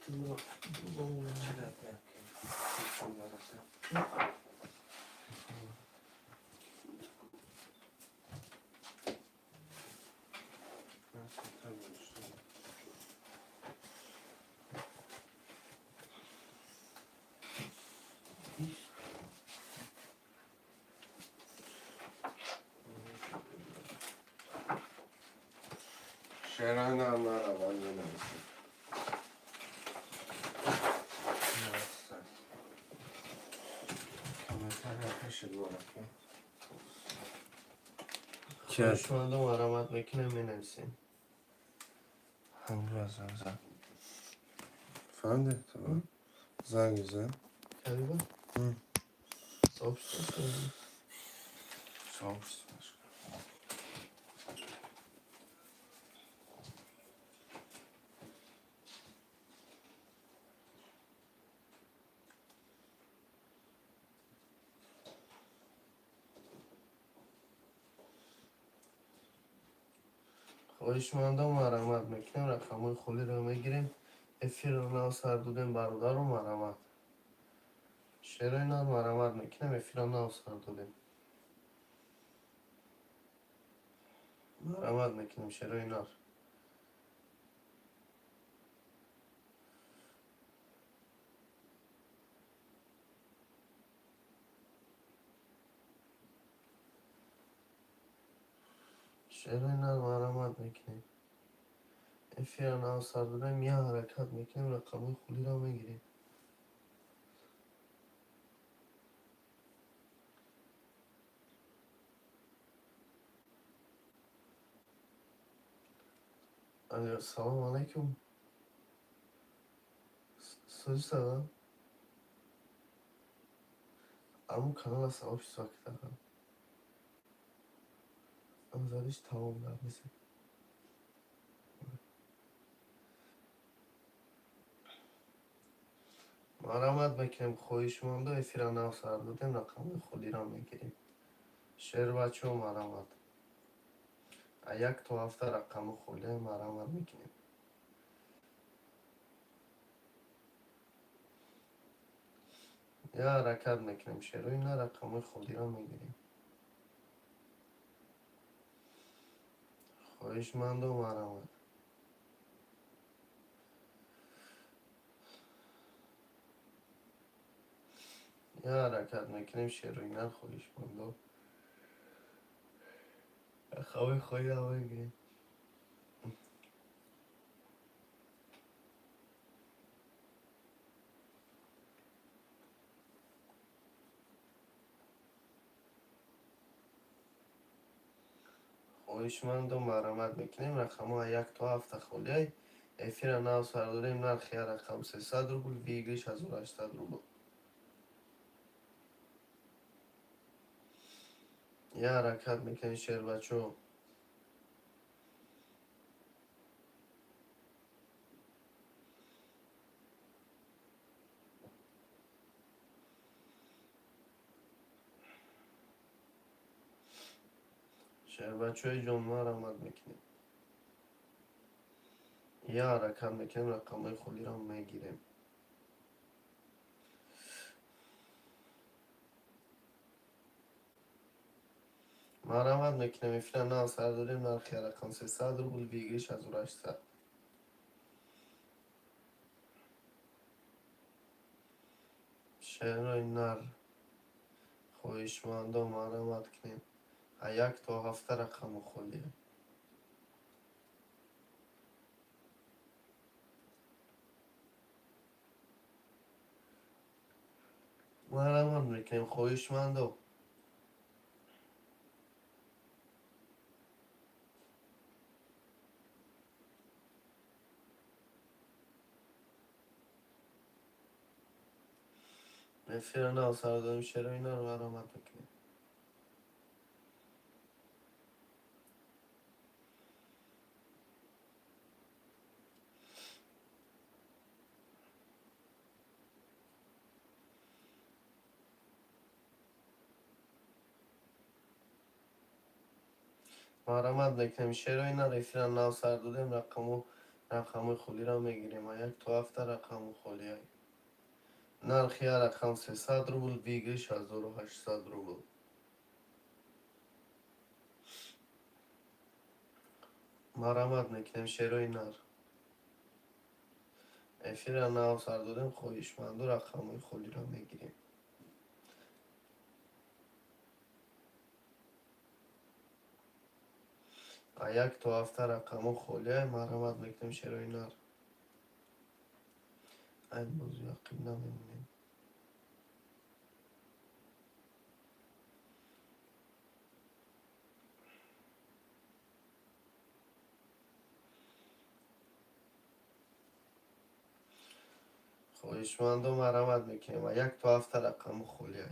Чӣ гап як телефон нараса? Шерои нар нараванд, менависем. Комментария пишет бораки. Хоҳишмандо, марамат мекунем, менависем. Ҳамра занг зад. Фаҳмидед? Занги зад. Калиба? М. Сообщество. Сообщество. Хоҳишмандо, марамат мекунем, рақамҳои холиро мегирем. Эфирро нав сар додем, бародаро, марамат. Шерои нав, марамат мекунем, эфирро нав сар додем. Марамат мекунем, шерои нар. Шерои нар, марамат мекунем. Эфирро нав сар додем, як ҳаракат мекунем, рақамҳои холиро мегирем. Алё, салом алайкум. Сӯзи аму канала сообщество кардам. Задиш тамом гап несем. Марамат мекунем, хоҳишмандо, эфира нав сар додем, рақамҳои холиро мегирем. Шербачо, марамат. А як то ҳафта рақаму холия, марамат мекунем. Я ҳаракат мекунем, шерои на, рақамҳои холиро мегирем. Хоҳишмандо, марамат. Я ҳаракат мекунем, шерои нар, хоҳишмандо. Рақамҳои холиро мегирем. Хоҳишмандо, марамат мекунем, рақамҳо як то ҳафта холиай. Эфира нав сар додем, нархи як рақам 300 рубл, выигрыш 1800 рубл. Я ҳаракат мекунем, шербачо. Шербачои ҷон, марамат мекунем. Я ҳаракат мекунем, рақамҳои холиро мегирем. Марамат мекунем, эфира нав сар додем, нархи рақам 300 рубл, выигрыш 1800. Шерои нар, хоҳишмандо, марамат кунем. А як то ҳафта рақаму холия. Марамат мекунем, хоҳишмандо. Эфира нав сар додем, шерои нар, марамат мекунем. Марамат мекунем, шерои нар, эфира нав сар додем, рақаму Рақамҳои холиро мегирем. А як то ҳафта рақаму холия. Нархи як рақам 300 рубл, выигрыш 1800 рубл. Марамат мекунем, шерои нар. Эфирра нав сар додем, хоҳишманду рақамҳои холиро мегирем. А як то ҳафта рақамҳо холия, марамат мекунем, шерои нар. Ай бозӣ ақиб намемонем. Хоҳишмандо, марамат мекунем. А як то ҳафта рақамҳо холия.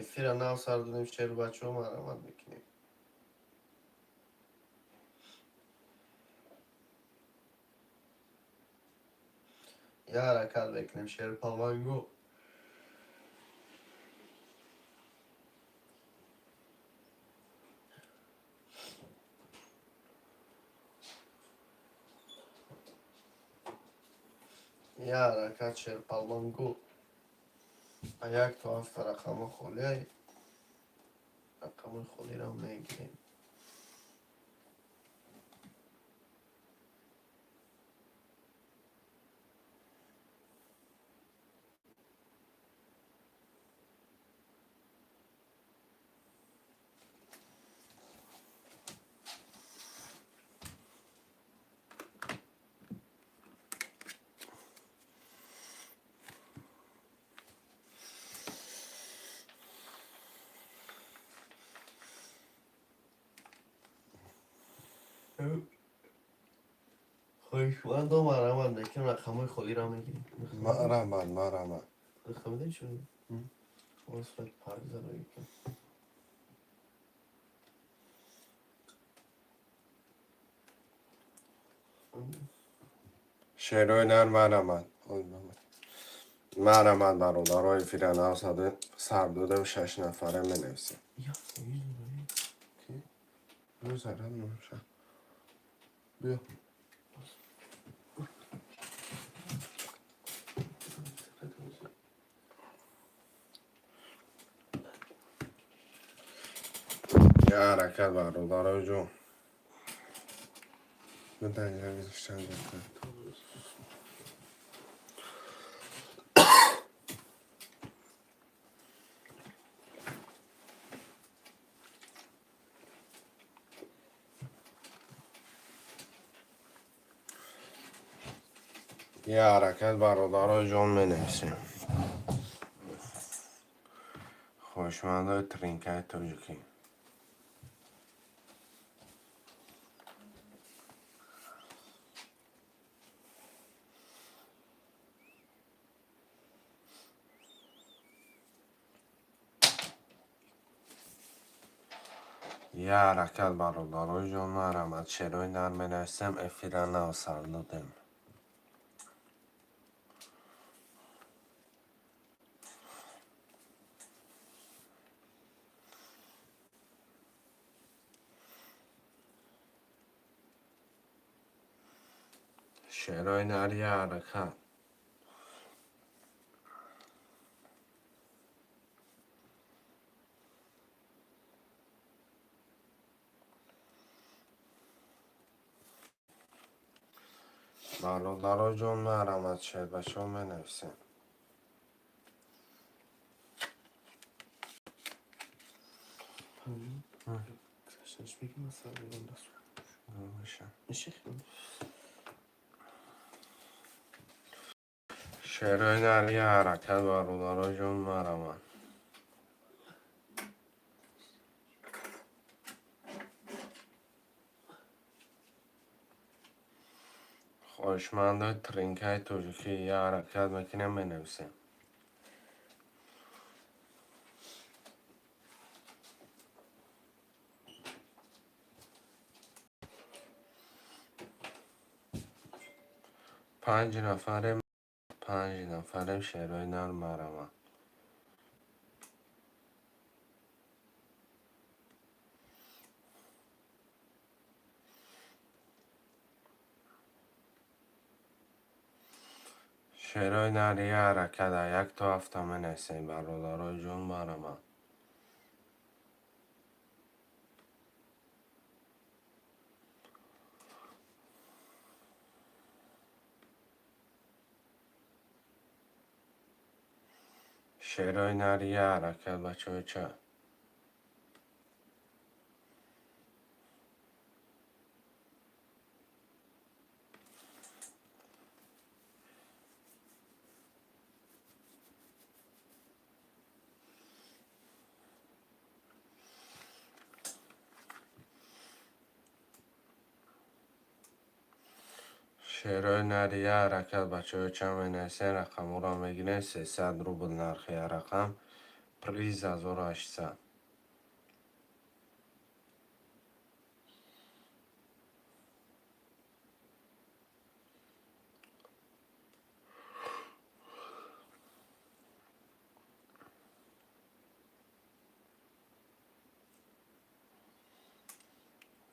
Эфирра нав сар додем, шеру бачаҳо, марамат мекунем. Я ҳаракат мекунем, шерпалванго. Я ҳаракат, шерпалванго. А як то ҳафта рақамҳо холия. Рақамҳои холиро мегирем. Хоҳишмандо, марамат мекунем, рақамҳои холиро мегирем. Марамат, марамат. Рақамида чӣ? Освет парк зарои. Шерои нар, марамат. Марамат, бародаро, эфира нав сар додем, шаш нафаре менависем. Я Ну, заряд наша. Биё. Я ҳаракат, бародарои ҷон. Бидан як чанд дақиқа. Я ҳаракат, бародарои ҷон, менависем. Хоҳишмандои тринкаи тоҷикӣ. Я ҳаракат, бародарои ҷон, марамат, шерои нар менависем, эфира нав сар додем. Шерои нар, я ҳаракат. Бародаро ҷон, марамат, шербачаҳо, менависем. Гузаштанаш мегим, масалан, даст. Меша. Меши. Шерои нар, я ҳаракат, бародаро ҷон, марамат. Хоҳишмандои тринкаи тоҷикӣ, я ҳаракат мекунем, менависем. Панҷ нафарем, панҷ нафарем, шерои нар, марамат. Шерои нария ҳаракат як то ҳафта менависем, бародарои ҷон, марама. Шерои нария ҳаракат, бачаҳо. Шерои нария ҳаракат, бачаҳо, чанд менависем, рақамҳоро мегирем. 300 рубл нархи як рақам, приз 1800.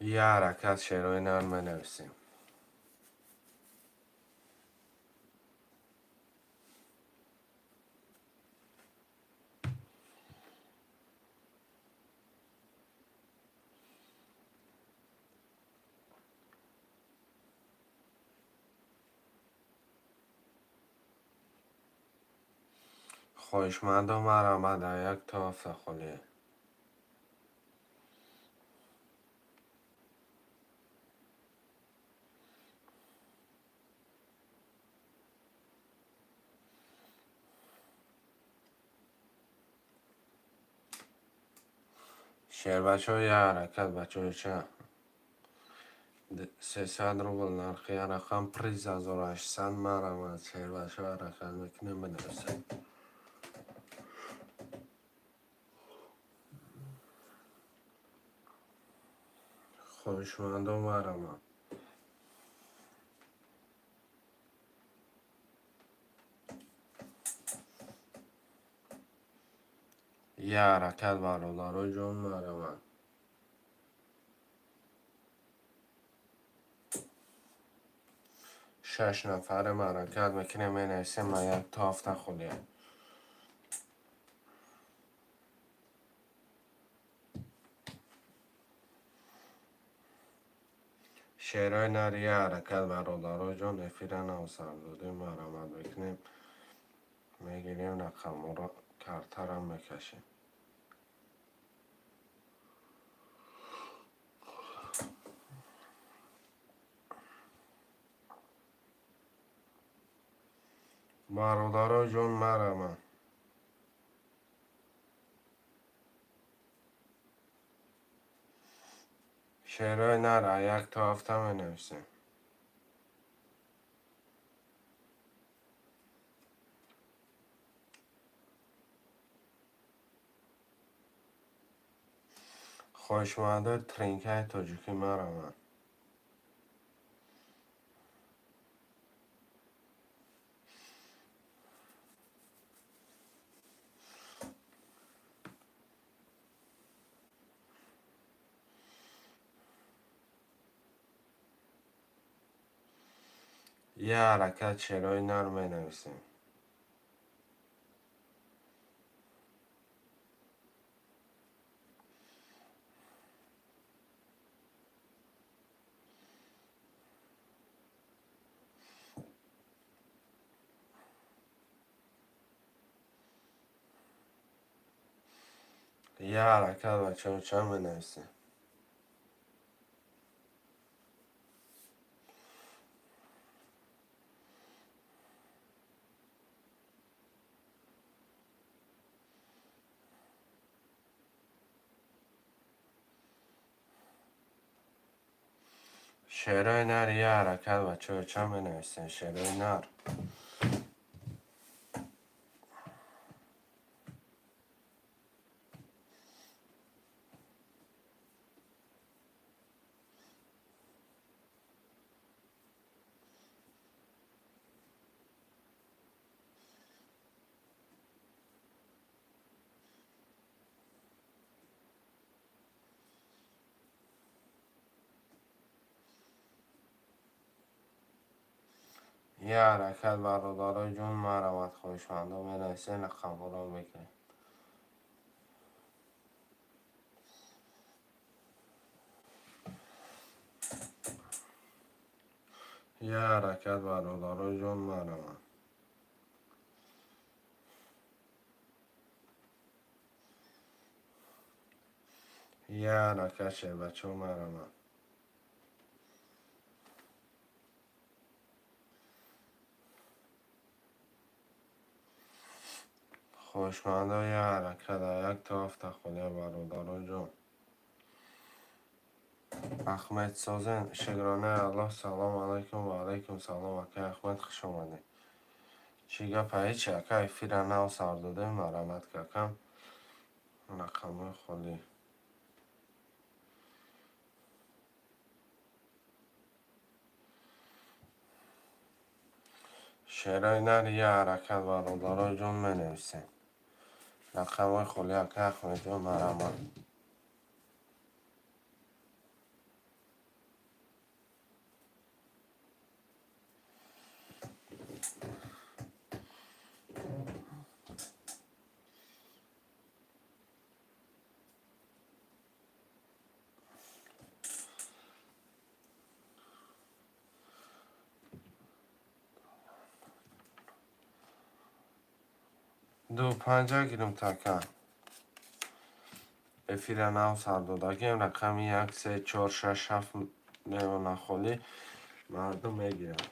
Як ҳаракат шерои нар менависем. Хоҳишмандо, марама, дар як то ҳафта холие. Шербачаҳо, як ҳаракат, бачаҳо, ча? 300 рубл нархи як рақам, приз 1800, марама, шербачаҳо, ҳаракат мекунем, менависем. Хоҳишмандо, марама. Як ҳаракат, бародаро ҷон, марама. Шаш нафарем, ҳаракат мекунем, менависем, ма як то ҳафта холия. Шерои нария ҳаракат, бародаро ҷон, эфира навсар додем, марҳамат мекунем, мегирем рақамҳоро, картарам мекашем. Бародаро ҷон, марама. Шерои нар як то ҳафта менависем. Хоҳишмандои тринкаи тоҷикӣ, марама. Як ҳаракат, шерои нар менависем. Як ҳаракат, бачаҳо, чанд менависем? Шерои нар, як ҳаракат, бачаҳо, чанд менависем? Шерои нар. Як ҳаракат, бародарои ҷон, марамат, хоҳишмандо менависен, рақамҳоро мегирем. Як ҳаракат, бародарои ҷон, марамат. Як ҳаракат, шербачаҳо, марамат. Хоҳишмандо, як ҳаракат, як то ҳафта холия, бародаро ҷон. Ахмед Созен, шукронаи Аллоҳ, салом алайкум. Ва алайкум салом, акай Ахмед, хуш омадед. Чӣ гапа, ҳечи, ака, эфира нав сар додем, марамат какам. Рақамҳои холӣ. Шерои нар, як ҳаракат, бародаро ҷон, менависем. Рақамҳои холӣ, ака Ахмедҷон, марамат. Ду панҷа гирим така. Эфира нав сар додагем, рақами як, се, чор, шаш, ҳафт мемона холӣ, мардум мегиранд.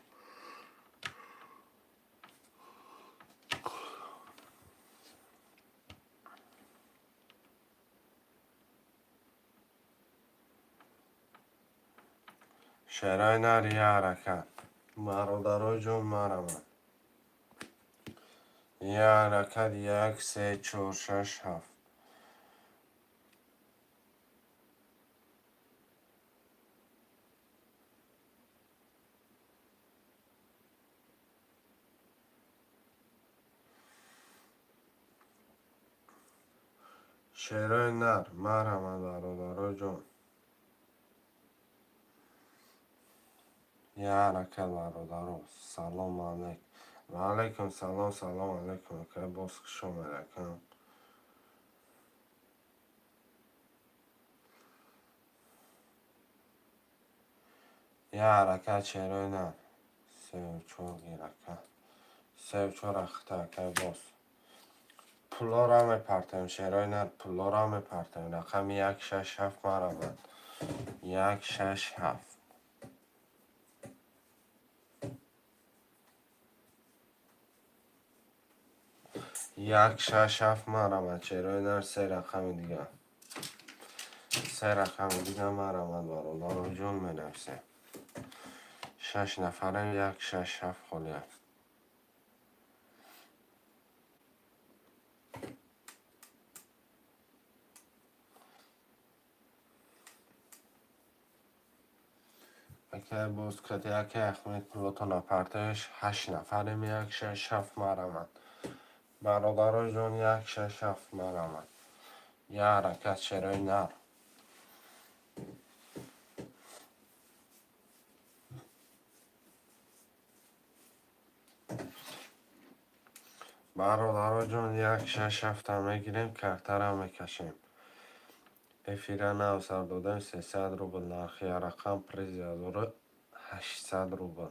Шерои нар, як ҳаракат. Бародарои ҷон, марамат. Як ҳаракат, як, се, чор, шаш, ҳафт. Шерои нар, марҳамат, бародарои ҷон. Як ҳаракат, бародаро. Салом алейкум. Ва алайкум салом, салом алейкум, акай боз, хуш омадед, акам. Як ҳаракат, шерои нар. Сею чор гир, ака. Сею чор ахта, акай боз. Пулоро мепартоем, шерои нар, пулоро мепартоем. Рақами як, шаш, ҳафт, марҳамат. Як, шаш, ҳафт. Як, шаш, ҳафт, марҳамат, шерои нар, се рақами дигар. Се рақами дигар, марҳамат, бародаро ҷон, менависем. Шаш нафарем, як, шаш, ҳафт холия. Акай боз кати акай Ахмед пулотона партоеш, ҳашт нафарем, як, шаш, ҳафт, марҳамат. Бародаро ҷон, як, шаш, ҳафт, марҳамат. Як ҳаракат, шерои нар. Бародаро ҷон, як, шаш, ҳафта мегирем, картара мекашем. Эфира нав сар додем, 300 рубл нархи рақам, приз 1800 рубл.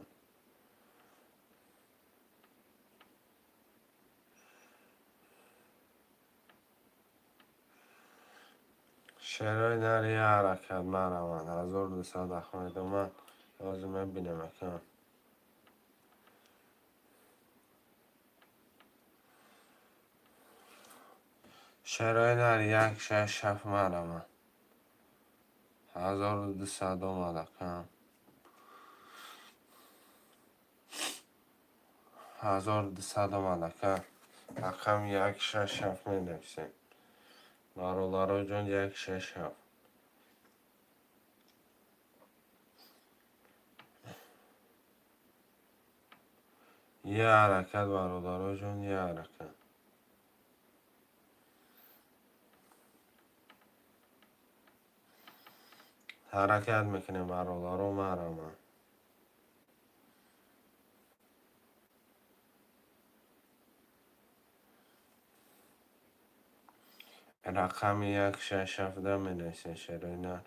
Шерои нар, як ҳаракат, марҳамат. 1200 Ахмед омад. Ҳозир мебинем, акам. Шерои нар, як, шаш, ҳафт, марҳамат. 1200 омад, акам. 1200 омад, ака. Рақами як, шаш, ҳафт менависем. Бародаро ҷон, як, шаш, ҳафт. Як ҳаракат, бародаро ҷон, як ҳаракат. Ҳаракат мекунем, бародаро, марҳамат. Рақами 1 6 7 менависем, шерои нар.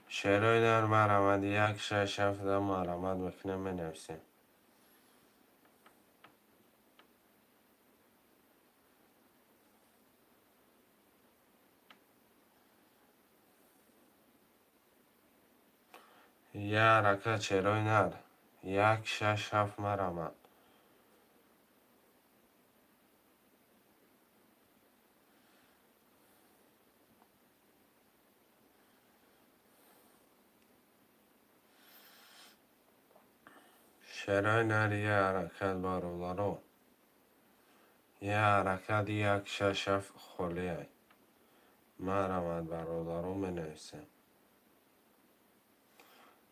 Шерои нар, марҳамат, 1 6 7 марҳамат мекунем, менависем. Я ҳаракат, шерои нар, 1 6 7, марҳамат. Шерои нар, я ҳаракат, бародаро, я ҳаракат, 1 6 7 холиай. Марҳамат, бародаро, менависем.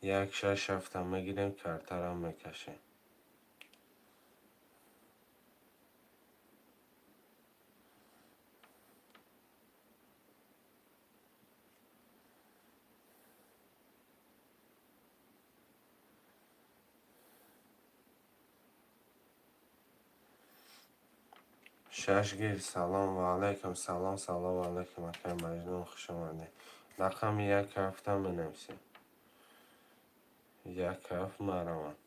1 6 7-та мегирем, картарам мекашем. Шашгир, салом ва алайкум салом, салом алайкум, акай Маҷнун, хуш омадед. Рақами 1 7-та менависем. 1 7, марҳамат.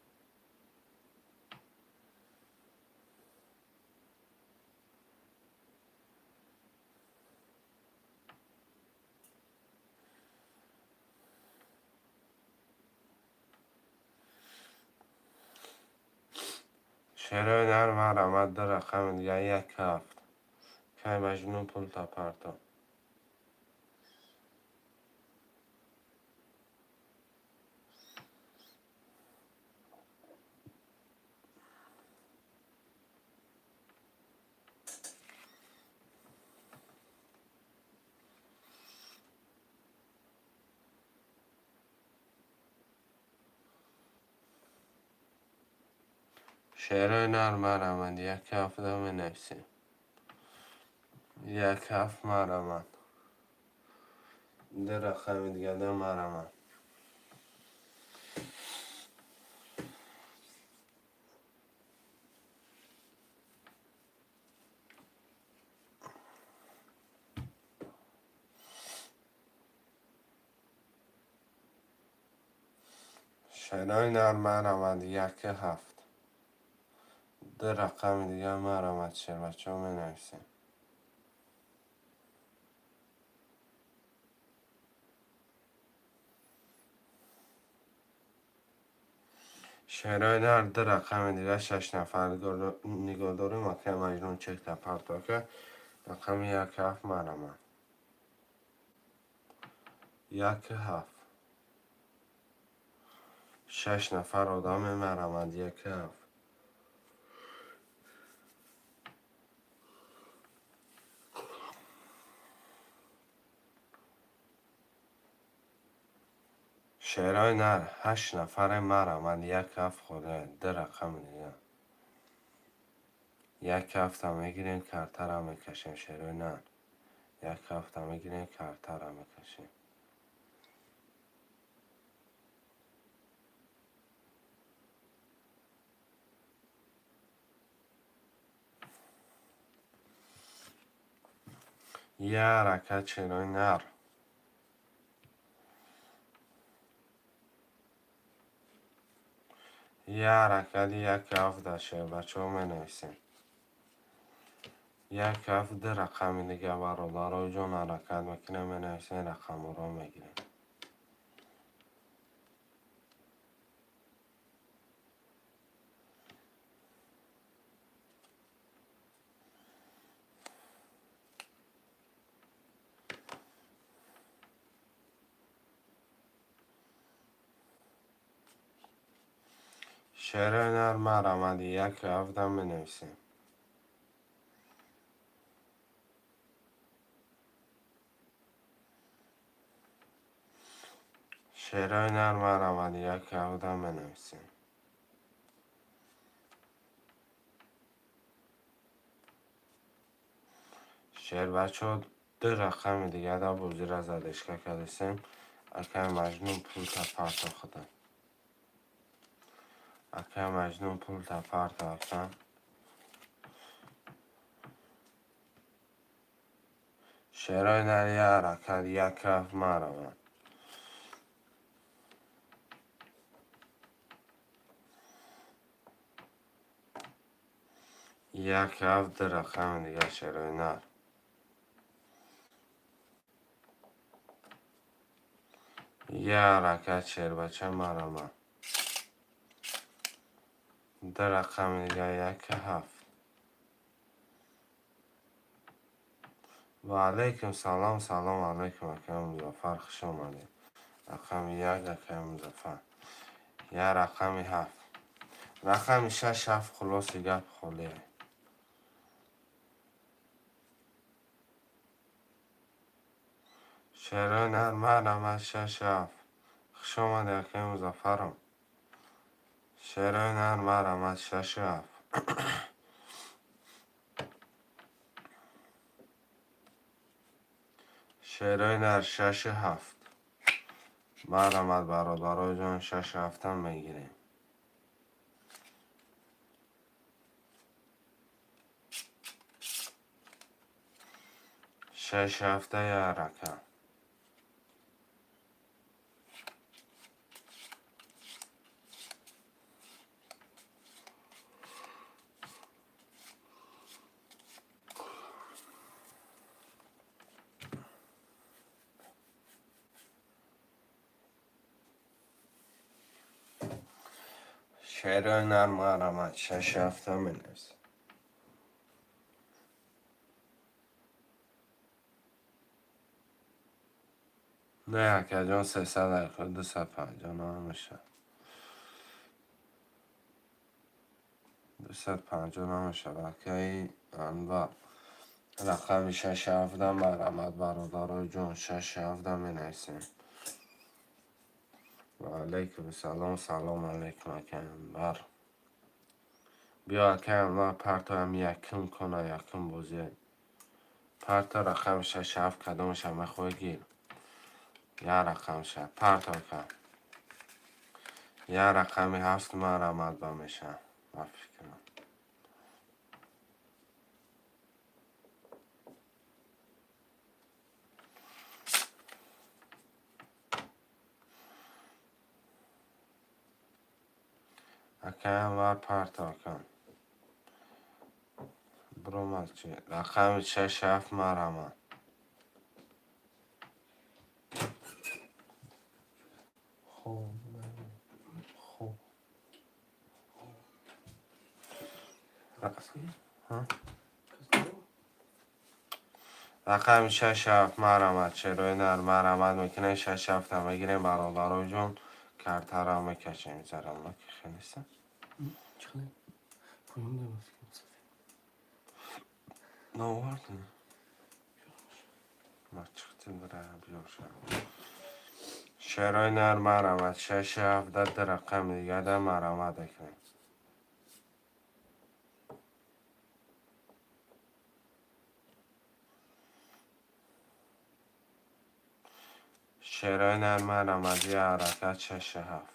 Шерои нар, марҳамат, ду рақами дигар, 1 7. Кай Маҷнун, пулта парто. Шерои нар, марҳамат, 1 7-та менависем. 1 7, марҳамат. Ду рақами дигада, марҳамат. Шерои нар, марҳамат, 1 7. Ду рақами дигар, марҳамат, шербачаҳо, менависем. Шерои нар, ду рақами дигар, шаш нафар нигоҳ дорем. Акай Маҷнун, чекта парто, ака. Рақами 1 7, марҳамат. 1 7. Шаш нафар одаме, марҳамат, 1 7. Шерои нар, ҳашт нафаре, марҳамат, 1 7 холия, ду рақами дигар. 1 7-та мегирем, картара мекашем, шерои нар. 1 7-та мегирем, картара мекашем. Я ҳаракат, шерои нар. Я ҳаракат, 1 7-та, шербачаҳо, менависем. 1 7, ду рақами дигар, бародарои ҷон, ҳаракат мекунем, менависем, рақамҳоро мегирем. Шерои нар, марҳамат, 1 7-та менависем. Шерои нар, марҳамат, 1 7-та менависем. Шербачаҳо. Ду рақами дига да бозира задешка кардесем. Акай Маҷнун, пулта парто худа. Акай Маҷнун, пулта парто, ака. Шерои нар, я ҳаракат, як ҳафт, маравад. Як ҳафт, ду рақами дига, шерои нар. Я ҳаракат, шербача, марама. Ду рақами дига, як ҳафт. Ва алайкум салом, салом алайкум, акай Музаффар, хуш омадед. Рақами як, акай Музаффар. Я рақами ҳафт. Рақами шаш, ҳафт, хулоси гап холие. Шерои нар, марҳамат, шаш ҳафт. Хуш омадед, акай Музаффаром. Шерои нар, марҳамат, шашу ҳафт. Шерои нар, шашу ҳафт. Марҳамат, бародарои ҷон, шашу ҳафтам мегирем. Шаш ҳафта, я ҳаракат. Шерои нар, марҳамат, шаш ҳафта менависем. Не, акаҷон, 300 дақиқа 250 намешавад. 250 намешавад, акаи Анвар. Рақами шаш ҳафта, марҳамат, бародарои ҷон, шаш ҳафта менависем. Ва алайкум салом, салом алайкум, акаи Анвар. Биё, акаи Анвар, партоям якум кона, якум бозӣ. Парто рақами шаш ҳафт, кадомаша мехоҳӣ, гир. Я рақамша парто, ака. Я рақами ҳафт, марҳамат, ба мешавад, ба фикрам. Акаи Анвар, парто, ака. Биромад чи? Рақами шаш ҳафт, марҳамат. Хоб, хоб. Ҳа? Рақами шаш ҳафт, марҳамат, шерои нар, марҳамат мекунем, шаш ҳафта мегирем, бародарои ҷон, картаро мекашем, заралло ки хелеса. Чӣ? Поён дорад. Наовардӣ? Ма чиқти бира биёша. Шерои нар, марҳамат, шаш ҳафта, ду рақами дигада марҳамат мекунем. Шерои нар, марҳамат, я ҳаракат, шашу ҳафт.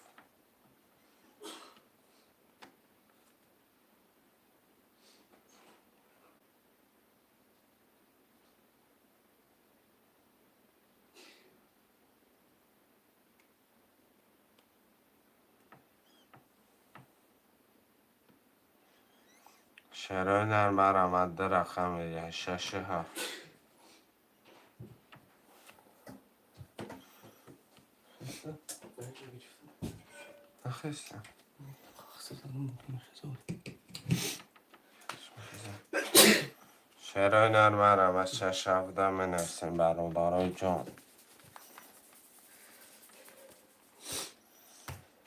Шерои нар, марҳамат, ду рақами дига, шашу ҳафт. Нахеста. Шерои нар, марҳамат, шаш ҳафта менависем, бародарои ҷон.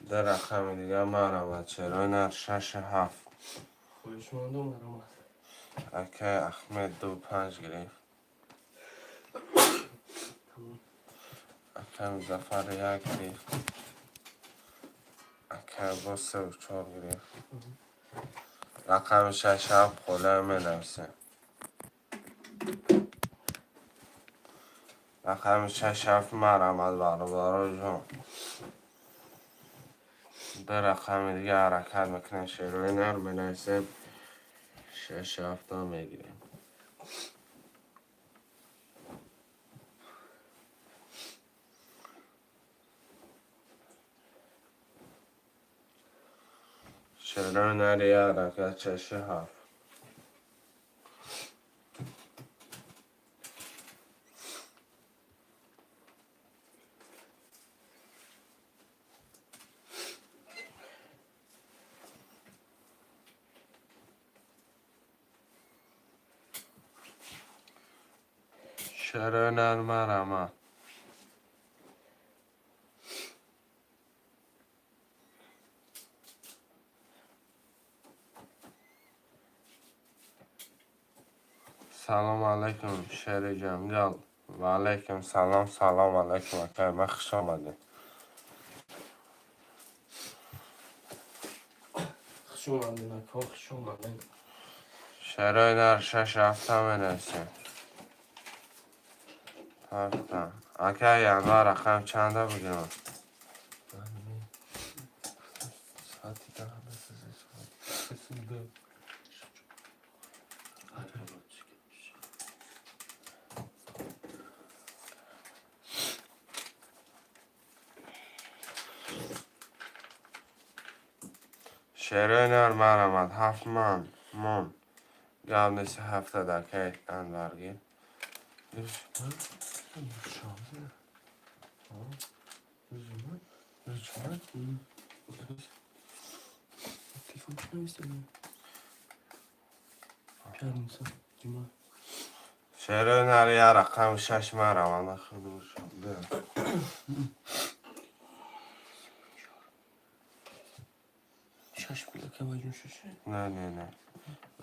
Ду рақами дига, марҳамат, шерои нар, шашу ҳафт. Хоҳишмандом, марҳамат. Акай Ахмед ду панҷ гирифт. Тамом. Акай Музаффар як гирифт. Акай Аббос севу чор гирифт. Рақами шаш ҳафт холия менависем. Рақами шаш, ҳафт, марҳамат, бародароҷон. Ду рақами дига ҳаракат мекунем, шерои нар менависем, шаш, ҳафта мегирем. Шерои нари як ҳаракат, шашу ҳафт. Шерои нар, марҳамат. Салом алайкум, шери ҷангал. Ва алайкум салом, салом алайкум, акай ман, хуш омадед. Хуш омадем, ака, хуш омадем. Шерои нар, шаш, ҳафта менависем. Ҳафта. Акай январ, рақам чанда бигирам? Соати 10. 32. Шерои нар, марҳамат, ҳафт ман мон. Гап нест, ҳафта дакай Анвар гир. 16. 4. Телефон чӣ навистем? Пятница, ҷума. Шерои нар, як рақами шаш, марҳамат. Худо. Шаш буд, ака Маҷнун, шаш? Не, не, не.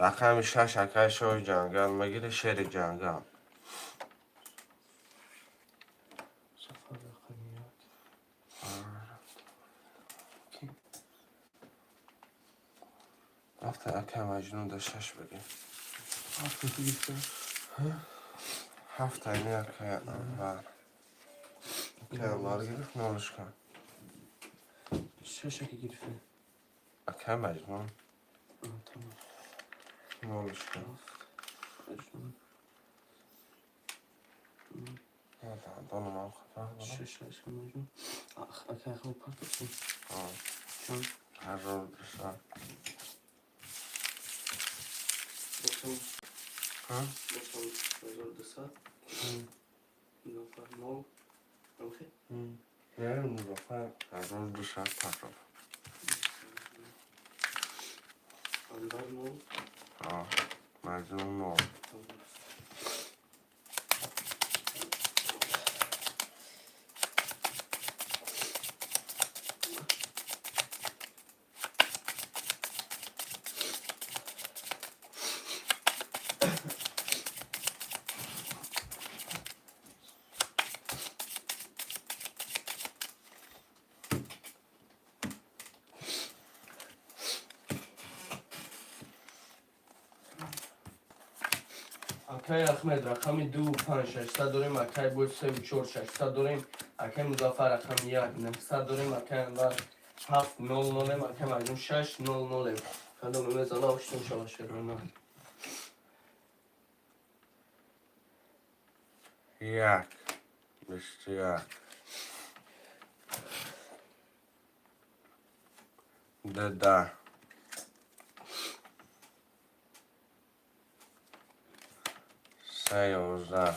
Рақами шаш, акай шоҳи ҷангал мегири, шери ҷангал. Сафар, рақами як. Ки? Рафта, акай Маҷнун да шаш бигир. Ҳафта ту гирифта? Ҳафта ини акай Анвар. Акай Анвар гирифт, нолиш кан. Шаш ака гирифта. Акай Маҷнун. Тамом. Нолиш кан. Ҳафт. Маҷнун. Дандонам хато дорам. Шаш, ака Маҷнун. Ака Ахмед, партофтем? Чанд? 1200. Босам. Ҳа? Босам 1200. Нуфар нол. Охе? Не, Музаффар 1200 партоф. Анвар нол. Маҷнун нол. Тамом. Акай Ахмед, рақами ду, панҷ, 600 дорем, акай Бой, севу чор, 600 дорем, акай Музаффар, рақами як, 900 дорем, акай Анвар, ҳафт, нол, нолем, акай Маҷнун, шаш, нол, нолем. Кадоме мезана, оштон шава, шерона. Як. 21. Ду, 10. Се, 11.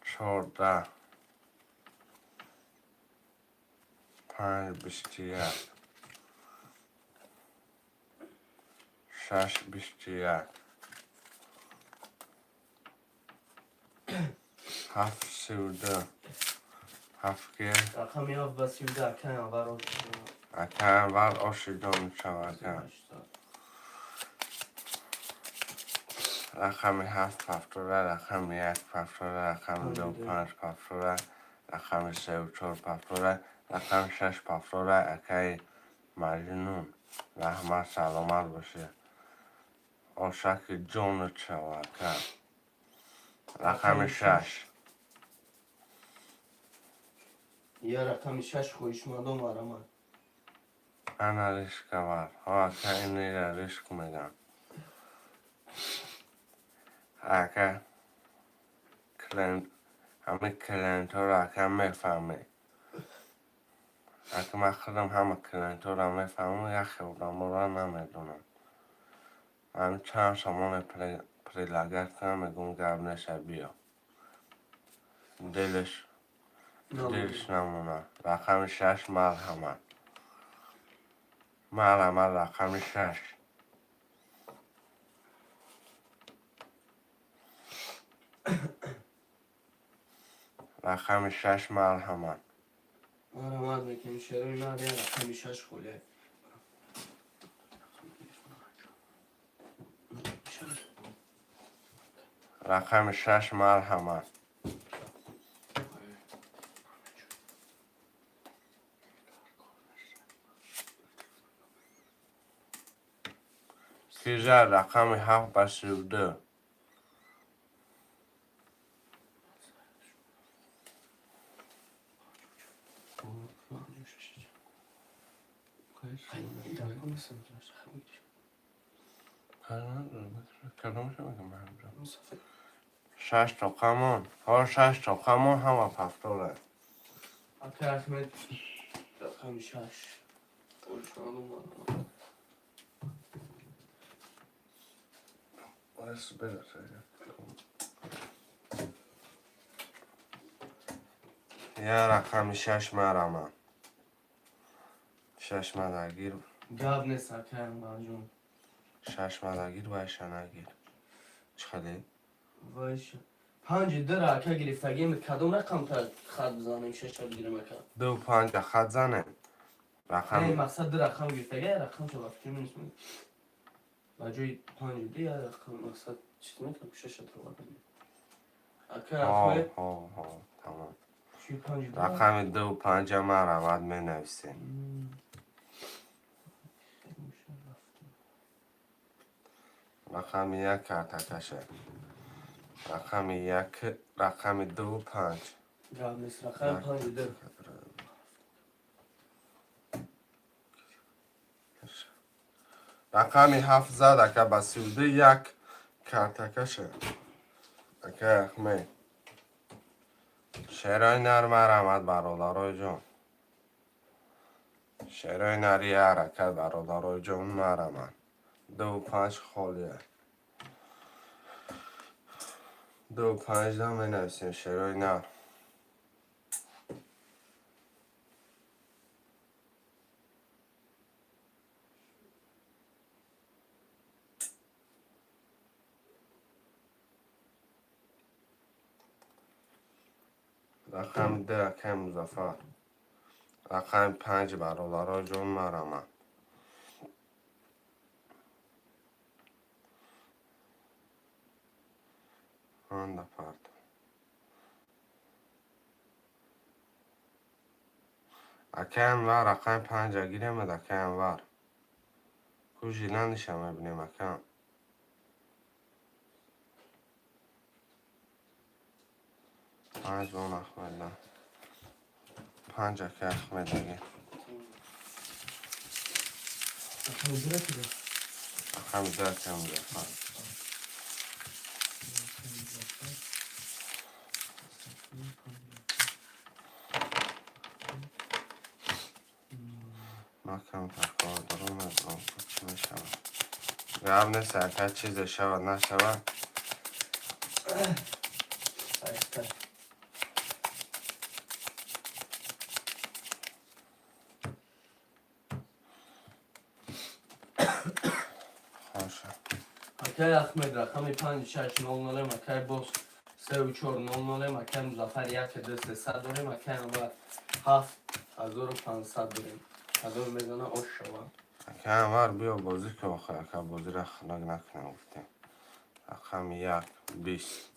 14. Панҷ, 21. Шаш, 21. Ҳафт, 32. Ҳафт ки? Рақами ҳафт ба 32, акай Анвар. Акай Анвар, оши ҷон мешава, ака. 800. Рақами ҳафт пафтора, рақами як пафтора, рақами ду панҷ пафтора, рақами севу чор пафтора, рақами шаш пафтора, акаи Маҷнун. Раҳмат, саломат бошед. Ошаки ҷонат шава, ака. Рақами 6. Я рақами 6, хоҳишмандо, марҳамат. Ана ришкавар. Ҳо, ака, инира ришк меган. Ака, клиент, ҳамаи клиентҳоро, ака, мефаҳмед. Ака, ман худам ҳама клиентҳоро мефаҳмам, яхе одаморо намедонам. Ҳамин чанд сомоне предлагать кунам, мегӯм, гап неша, биё. Дилаш намона. Рақами 6, марҳамат. Марҳамат, рақами 6. Рақами 6, марҳамат. Марҳамат мекунем, шерои нар, я рақами 6 холия. Рақами 6, марҳамат. Кижа рақами 7 ба 32. Шаш тоқамон. Ҳо, шаш тоқамон, ҳама пафтора. Ака Ахмед, рақами 6. Хоҳишмандо, марҳамат. Бас, бера. Я рақами 6, марҳамат. Шаш мадагир. Гап нест, ака Анварҷон. Шаш мадагир, вайша нагир. Чӣ хеле? Вайша. Панҷи дира, ака, гирифтагим, кадом рақам та хат бизанем, шаша бигирем, ака? Ду панҷа хат занем. Не, Рақами мақсад ду рақам гирифтага, рақам чо ба фикр нест. Ба ҷои панҷи ду я рақам, мақсад чиз мекунам, шаша тровардем. Ака Ҳо, Ахмед, ҳо, ҳо, тамом. чӣ панҷи ду? Рақами ду панҷа марҳамат менависем. Рақами 1 картакаша. Рақами 1, рақами ду панҷ. Гап нест, рақами панҷи ду. Рақами 7 зад, ака, ба 32, як картакаша. Ака Ахмед. Шерои нар, марҳамат, бародарои ҷон. Шерои нари ҳаракат, бародарои ҷон, марҳамат. Ду панҷ холия. Ду панҷ да менависем, шерои нар. Рақами 2, акаи Музаффар. Рақами 5, бародарои ҷон, марҳамат. Анда парта. Акаи Анвар, рақами панҷа гиремад, акаи Анвар. Ку жиланиша мебинем, акам. Панҷ бон Ахмеда. Панҷ, акаи Ахмедаги. Рақами ду рақида. Рақами 2, акаи Музаффар. Ман камтар кор дорам, медонам, ку чӣ мешавад. Гап нест, ака, чизе шавад, нашавад. Айста. Хоша. Акаи Ахмед, рақами панҷ шаш нол нолем, акаи Бос сеу чор нол нолем, акаи Музаффар як ду сесад дорем, акаи Анвар 7500 дорем. Ҳазор мезана, ош шава. Акаи Анвар, биё бозӣ ки, охир, ака, бозиро хунак накунам, гуфтем. Рақами 1 20.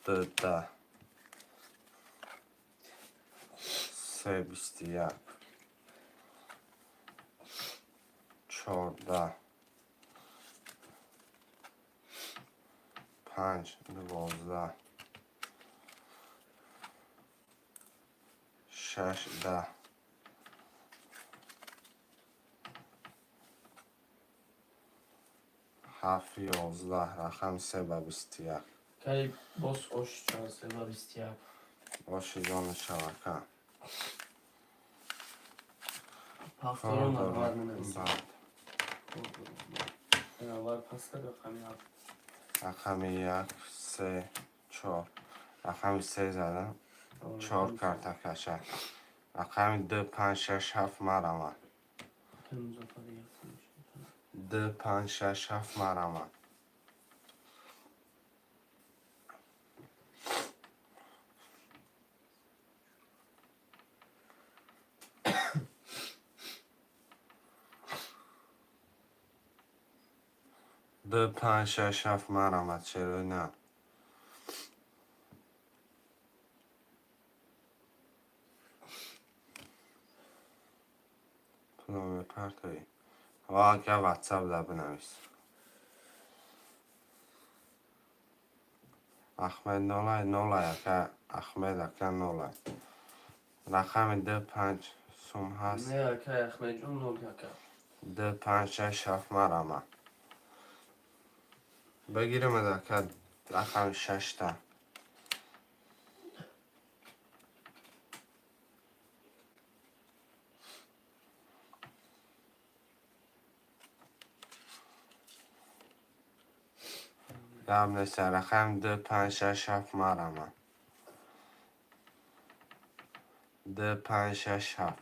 Ду 10. Се 21. 14, 5, 12, 6, 10. 7, 11, рақами 3 ба 21. Кай боз ош чанд 3 ба 21. Оши ҷони шавака. Ҳафторо навар менависем. Бад. Навар паста рақами ҳафт. Рақами 1, 3, 4. Рақами 3 задам. 4 карта каша. Рақами 2, 5, 6, 7 марама. 2, 5, 6, 7 марама. 2, 5, 6, 7 марама. Чаро на? Пуло мепартоӣ. Ва ака WhatsApp да бинавис. Ахмед нолай, нолай ака, Ахмед ака нолай. Рақами 2, 5 сум ҳаст. Не, акай Ахмедҷон нол ака. 2, 5, 6, 7 марама. Бигирем ака рақами 6 та. Гап нест, рақами 2, 5, 6, 7 марама. 2, 5, 6, 7.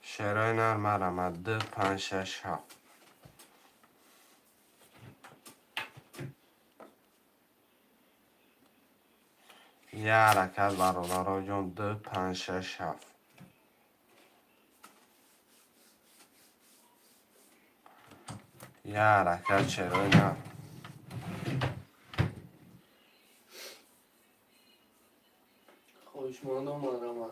Шерои нар марама. 2, 5, 6, 7. Як ҳаракат бародаро ҷон 2, 5, 6, 7. Як ҳаракат шерои нар. Хоҳишмандон марама.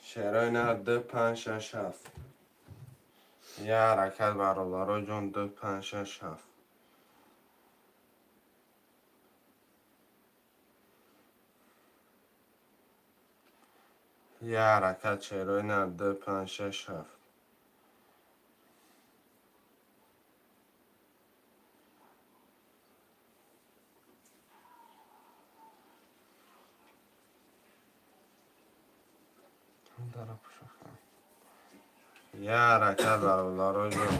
Шерои нар 2, 5, 6, 7. Як ҳаракат бародаро ҷон 2, 5, 6, 7. Як ҳаракат шерои нар 2, 5, 6, 7. Як ҳаракат бародаро ҷон.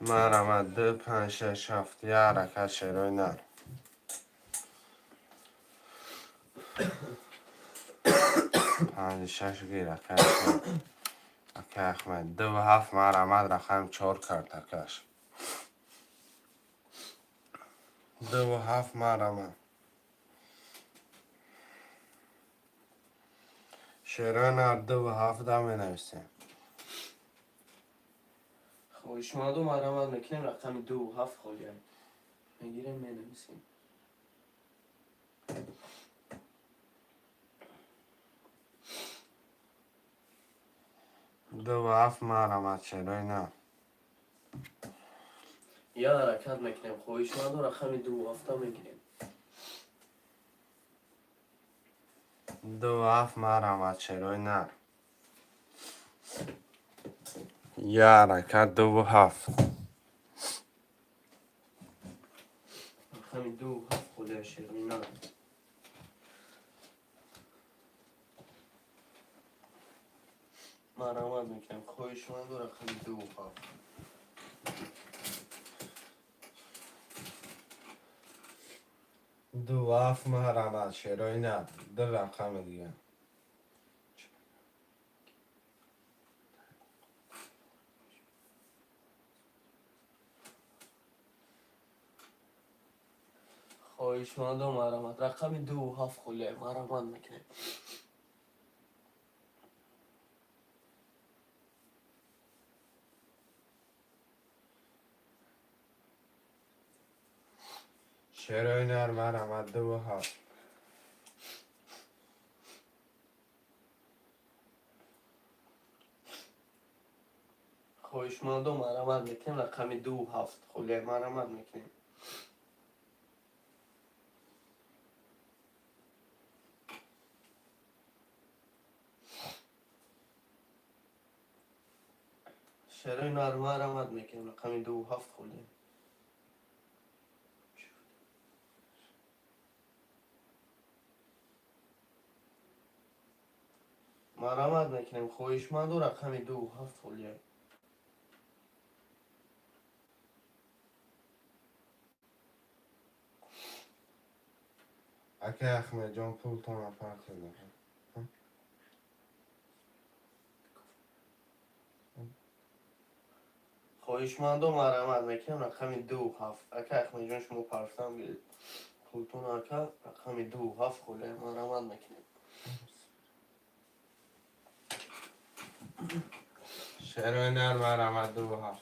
Марама 2, 5, 6, 7. Як ҳаракат шерои нар. 5, 6 гир ака. Ака Ахмед. 2 ва 7 марамад рақами 4 картакаш. 2 ва 7 марама. Шерои нар 2 ва 7 да менависем. Хоҳишмандон марамат мекунем рақами 2 ва 7 холиам. Мегирем менависем. 2 ва 7 марамад шерои нар. Як ҳаракат мекунем. Хоҳишмандон рақами 2 ва 7 мегирем. 2 ва 7 марамад шерои нар. Як ҳаракат 2 ва 7. Рақами 2 ва 7 холиам шерои нар. Марамат мекунем. Хоҳишмандон рақами 2 ва 7. 2 ва 7 марамад шерои нар. 2 рақами дига. Хоҳишмандо, марҳамат, рақами 2 7 холия, марҳамат мекунем. Шерои нар, марҳамат, 2 7. Хоҳишмандо, марҳамат мекунем, рақами 2 7 холия, марҳамат мекунем. Шерои нар, марҳамат мекунем, рақами 2 7 холия. Марҳамат мекунем, хоҳишманду, рақами 2 7 холия. Акай Ахмедҷон, пултона партида. Хоҳишмандо, марҳамат мекунем, рақами 2 7. Ака Ахмедҷон, шумо парфтам гиред пултон. Ака, рақами 2 7 холия, марҳамат мекунем. Шерои нар, марҳамат, 2 7.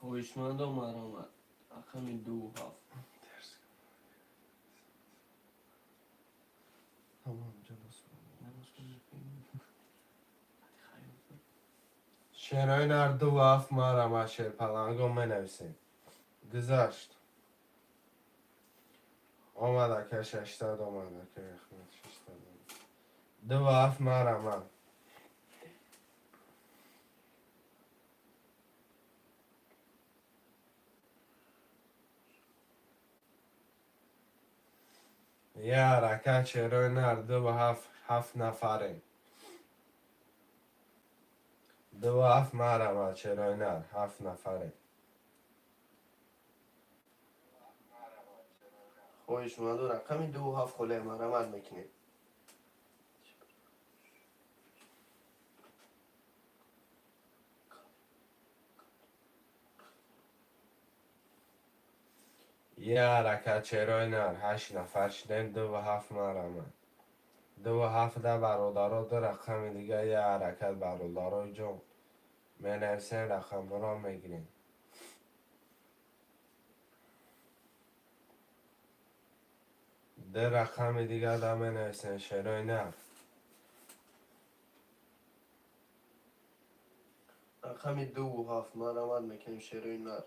Хоҳишмандо, марҳамат, рақами 2 7. Тамом, ҷалас. Шерои нар, 2 7, марҳамат, шерпаланго менависем. Гузашт. Омад, ака, 600 омад, ака Ахмед, 600 омад. 2 7, марҳамат. Я ҳаракат, шерои нар, 2 7, ҳафт нафарем. 2 7, марҳамат, шерои нар, ҳафт нафарем. Хоҳишманду, рақами 2 7 холия, марҳамат мекунем. Я ҳаракат, шерои нар, ҳашт нафар шудем, 2 7, марҳамат. 2 7 да, бародаро, ду рақами дига, я ҳаракат, бародарои ҷон. Менависем, рақамҳоро мегирем. Ду рақами дига да менависем, шерои нар. Рақами 2 7, марҳамат мекунем, шерои нар.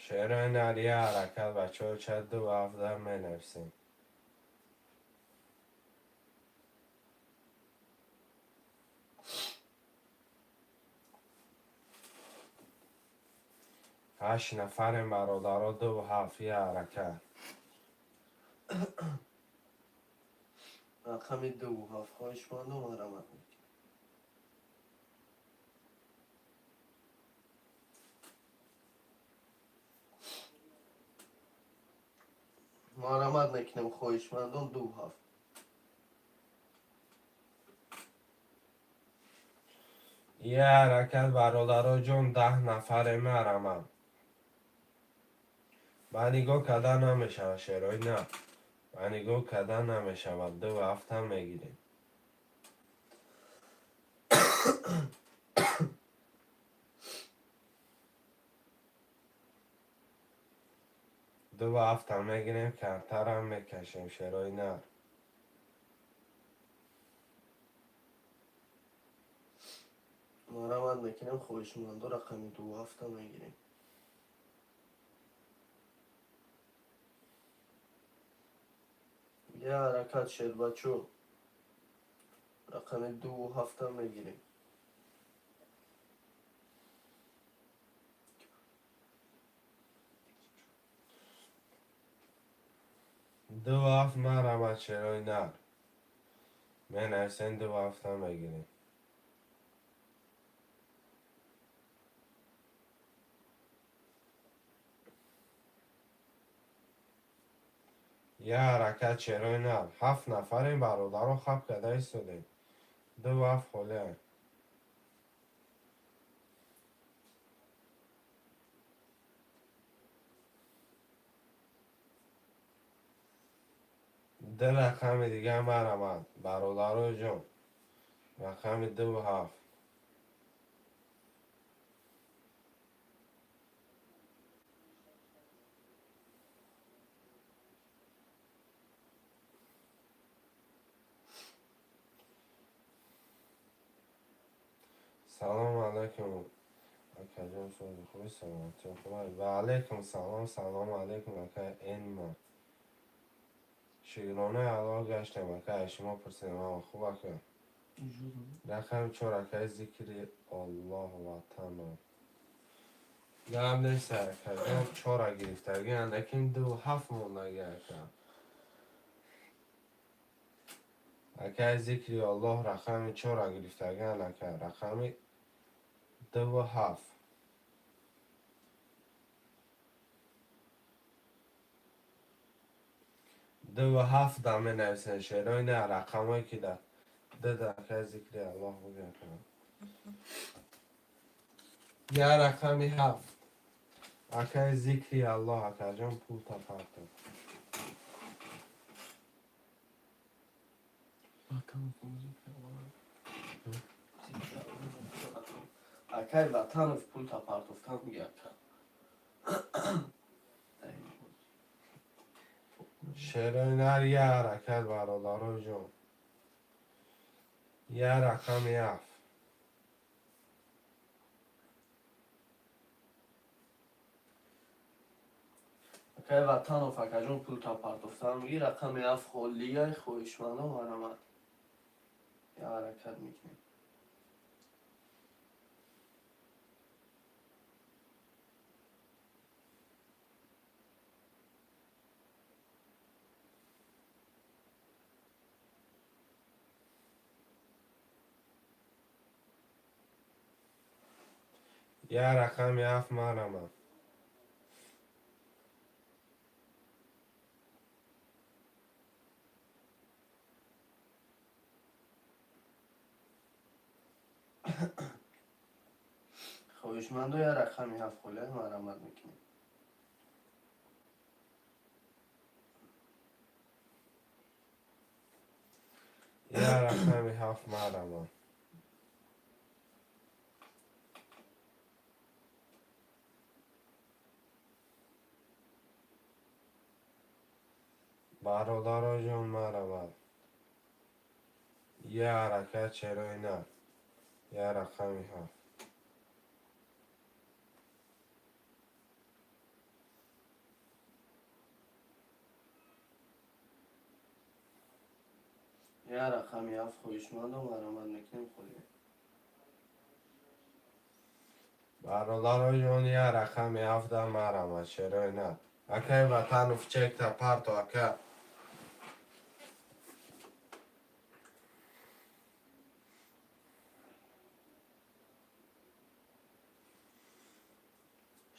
Шерои нар, я ҳаракат, бачаҳо, чат, 2 7 да менависем. Ҳашт нафарем, бародаро, 2 7, я ҳаракат. Рақами 2 7, хоҳишманду, марҳамат мекунем. Марҳамат мекунем, хоҳишмандон, 2 7. Я ҳаракат, бародаро ҷон, 10 нафарем, марҳамат. Ба нигоҳ карда намешавад, шерои нар. Ба нигоҳ карда намешавад, 2 ҳафтам мегирем. 2 ҳафтам мегирем, картарам мекашем, шерои нар. Марҳамат мекунем, хоҳишмандо, рақами 2 ҳафта мегирем. Я ҳаракат, шербачо, рақами 2 ҳафта мегирем. 2 ҳафт, марҳамат, шерои нар. Менависен, дуву ҳафта мегирем. Я ҳаракат, шерои нар. Ҳафт нафарем, бародаро, хаб карда истодем. Дуву ҳафт холиам. Ду рақами дига марамад, бародарои ҷон. Рақами дуву ҳафт. Салому алайкум, акаҷон, сози хуби, саломатӣ хуб? Ва алайкум салом, салому алайкум, ака Энма. Шукронаи Аллоҳ, гаштем, ака, аз шумо пурсидем, ҳама хуб, ака? Рақами чор, акаи Зикри Аллоҳ Ватанов. Гап нест, акаҷон, чора гирифтагиан, лекин дуву ҳафт мондаги, ака. Акаи Зикри Аллоҳ рақами чора гирифтагиан, ака, рақами дуву ҳафт. Дуву ҳафт да менависен, шерои на, рақамое ки да ду акаи Зикри Аллоҳ буги, ака. Я рақами ҳафт. Акаи Зикри Аллоҳ, акаҷон, пул тапартон. Ватанов. Акай Ватанов пул тапартофтан меги, ака. Шерои нар, я ҳаракат, бародарои ҷон. Я рақами ҳафт. Акай Ватанов, акаҷон, пул тапартофтан меги, рақами ҳафт холия, хоҳишмандо, марамад. Я ҳаракат мекунем. Я рақами ҳафт марамад. Хоҳишмандо, я рақами ҳафт холия, марамад мекунем. Я рақами ҳафт марамад. Бародаро ҷон, марамад. Я ҳаракат, шерои нар. Я рақами ҳафт. Я рақами ҳафт, хоҳишмандо, марамад мекунем, холия. Бародаро ҷон, я рақами ҳафта марамад, шерои нар. Акаи Ватанов, чекта парто, ака.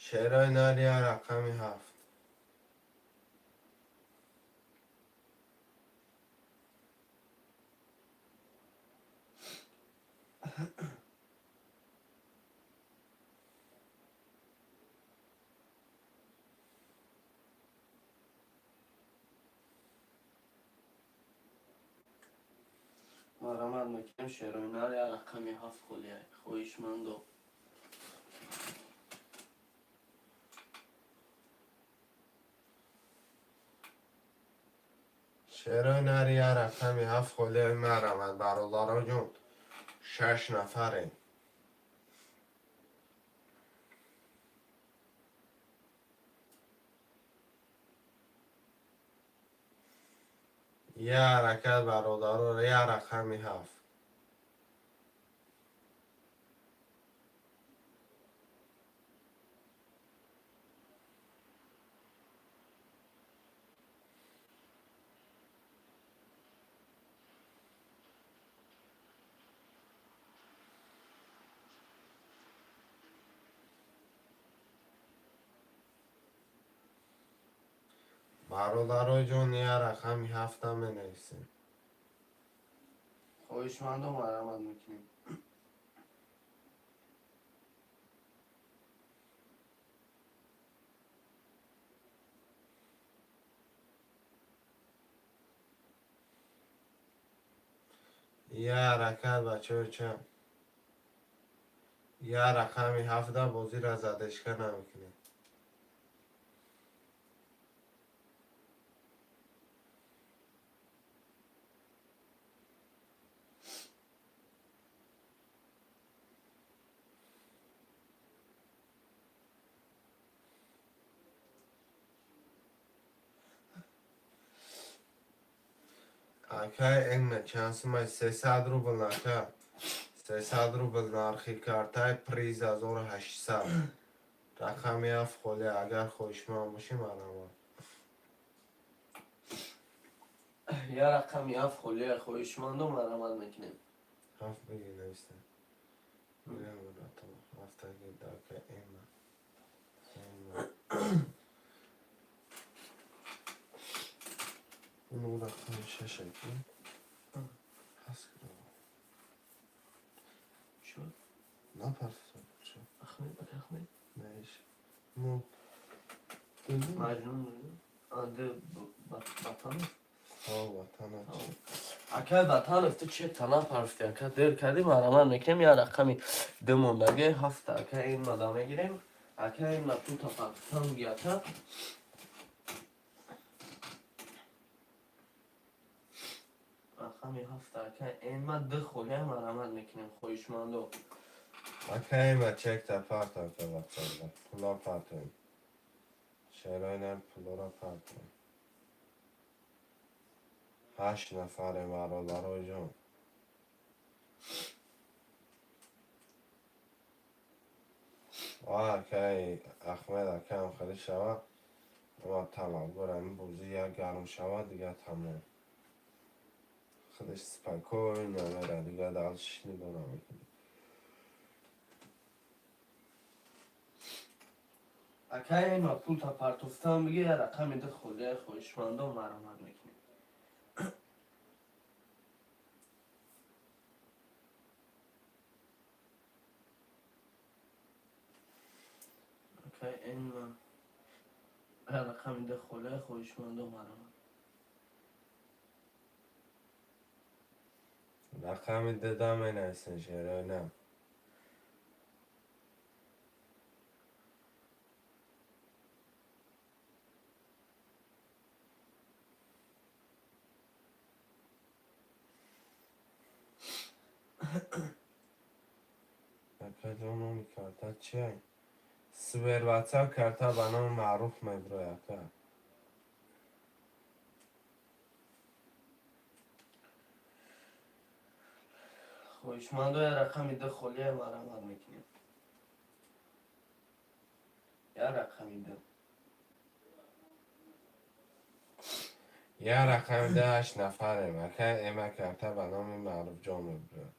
Шерои нар, я рақами ҳафт. Марамад мекунем, шерои нар, я рақами ҳафт холия, хоҳишмандо. Шерои нар, я рақами ҳафт холияи марамад, бародаро ҷон. Шаш нафарем. Я ҳаракат, бародаро, я рақами ҳафт. Бародарои ҷон, я рақами ҳафта менависем. Хоҳишмандо, марҳамат мекунем. Я ҳаракат, бачаҳо, ча я рақами ҳафта бозиро задержка намекунем. Акай Энна, чанд сумай? 300 рубл, ака, 300 рубл нархи картай, приз 1800. Рақами ҳафт холӣ, агар хоҳишманд бошӣ, марҳамат. Я рақами ҳафт холия, хоҳишмандо, марҳамат мекунем. Ҳафт биги, нависта ҳафтаги дака. Эмма, Эмма, ну, рақами шашаки ҳаст. Шуд? Напарфта. Ахмед, ака Ахмед. Неш, ну. Маҷнун анде Батанов. Ватанов. Акай Батанов, ту че тана парфти, ака, дер кардӣ. Марҳамат мекунем, я рақами ду мондаги, ҳафта, ака Эммада мегирем. Ака Эмма, тута парфтан ги, ака. Рақами ҳафта, ака Эмма, ду холия, марҳамат мекунем, хоҳишмандо. Ака Эмма, чекта партов, ватсапда пула партоем. Шероинам пулора партоем. Ҳашт нафаре, бародарои ҷон. Акай Ахмед, акаам хеле шавад ама талабгор ами бозӣ як гарм шавад, дигар тамом, худаш спокойно мера, дигар дальше нигоҳ намекунад. Акай Эмма, пулта партофтан биги, я рақами ду холия, хоҳишмандо, марҳамат мекунем. Акай Эмма, я рақами ду холия, хоҳишмандо, марҳамат. Рақами дуда менависен, шероина. Акаҷон, номи карта чия? Сбер ватсап карта ба номи Маъруф мебирояд, ака. Хоҳишмандо, я рақами ду холия, марҳамат мекунем. Я рақами ду. Я рақами ду, ҳашт нафарем. Ака Эма, карта ба номи Маъруфҷон мебирояд.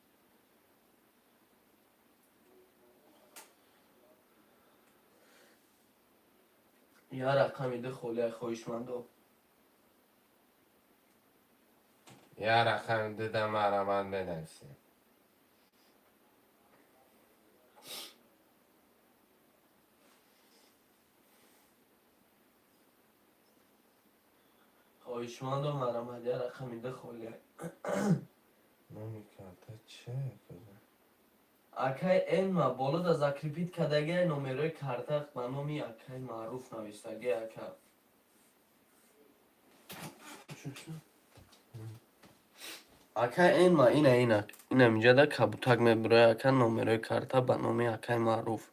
Я рақами ду холия, хоҳишмандо. Я рақами дуда марҳамат менависем. Хоҳишмандо, марҳамат, я рақами ду холия. Номи карта чия, акаҷон? Акай Эмма, болода закрепить кардагиай номерои карта, ба номи акай Маъруф навистагӣ, ака. Акай Эмма, ина, ина, ина, инҷада кабутак мебирояд, ака, номерои карта ба номи акай Маъруф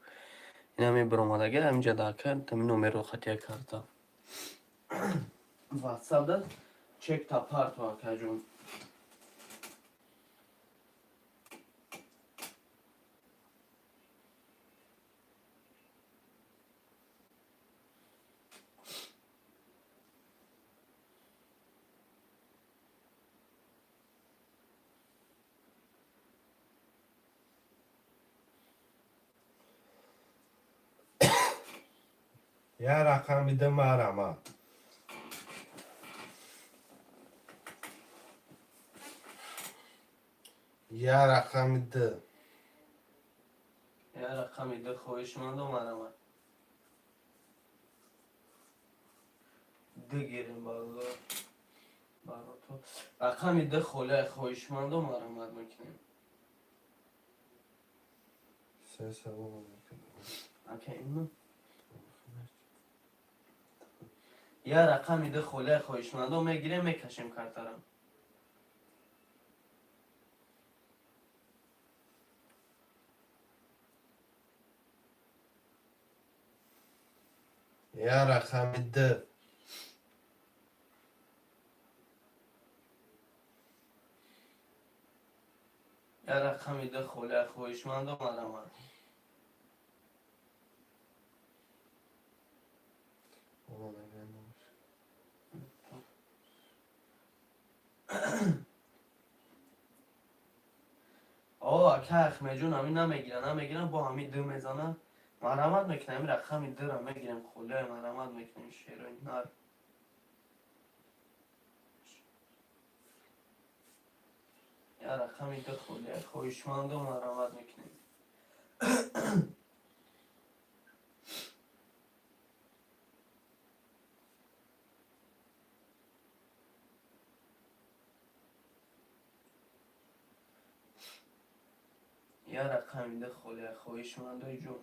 ина мебиромадаги ҳаминҷада, ака, ҳамин номеро хатия карта. Ватсапда чекта парто, акаҷон. Я рақами ду, марҳамат. Я рақами д. Я рақами д, хоҳишмандо, марҳамат. Д гирем, бародар. Барото. Рақами д холия, хоҳишмандо, марҳамат мекунем. Се, салом алейкум. Ака, инно. Я рақами д холия, хоҳишмандо, мегирем, мекашем картара. Я рақами д. Я рақами д холия, хоҳишмандо, марҳамат. Омадаган набошад. О, ака Ахмедҷон, ҳамин намегира, намегира, бо ҳамин д мезана. Марҳамат мекунем, ҳамин рақами дра мегирем, холия, марҳамат мекунем, шерои нар. Я рақами д холия, хоҳишмандо, марҳамат мекунем. Я рақами д холия, хоҳишмандои ҷон.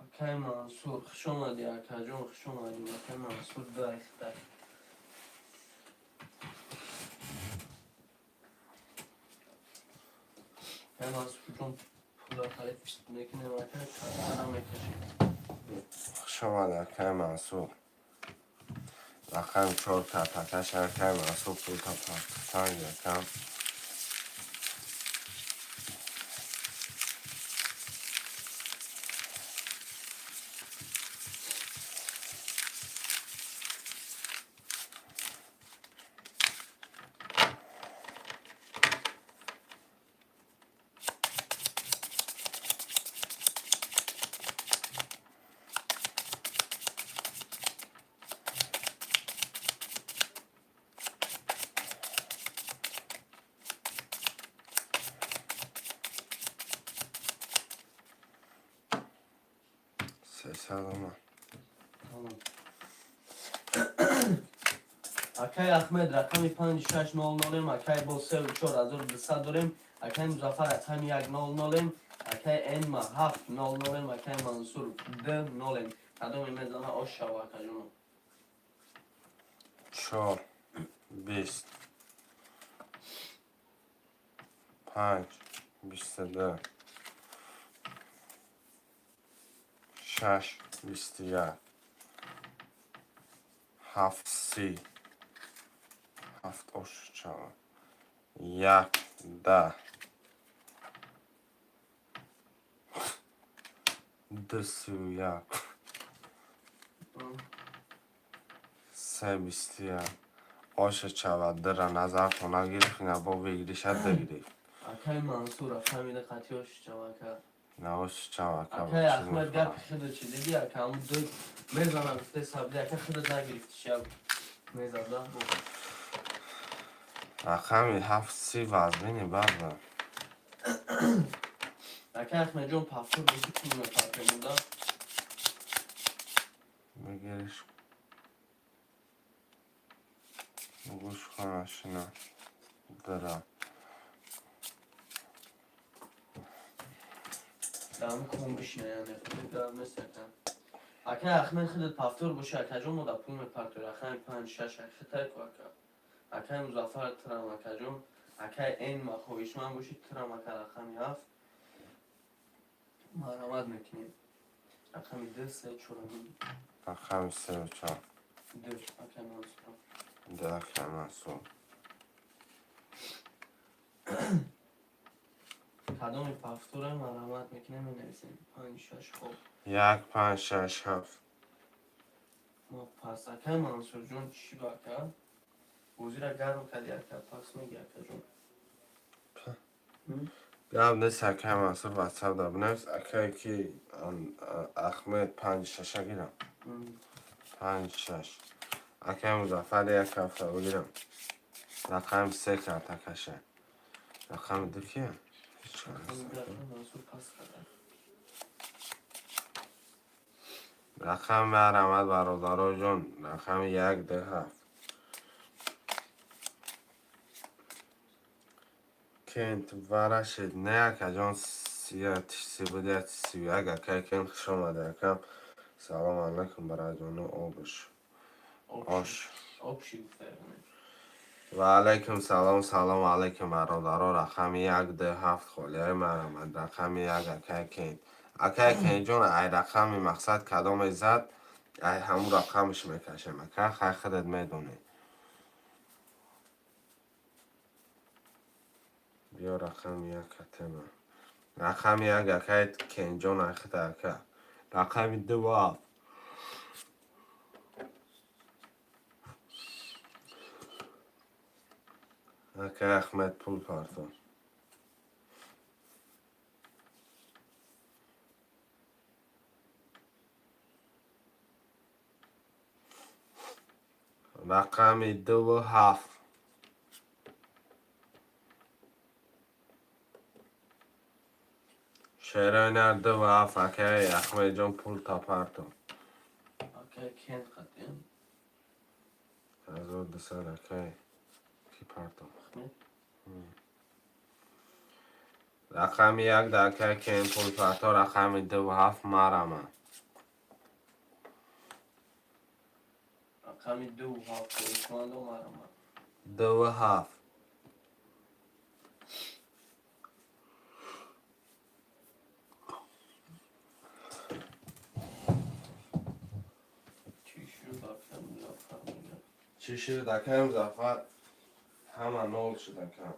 Акай Мансур, хуш омадӣ, акаҷон, хуш омадӣ. Акай Мансур, дай дай. Акай Мансурҷон, пула халиф мекунем, ака, картара мекашем. Хуш омад, акай Мансур. Рақами чор картакаш, акай Мансур, пул тапанг, акам. Сесад омад. Тамом. Акай Ахмед, рақами панҷ шаш нол нолем, акай бо севу чор ҳазору дусад дорем, акай Музаффар, рақами як нол нолем, акай Энма ҳафт нол нолем, акай Мансур д нолем. Кадоме мезана, ош шава, акаҷоно. Чор, 20. Панҷ, 22. Шаш, 21. Ҳафт, 30. Ҳафт ош шава. Як, 10. Ду, 31. Се, 21. Оша чава, дра назартон нагирифт, ина бо выигрыша д гирифт. Акай Мансур, рақами д қатъи ош шава, ака. На, ош чава, ака. Акай Ахмед, гапи худо чӣ диди, ака, ҳамун ду мезана гуфте сабди, ака, худо нагирифти, шаб мезада. Рақами ҳафт, 30 вазмини баъд. Акай Ахмедҷон, повтор боши, пул мепартемуда. Бигириш. Гӯш кун, машина. Дра. Дам кун бишина, яъне худи гап нест, ака. Акай Ахмед, худат повтор боши, акаҷон, мо да пул мепартои. Рақами панҷ шаш хитай ку, ака. Акай Музаффар, трам, акаҷон. Акай Энма, хоҳишманд боши, трам, ака, рақами ҳафт. Марҳамат мекунем. Рақами д, се, чор. Рақами севу чор. Д, акай Мансур. Д, акай Мансур. Кадоми повтора, марҳамат мекунем, менависем. Панҷ шаш, хоб. Як, панҷ, шаш, ҳафт. Мо пас, акай Мансурҷон, чӣ ба, ака? Бозира гарм кардӣ, ака, пас меги, акаҷон. Гап нест, акай Мансур, ватсап да бинавис, акай ки Ахмед, панҷ шаша гирам. Панҷ шаш. Акай Музаффар, як ҳафта бигирам. Рақами се карта каша. Рақами ду кия? Рақами марҳамат, бародароҷон. Рақами як, ду, ҳафт. Кент варашид. Не, акаҷон, сибуд 31. Акай Кент, хуш омадӣ, акам. Салом алайкум, бараҷону обуш. Ош. Ва алайкум салом, салом алайкум, бародаро. Рақами як, ду, ҳафт холиҳои марҳамат. Рақами як, акай Кент. Акай Кентҷон, ай рақами мақсад кадоме зад, ай ҳамун рақамаш мекашем. Ака, хай худат медонӣ. Биё рақами як катема. Рақами як, акай Кентҷон, ай худа ака. Рақами ду ҳафт. Акай Ахмед пул партон. Рақами дуву ҳафт. Шерои нар дуву ҳафт, акай Ахмедҷон пул тапартон. Акай Кент қатиям. 1200 акай ки партон. Рақами як да акай Кент пул парто, рақами дуву ҳафт марама. Рақами дуву ҳафт хоҳишмандо марама. Дуву ҳафт. Чӣ шуд, акай Музаффар мегӯяд? Чӣ шуд, акай Музаффар? Ҳама нол шуд, акам.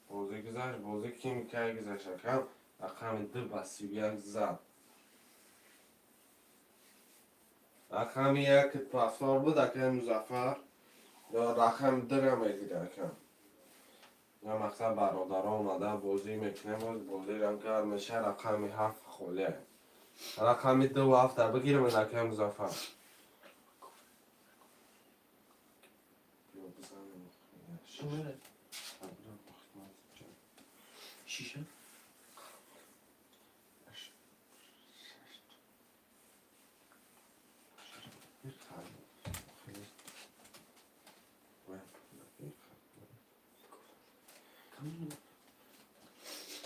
Бозӣ гузашт, бозӣ ким кай гузашт, акам? Рақами ду ба 31 зад. Рақами як пафтор буд, акай Музаффар. Ё рақами дура мегирӣ, акам. Я мақсад бародаро омада бозӣ мекунем, боз бозирам гарм меша, рақами ҳафт холия. Рақами дуву ҳафта бигирем, акай Музаффар. Биё бизанем. Шиша?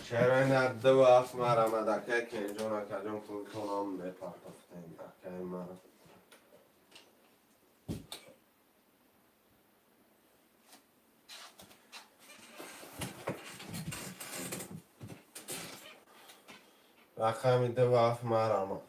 Чаро ина дуву ҳафт марҳамат, акай Кенҷон, акаҷон, пултонам мепартофтем, акай ман. Рақами дуву ҳафт марҳамат.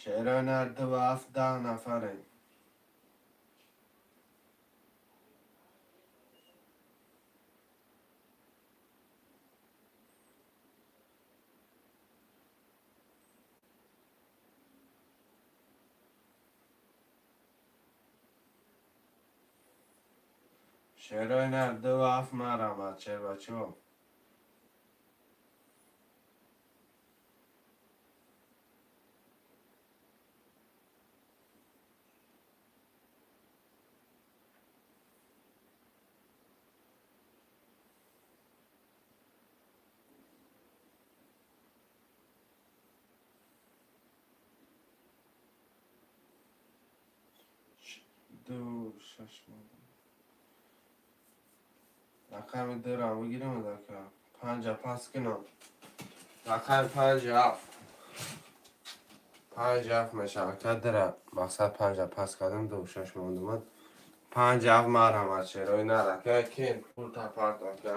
Шерои нар дуву ҳафт 10 нафарем. Шерои нар дуву ҳафт марҳамат, шербачиҳо. Ду шаш рақами дурам бигирем, ака. Панҷа пас кунам. Рақами панҷ ҳафт. Панҷ ҳафт мешавад, ака дура. Мақсад панҷа пас кардам, ду шаш мондумад. Панҷ ҳафт марҳамат, шерои нар, ака Кент пул тапарт, ака.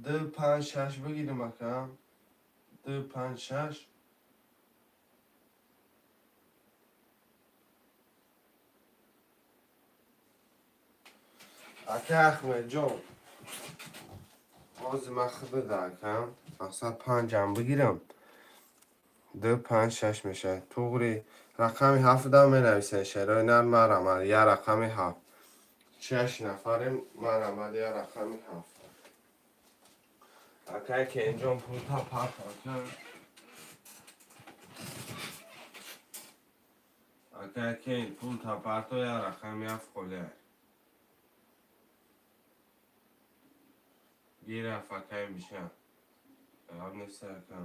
Ду, панҷ, шаш бигирем, ака. Ду, панҷ, шаш. Ака Ахмедҷон, ҳозир ман худада, ака, мақсад панҷам бигирам. Ду, панҷ, шаш мешавад. Туғри, рақами ҳафтам менависед, шерои нар, марамад, я рақами ҳафт. Шаш нафарем, марамад, я рақами ҳафт. Акай Кенҷон, пулта парт, ака. Акай Кен, пулта парто, я рақами ҳафт холия. Гираф, акай Миша. Гап нест, ака.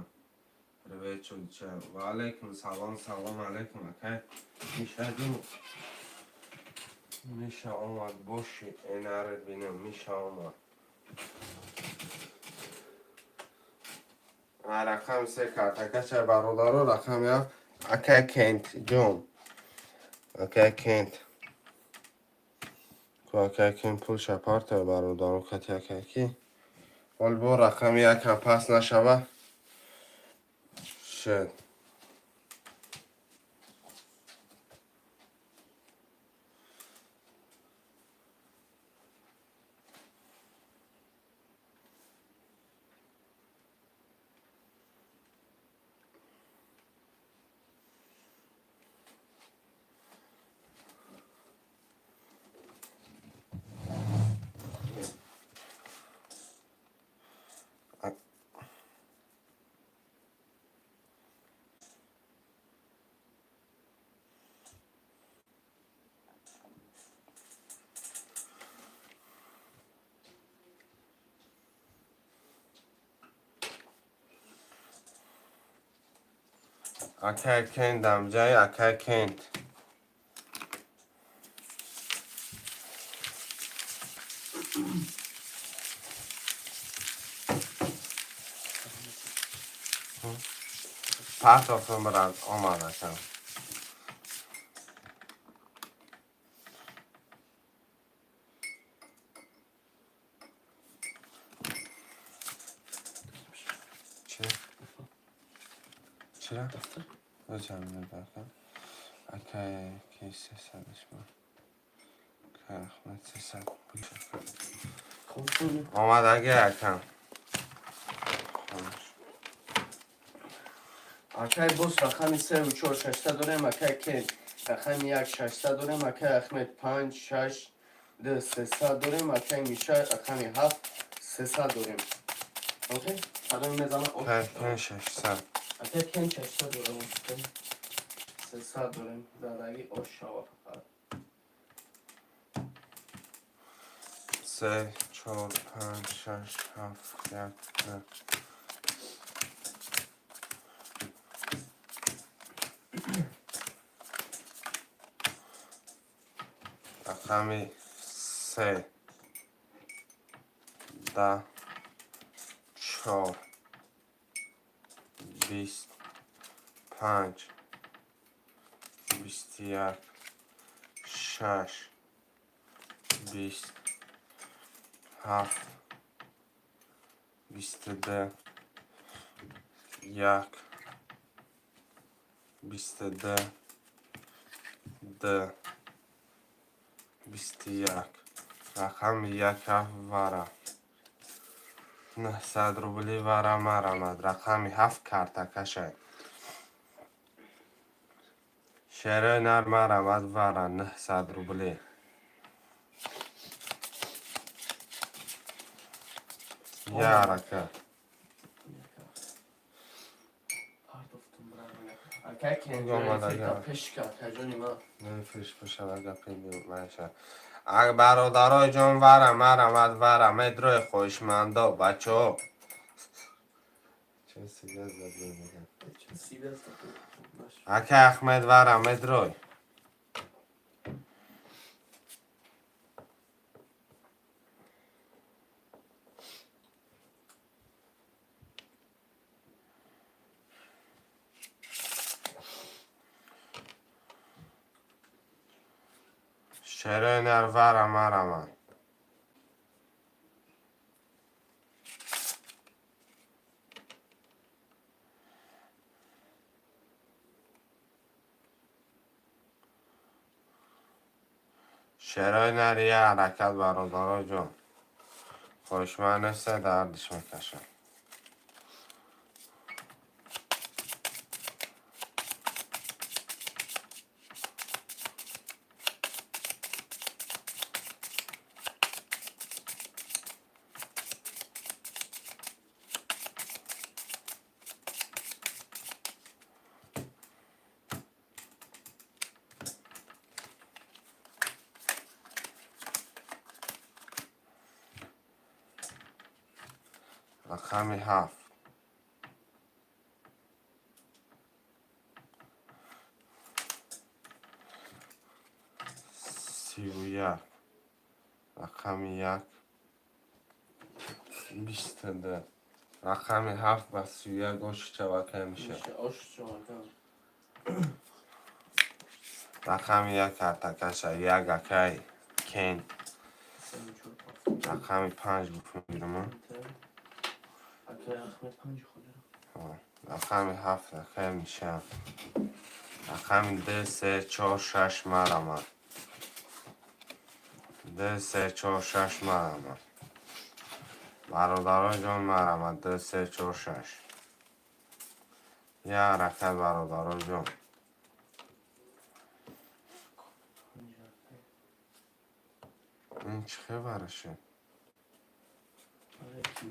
Привет, чулча. Ва алейкум салом, салом алейкум, акай Миша ҷон. Миша омад, боши, энарет бинам, Миша омад. Рақами се картакача, бародаро, рақами ҳафт, акай Кент ҷон. Акай Кент. Ку акай Кент пулша парто, бародаро, кати акай ки. Ҳол бо рақами якам паст нашава. Шуд. Акай Кент дамҷай, акай Кент. Партофтум, брат, омад, акам. Чӣ? Чира? Ака. Акай ки сесадаш ма. Акай Ахмад сесад. Омадаги, акам. Акай бос, рақами севу чор шашта дорем, акай Кен рақами як шашта дорем, акай Ахмед панҷ, шаш, ду сесад дорем, акай Миша рақами ҳафт сесад дорем. Окей, кадоми мезана? Акай Кен шашсад. Акай Кен шашта дорем, сесад дорем, задаги ош шава фақат. Се, чор, панҷ, шаш, ҳафт, як, ду. Рақами се, да, чор, бист, панҷ, бисту як, шаш, бист, ҳафт, бисту ду, як, бисту ду, ду, бисту як. Рақами як ҳафт вара. 900 рубли вара марамад. Рақами ҳафт картакашай. Шерои нар, марамад, вара 900 рубли. Я рака. Акай Кен. Омад, ага. Пешка, акайҷони ман. Фиш бошава, гапи маша. Бародарои ҷон, вара марамад, вара медрои хоҳишмандо, бачаҳо. Чун сига зад. Акай Ахмед, вара медрой. Шерои нар, вара марамад. Шерои нар, я ҳаракат, бародаро ҷон. Хоҳишманд неста, дардиш мекашам. Рақами 7. 31. Рақами 1. 22. Рақами 7 ба 31 ош чавака мешавад. Ош чавака. Рақами 1 картакаша, як акай Кен. Рақами 5 гуфт мегирам. Рақами 7 акай мешавад. Рақами 2, 3, 4, 6 марамад. 2, 3, 4, 6 марамад. Бародаро ҷон, марамад. 2, 3, 4, 6. Я ҳаракат, бародаро ҷон. Ин чӣ хебараше?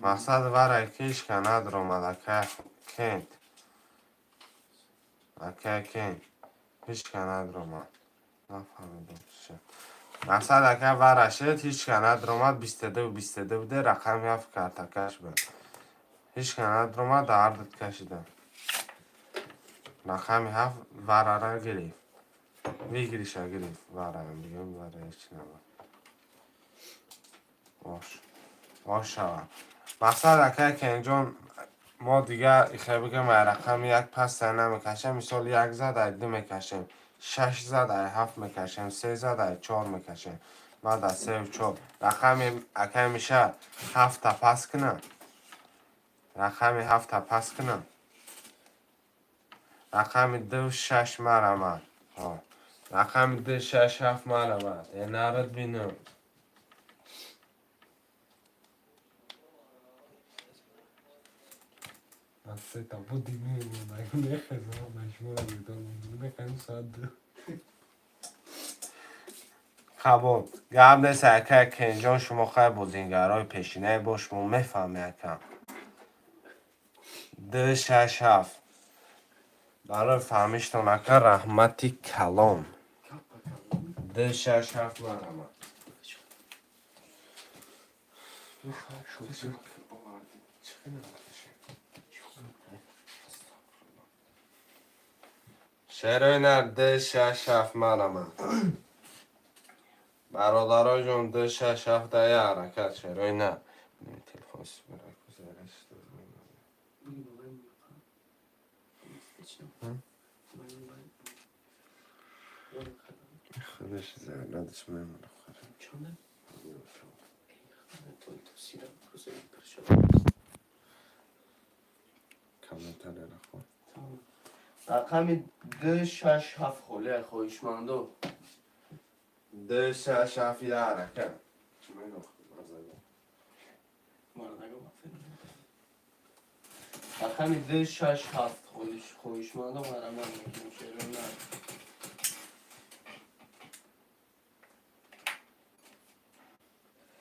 Мақсад варай ки ҳичка надромад, акай Кент. Акай Кент. Ҳичка надромад. Нафаҳмидам чӣ. Мақсад ака варашед, ҳичка надромад, 22 22 буде, рақами 7 картакаш буд. Ҳичка надромад, дардат кашидам. Рақами 7 варара гирифт. Выигрыша гирифт вараам, бигем вара ҳеч набуд. Бош. Бош шавад. Мақсад акай Кенҷон, мо дигар ихе бигем, ай рақами 1 паста намекашем. Мисол 1 зад, ай 2 мекашем. 6 зад, ай 7 мекашем. 3 зад, ай 4 мекашем. Баъд аз 3 4. Рақами акай меша 7-та пас кунам. Рақами 7-та пас кунам. Рақами 2 6 марамад. Рақами 2 6 7 марамад. Э нарад бинам. Та буди қабул. Гап нест, ака Кенҷон, шумо хай бозингарои пешинае бош, шумо мефаҳме, ака. 2 6 7. Барои фаҳмиштон, ака, раҳмати калон. 2 6 7 марамад. Шерои нар, 2 6 7 марамад. Бародаро ҷон, 2 6 7 да я ҳаракат, шерои нар. Телефон худаш заррадаш мемонад. Комментарияро хон. Рақами 2 6 7 холия, хоҳишмандо. 2 6 7 я ҳаракат. Рақами 2 6 7 хоҳишмандо, марамат мекунем, шерои нар.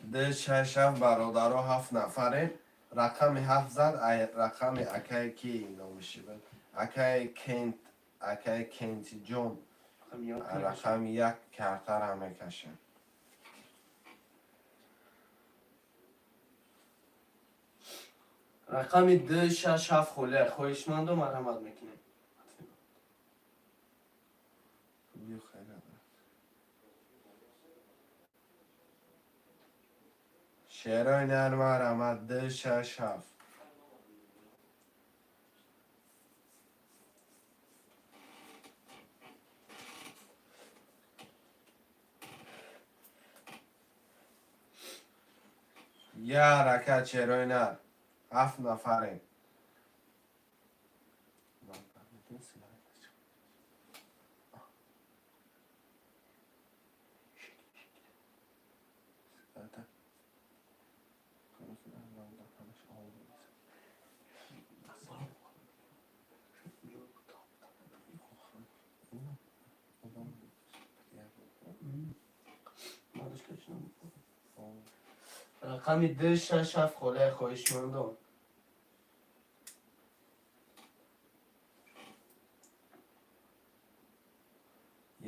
2 6 7, бародаро, 7 нафарем. Рақами 7 зад, ай рақами акай ки номиши буд? Акай Кент, акай Кентиҷон. Рақами 1 картара мекашем. Рақами 2 6 7 холия, хоҳишмандо, марамат мекунем. Шерои нар, марамад. 2 6 7. Я ҳаракат, шерои нар. 7 нафарем. Рақами 267 холия, хоҳишмандон.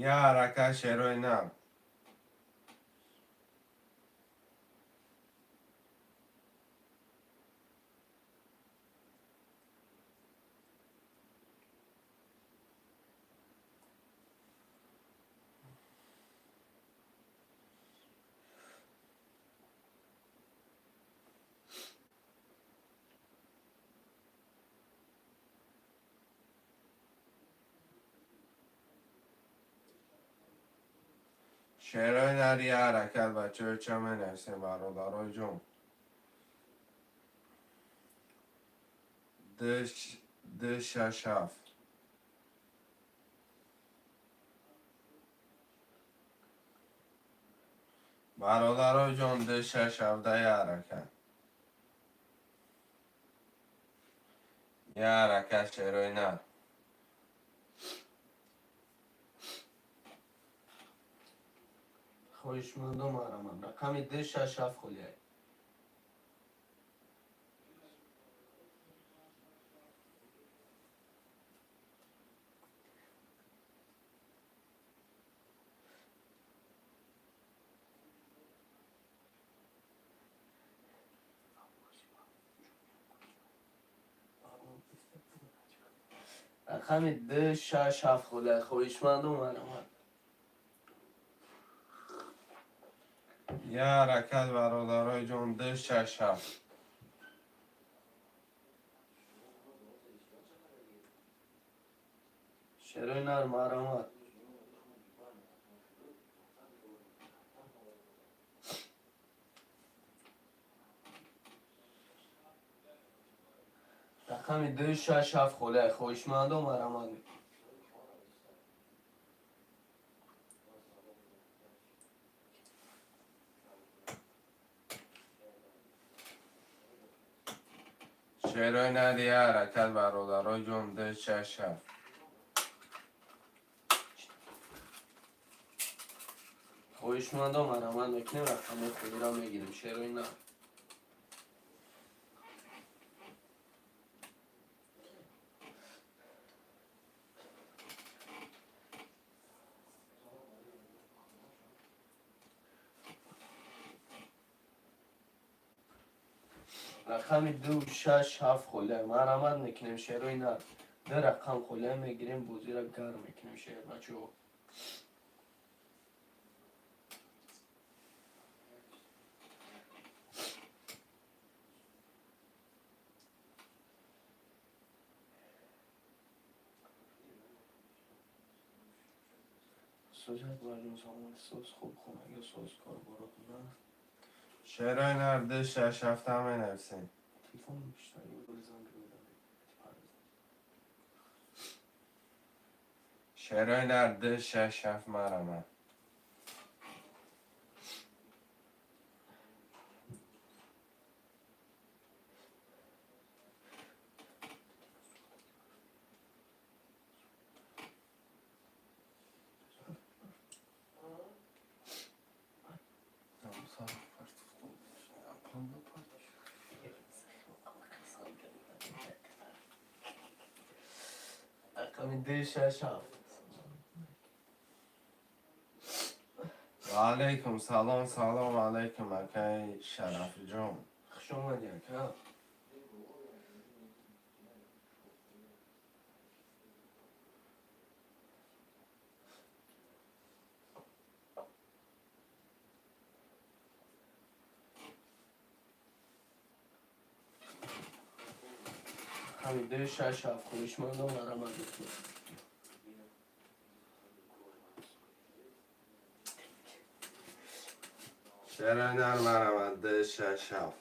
Я ҳаракат, шерои нар. Шерои нар, я ҳаракат, бачаҳо, ча менависем, бародарои ҷон? 267. Бародарои ҷон, 267, я ҳаракат, я ҳаракат, шерои нар. Хоҳишмандон, марҳамат, рақами 267 холия. Рақами 267 холия, хоҳишмандон, марҳамат. Я ҳаракат, бародарои ҷон, 267. Шерои нар, марҳамат. Рақами 267 холия, хоҳишмандон, марҳамат. Шерои нар, я ҳаракат, бародарои ҷон, 267. Хоҳишмандон, марҳамат мекунем, рақамҳои холиро мегирем, шерои нар. Рақами 267 холия, марҳамат мекунем, шерои нар. Ду рақам холия мегирем, бозиро гарм мекунем, шербачаҳо. Соз, барҷон, саломат, соз, хуб, хонага соз, корборотона. Шерои нар, 267 менависем. Телефон бештар занг мезанем. Шерои нар, 267, марҳамат. Рақами 267. Ва алайкум салом, салом алайкум, акаи Шарафҷон. Хуш омадӣ, ака. Рақами 267, хоҳишмандон, марҳамат мекунем. Шерои нар, марҳамат, 267.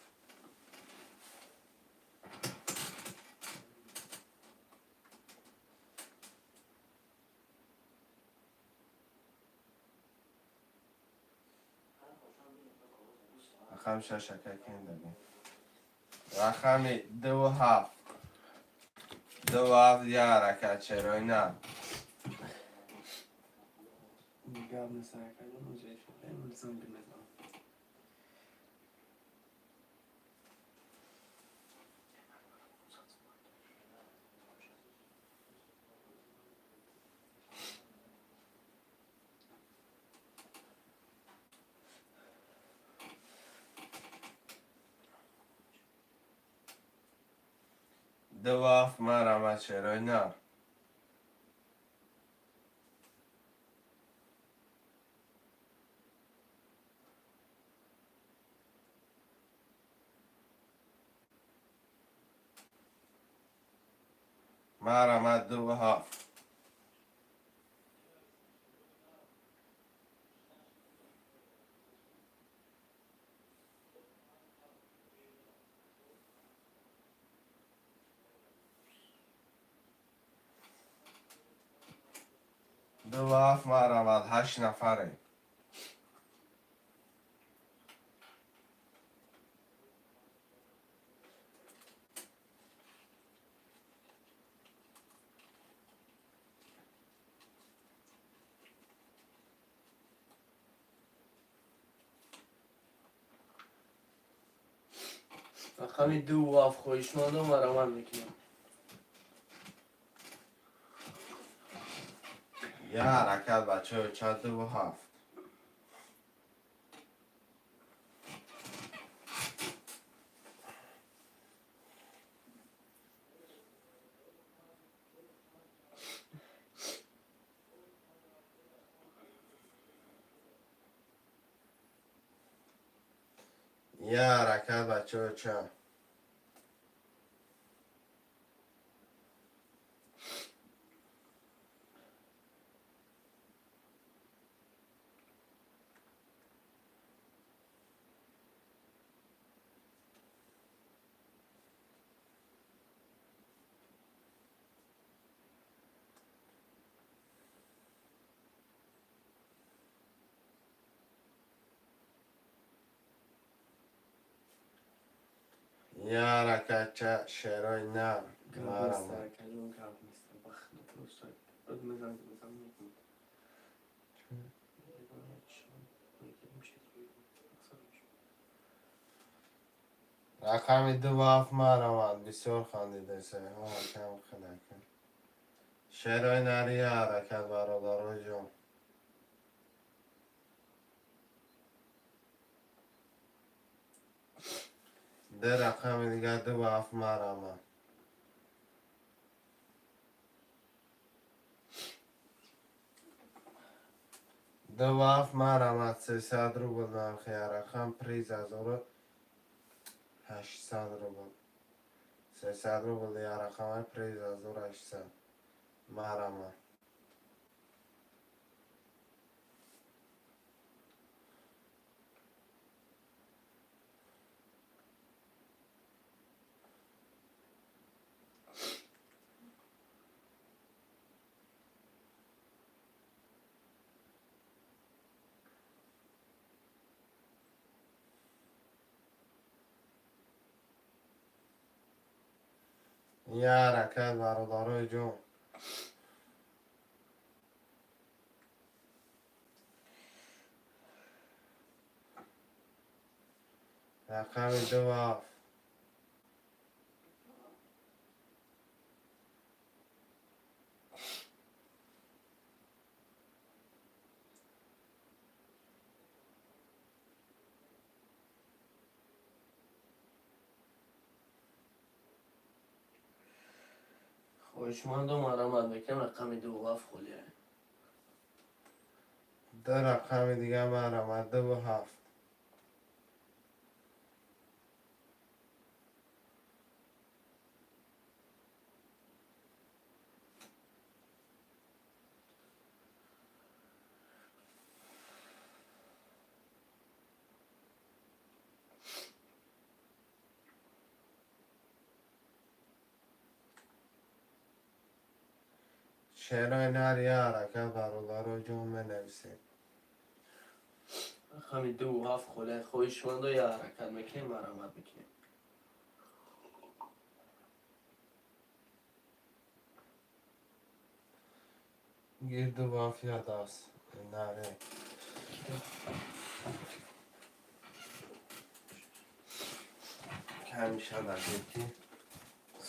Рақами шаш, ака, кендагӣ? Рақами 27, 27, я ҳаракат, шерои нар. Гап нест, акаҷон, занг мезанам. 2 7 марҳамат, шерои нар. Марҳамат, 2 7. 2 7, марҳамат, ҳашт нафаре. Рақами 2 7, хоҳишмандо, марҳамат мекунам. Я ҳаракат, бачаҳо, ча, 2 7. Я ҳаракат, бачаҳо, ча. Я ҳаракат, ча, шерои нар. Гап Марҳамат. неста, акаҷон, гап неста, бахна просто мезанг мезанг мекунад. Мегирем чизҳои мақсад мешавад. Рақами 2 7, марҳамат. Бисёр хандидасе кам хидака. Шерои нари, я ҳаракат, бародарои ҷон. Ду рақами дигар, 2 7, марҳамат. 2 7, марҳамат, 300 рубл нархи рақам, приз 1800 рубл. 300 рубл я рақамай, приз 1800, марҳамат. Я ҳаракат, бародарои ҷон. Рақами 2 7. Хоҳишмандо, марҳамат мекунем, рақами 2 7 холия. Ду рақами дигар, марҳамат, 2 7. Шерои нар, я ҳаракат, бародарои ҷон, менависед. Рақами 2 7 холия, хоҳишмандо, я ҳаракат мекунем, марҳамат мекунем. Гир, 2 7, я даст наре. Камиша дагир, ки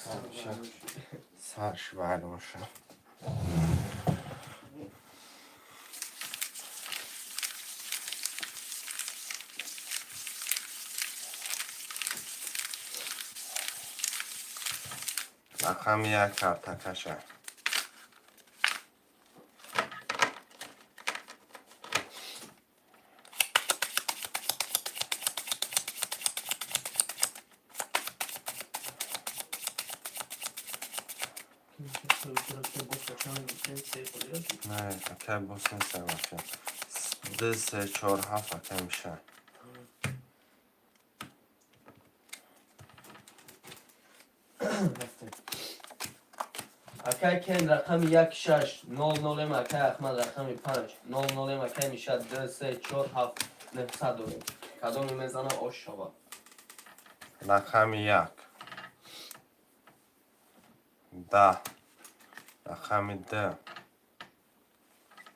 ҳамеша сарш вайрон шад. Рақами як картакаша. Не, акай боз неста вообще. Ду, се, чор, ҳафт акай меша. Акай Кен рақами як, шаш, нол, нолем. Акай Ахмад рақами панҷ, нол, нолем. Акай Миша ду, се, чор, ҳафт, нӯҳсад дорем. Кадоме мезана, ош шавад. Рақами як. 10. Рақами ду.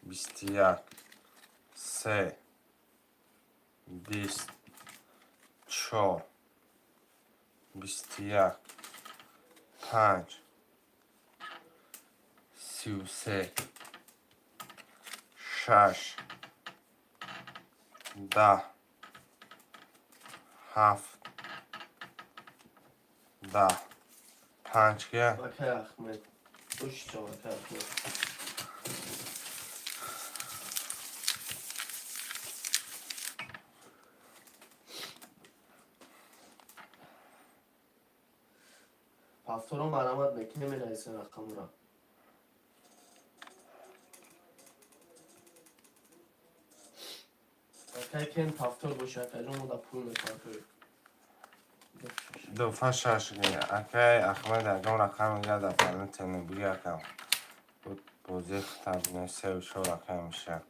21. Се. 20. Чор. 21. Панҷ. 33. Шаш. 10. Ҳафт. 10. Панҷ ки? Акай Ахмед. Ош шавад, акай Ахмед. Повторо марамат мекунем, менависем рақамро. Акай Кен повтор боша, акайҷон, мо да пул мепартоем. Дуфа шаш. Акай Ахмад, ягон рақам гада фалантени буги, акам. Бозӣ хитаб сеу чор акай меша.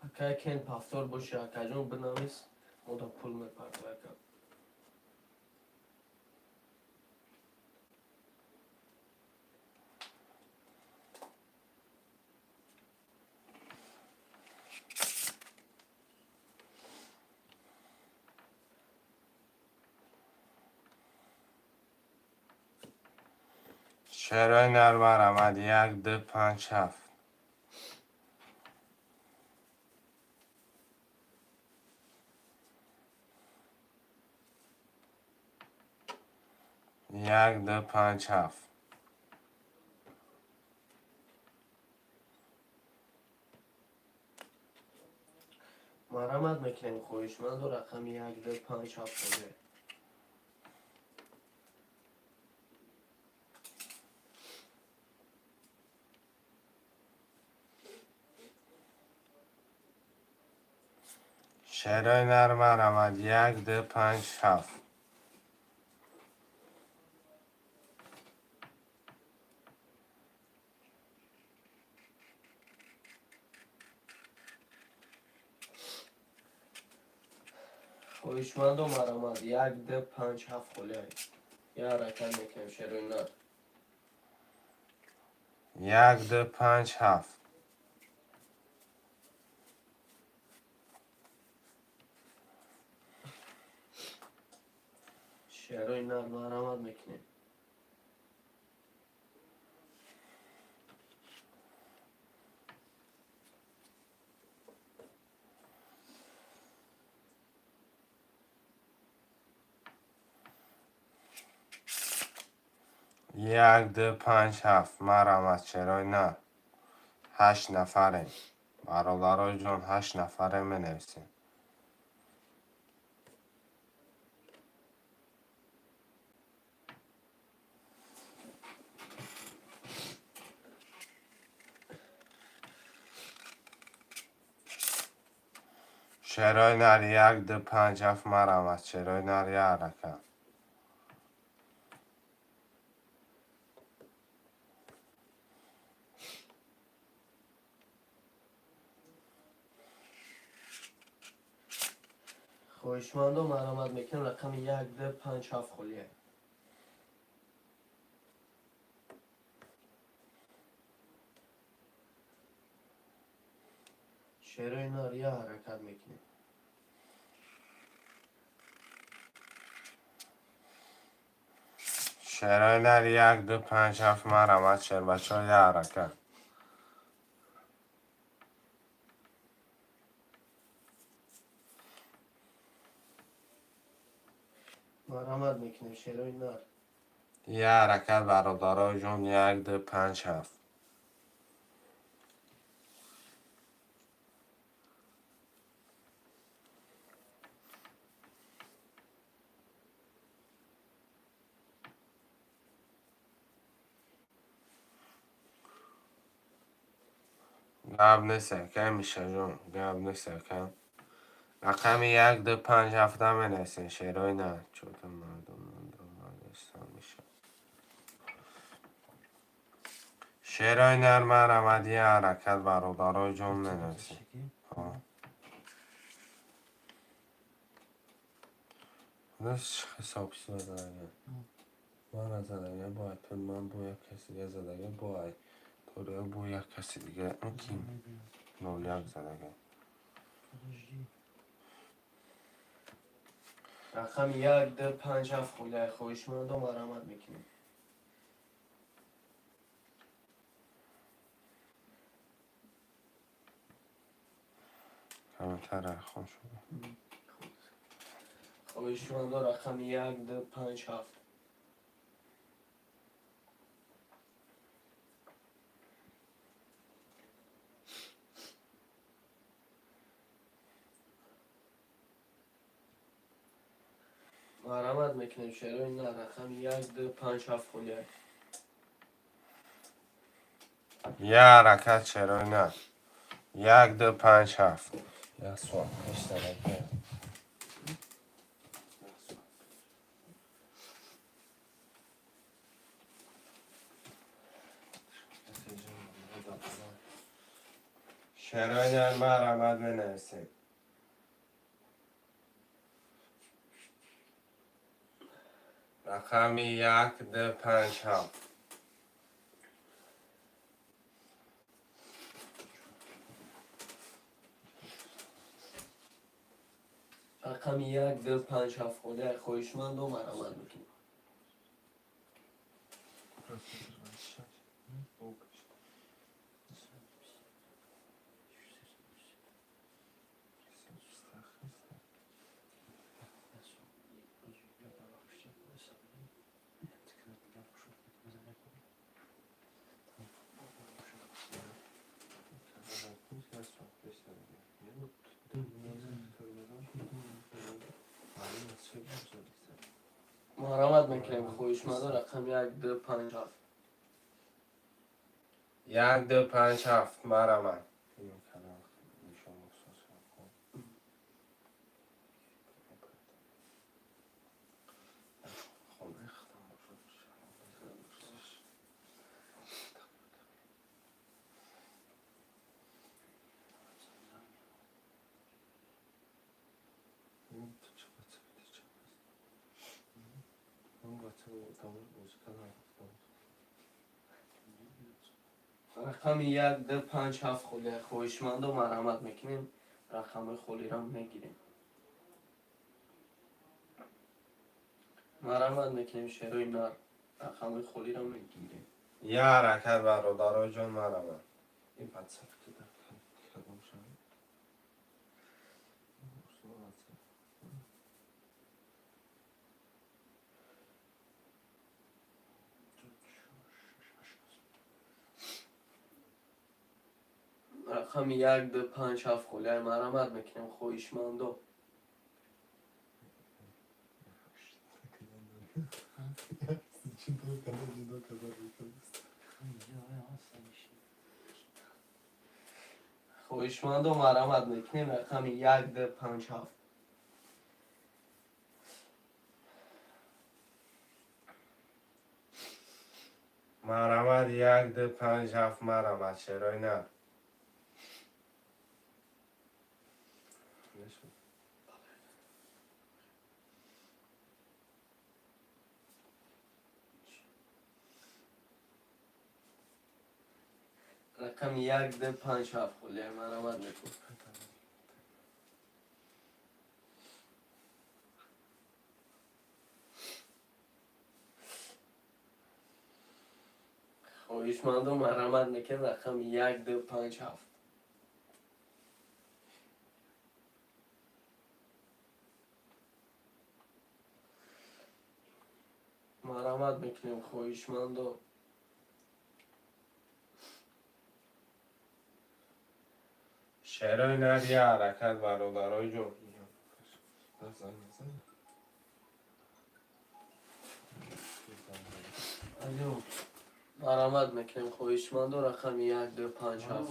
Акай Кен повтор боша, акайҷон, бинавис, мо да пул мепартоем, ака. Шерои нар, марамад. Як, ду, панҷ, ҳафт. Як, ду, панҷ, ҳафт. Марамат мекунем, хоҳишманду, рақами як, ду, панҷ, ҳафт озе. Шерои нар, марамад. Як, ду, панҷ, ҳафт. Хоҳишманду, марамат. Як, ду, панҷ, ҳафт холиай. Я ҳаракат мекунем, шерои нар. Як, ду, панҷ, ҳафт. Шерои нар, марамат мекунем. Як, ду, панҷ, ҳафт, марамат, шерои нар. Ҳашт нафарем, бародарои ҷон, ҳашт нафарем, менависем. Шерои нар, як, ду, панҷ, ҳафт, марамат, шерои нар, як ҳаракат. Хоҳишмандо, марамат мекунем, рақами як, ду, панҷ, ҳафт холия. Шерои нар, я ҳаракат мекунем. Шерои нар як, ду, панҷ, ҳафт, марҳамат, шербачаҳо, як ҳаракат. Марҳамат мекунем, шерои нар. Як ҳаракат, бародарои ҷон, як, ду, панҷ, ҳафт. Гап нест, ака, Мишаҷон, гап нест, ака. Рақами як, ду, панҷ, ҳафт наменависен, шерои нар. Чӯта мардум надомадастан, Миша. Шерои нар, марҳамат, як ҳаракат, бародарои ҷон, менависен. Ҳисоб задага. Мана задага, бо айпад ман бо як каси дига задага, бо ай Ториё бо як каси дига, ки 01 задага. Рақами як, ду, панҷ, ҳафт холиай, хоҳишмандо, марҳамат мекунем. Камтар хон шуда. Хоҳишмандо, рақами як, ду, панҷ, ҳафт. Марҳамат мекунем, шерои нар, рақами як, ду, панҷ, ҳафт холиай. Як ҳаракат, шерои нар. Як, ду, панҷ, ҳафт. Як соат пеш задага. Шерои нар, марҳамат, менависем. Рақами як, ду, панҷ, ҳафт. Рақами як, ду, панҷ, ҳафт холиай, хоҳишмандо, марҳамат мекунем. Марҳамат мекунем, хоҳишмандо, рақами як, ду, панҷ, ҳафт. Як, ду, панҷ, ҳафт, марҳамат. Рақами як, ду, панҷ, ҳафт холиай, хоҳишмандо, марҳамат мекунем, рақамҳои холиро мегирем. Марҳамат мекунем, шерои нар, рақамҳои холиро мегирем. Як ҳаракат, бародарои ҷон, марҳамат. Ин WhatsApp кадом шавад? Рақами як, ду, панҷ, ҳафт холиай, марҳамат мекунем, хоҳишмандо. Хоҳишмандо, марҳамат мекунем, рақами як, ду, панҷ, ҳафт. Марҳамат, як, ду, панҷ, ҳафт, марҳамат, шерои нар. Рақами як, ду, панҷ, ҳафт холиай, марҳамат мекунем. Хоҳишмандо, марҳамат мекунем, рақами 1, 2, 5, 7. Марҳамат мекунем, хоҳишмандо. Шерои нар, я ҳаракат, бародарои ҷон. Алё, марҳамат мекунем, хоҳишмандо, рақами 1, 2, 5, 7.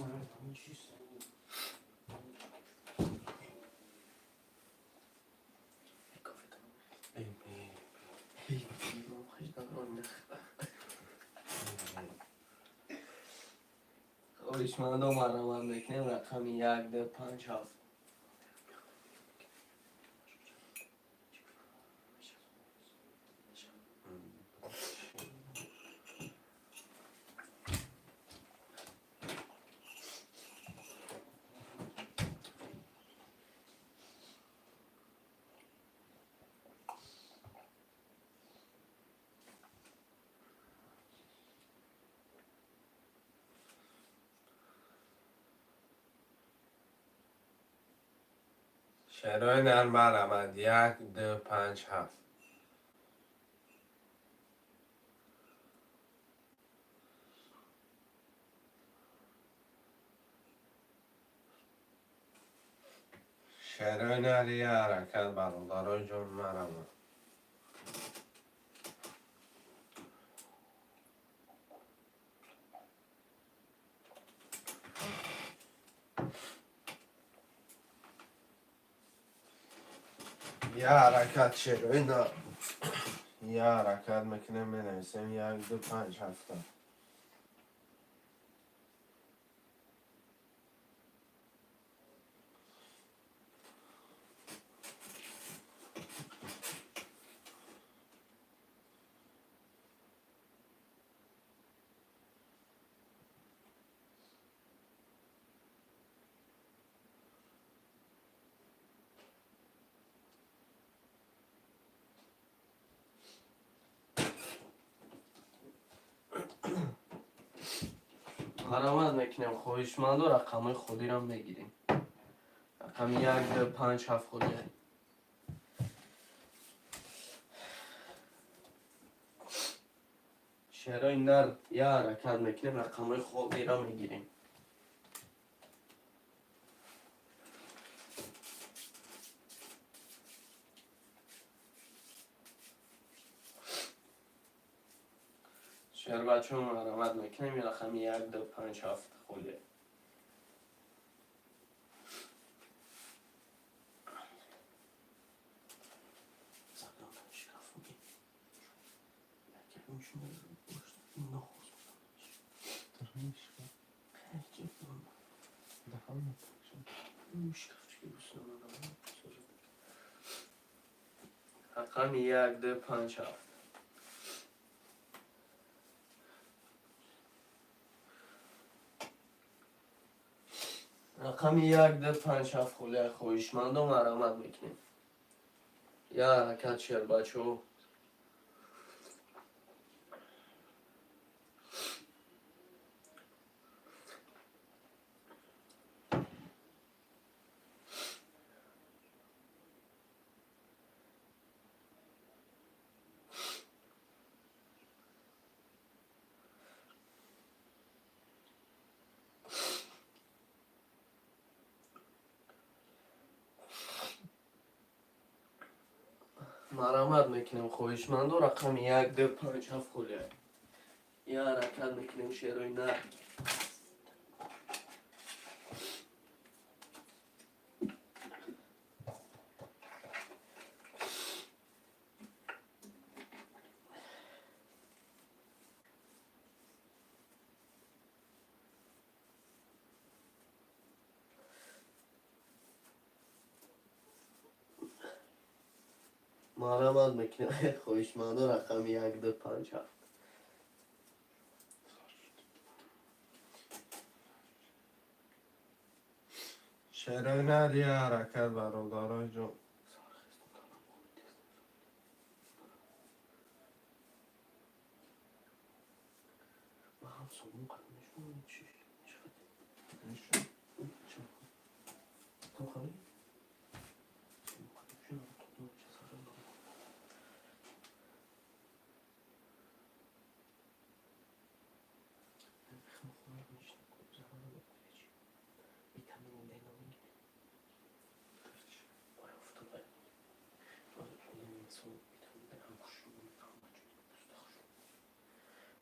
Хоҳишмандо, марҳамат мекунем, рақами 1, 2, 5, 7. Шерои нар, марҳамат, 1, 2, 5, 7. Шерои нар, я ҳаракат, бародарои ҷон, марҳамат. Я ҳаракат, шерои нар, я ҳаракат мекунем, менависем 1, 2, 5, 7. Марҳамат мекунем, хоҳишмандо, рақамҳои холиро мегирем. Рақами 1, 2, 5, 7 холия. Шерои нар, я ҳаракат мекунем, рақамҳои холиро мегирем. Шербачо, марҳамат мекунем, рақами 1, 2, 5, 7 холия. Рақами 1, 2, 5, 7. Рақами 1, 2, 5, 7 холия, хоҳишмандо, марҳамат мекунем. Я ҳаракат, шербачо. Марҳамат мекунем, хоҳишмандо, рақами 1, 2, 5, 7 холия. Я ҳаракат мекунем, шерои нар. Марҳамат мекунем, хоҳишмандо, рақами 1, 2, 5, 7. Шерои нар, я ҳаракат, бародарои ҷон.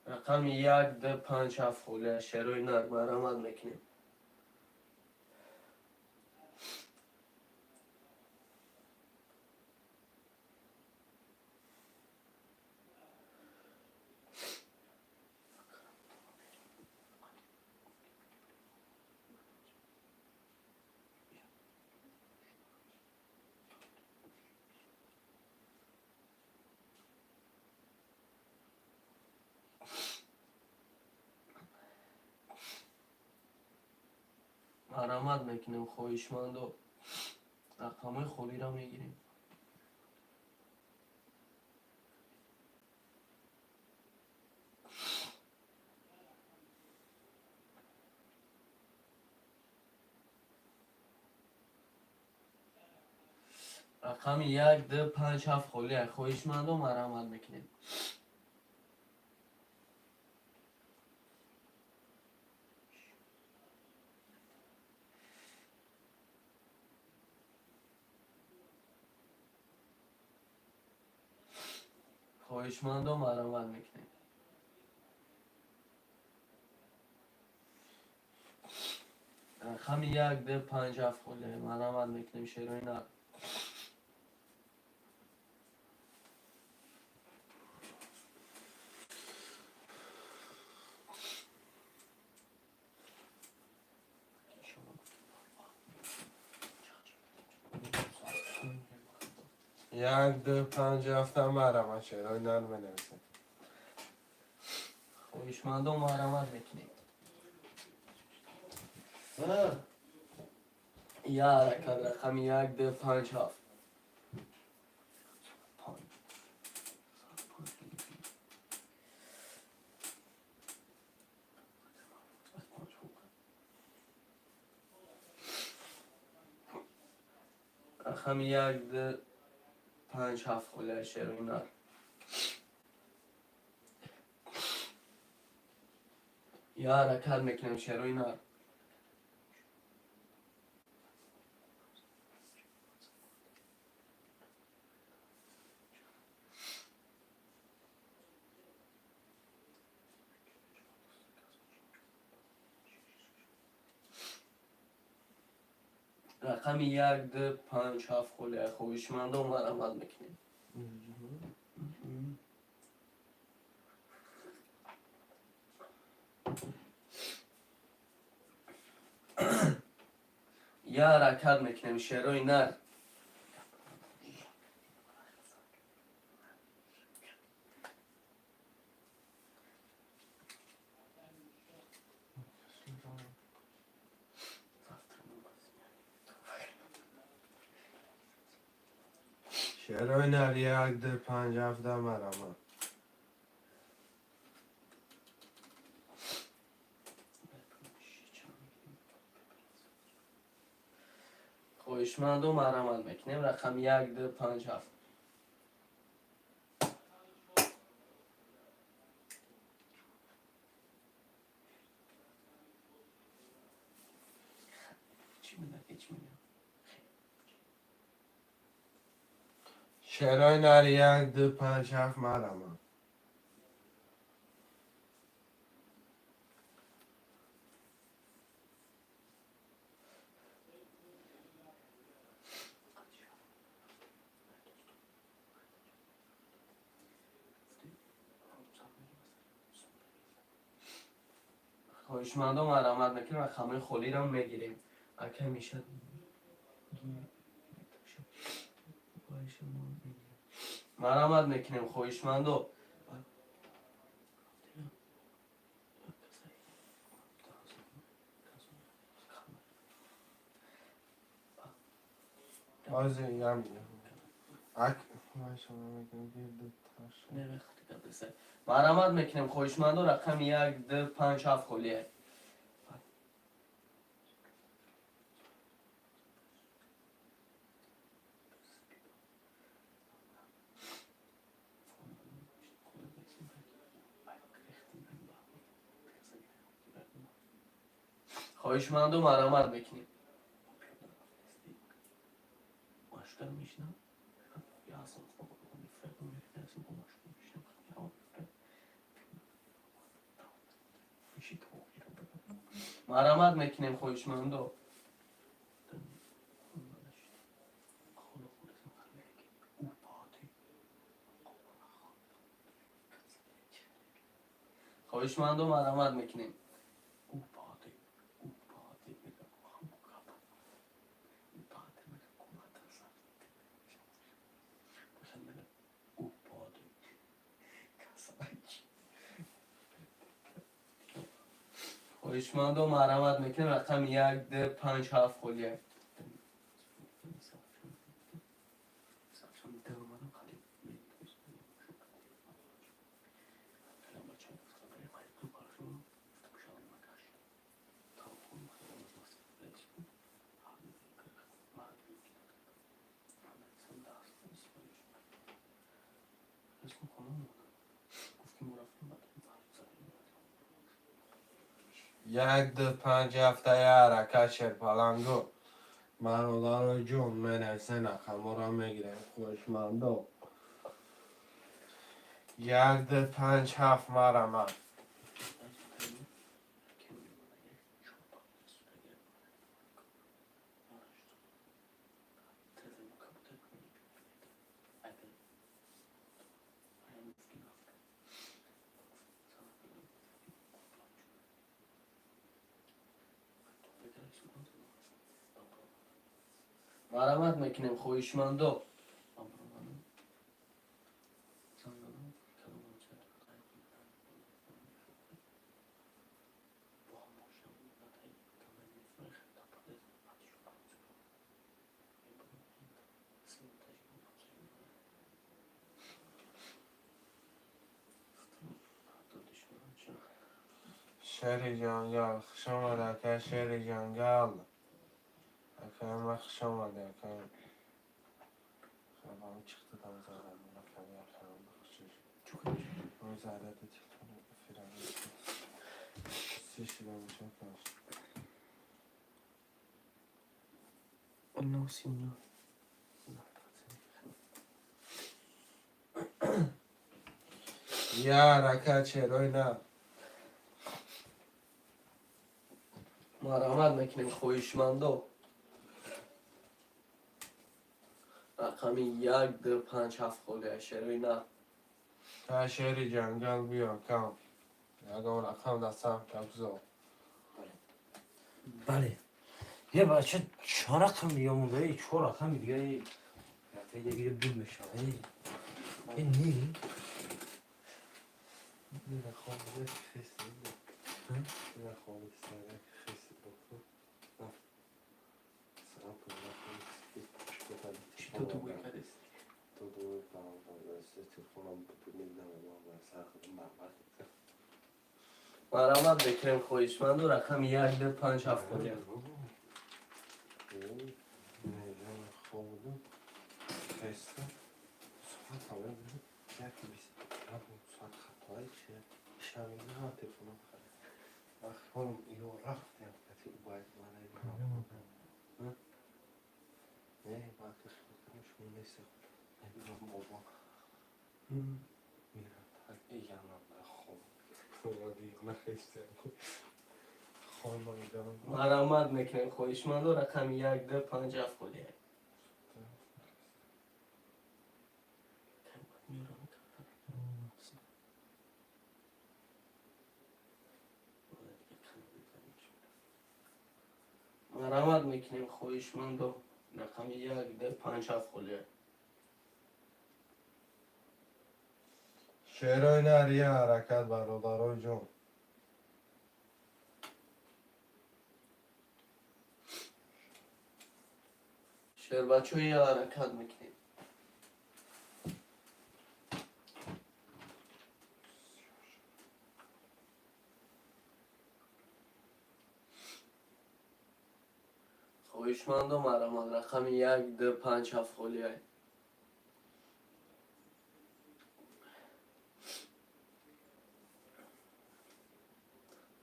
Рақами 1, 2, 5, 7 холия. Шерои нар, марамат мекунем. Марамат мекунем, хоҳишмандо. Рақамҳои холиро мегирем. Рақами 1, 2, 5, 7 холия. Хоҳишмандо, марамат мекунем. Хоҳишмандо, марамат мекунем. Рақами 1, 2, 5, 7 холия. Марамат мекунем, шерои нар. 1, 2, 5, 7 марамат, шерои нар менависем. Хоҳишмандо, марамат мекунем. Я ҳаракат, рақами 1, 2, 5, 7. Рақами 1, 2, 5, 7 холия, шерои нар. Я ҳаракат мекунем, шерои нар. Рақами 1, 2, 5, 7 холия. Хоҳишмандо, марамат мекунем. Я ҳаракат мекунем, шерои нар. Шерои нар, 1, 2, 5, 7 марамат. Хоҳишмандо, марамат мекунем. Рақами 1, 2, 5, 7. Шерои нар, 1, 2, 5, 7 марамат. Хоҳишмандо, марамат мекунем, рақамҳои холиро мегирем. Ака мешад. Марамат мекунем, хоҳишмандо. Ҳозир ям. Ак. Марҳамат мекунем, хоҳишмандо, рақами як, ду, панҷ, ҳафт холия. Хоҳишмандо, марҳамат мекунем. Марҳамат мекунем, хоҳишмандо. Хоҳишмандо, марҳамат мекунем. Хоҳишмандо, марҳамат мекунем, рақами як, ду, панҷ, ҳафт холия. Як, ду, панҷ, ҳафта, я ҳаракат, шерпалангу. Бародаро ҷон, менависен, рақамҳоро мегирем, хоҳишмандо. Як, ду, панҷ, ҳафт, марҳамат. Марҳамат мекунем, хоҳишмандо. Шери ҷангал, хуш омад, ака Шери ҷангал. Акаям, хуш омадӣ, акаям. Хабам чиқди там задам, акам, бахшиш. Заряди телефони эфирам. Сишидам чакаш. Ну, сильно. Я ҳаракат, шерои на. Марҳамат мекунем, хоҳишмандо, рақами як, ду, панҷ, ҳафт холия, шерои на. Та шери ҷангал, биё, акам. Ягон рақам дастам гузор. Бале, е бача, чор рақам дига монда, е, чор рақами дига, е, дафъаи дига буд мешава, е, е, ни. Ина хобида хеси. Ина хобида сарак хеси боку. Саат Чӣ то дугӯй кардест? То дугӯй телефонам буд, намедонам, сар барбад. Марҳамат мекунем, хоҳишманду, рақами як, ду, панҷ, ҳафт холия. Хобудум, хеста, соат ҳамаи яки бист соат хатои чи шавина телефонам харид. Ё рафтем кати убайд мана. Не, ман ки хиёл кардам, шумо нестед. Бобо мирам, так янам хоб нахестем. Марҳамат мекунем, хоҳишманду, рақами як, ду, панҷ, ҳафт холия. Марҳамат мекунем, хоҳишмандо, рақами як, ду, панҷ, ҳафт холия. Шерои нар, я ҳаракат, бародарои ҷон. Шербачо, я ҳаракат мекунем. Хоҳишмандо, марҳамат, рақами 1, 2, 5, 7 холиай.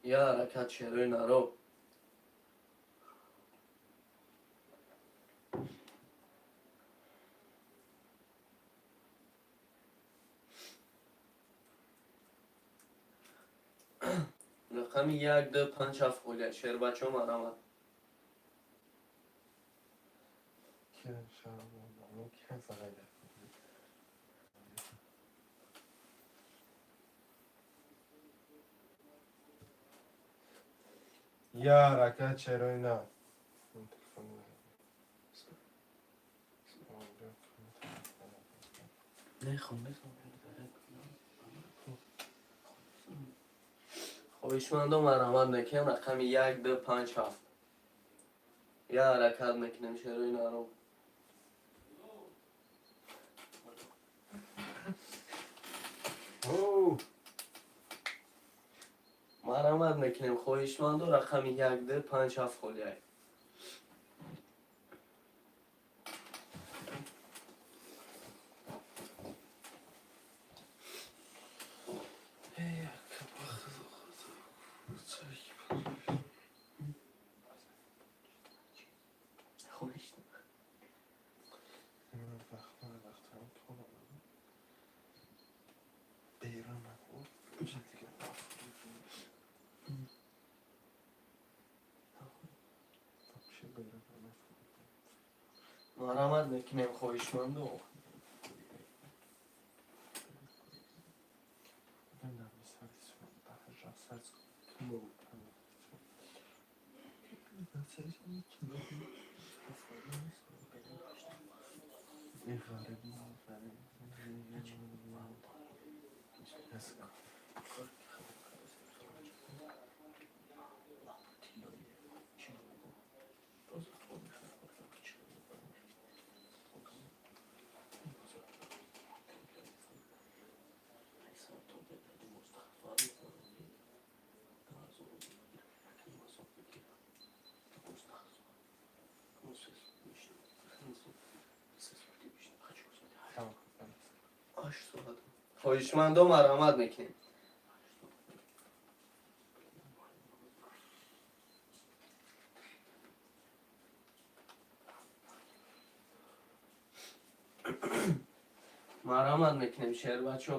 Я ҳаракат, шерои наро. Рақами 1, 2, 5, 7 холиай. Шербачо, марҳамат. Я ҳаракат, шерои нар. Хоҳишмандо, марҳамат мекунем, рақами 1, 2, 5, 7. Я ҳаракат мекунем, шерои наро. Марҳамат мекунем, хоҳишмандо, рақами 1, 2, 5, 7 холиай. Марҳамат мекунем, хоҳишмандо. Хоҳишмандо, марҳамат мекунем. Марҳамат мекунем, шербачо.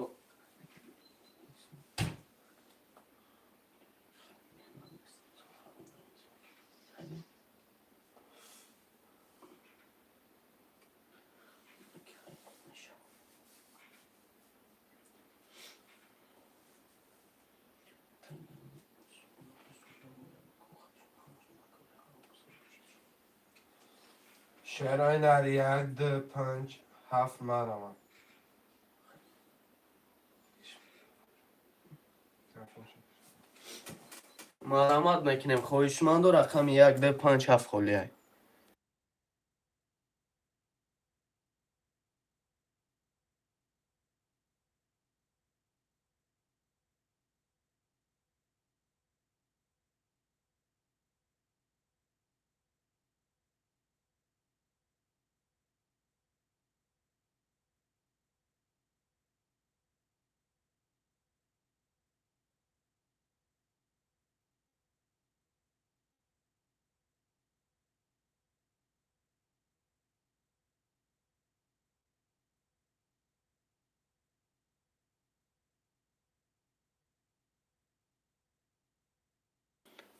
Шерои нар, 1, 2, 5, 7, марҳамат. Марҳамат мекунем, хоҳишмандо, рақами 1, 2, 5, 7 холиай.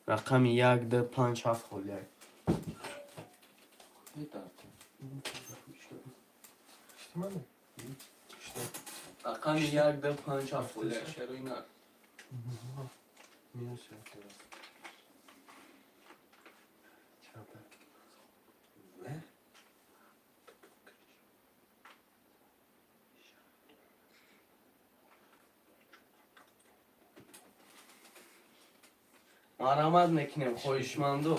Рақами 1, 2, 5, 7 холиай. Рақами 1, 2, 5, 7 холиай, шерои нар. Марҳамат мекунем, хоҳишмандо.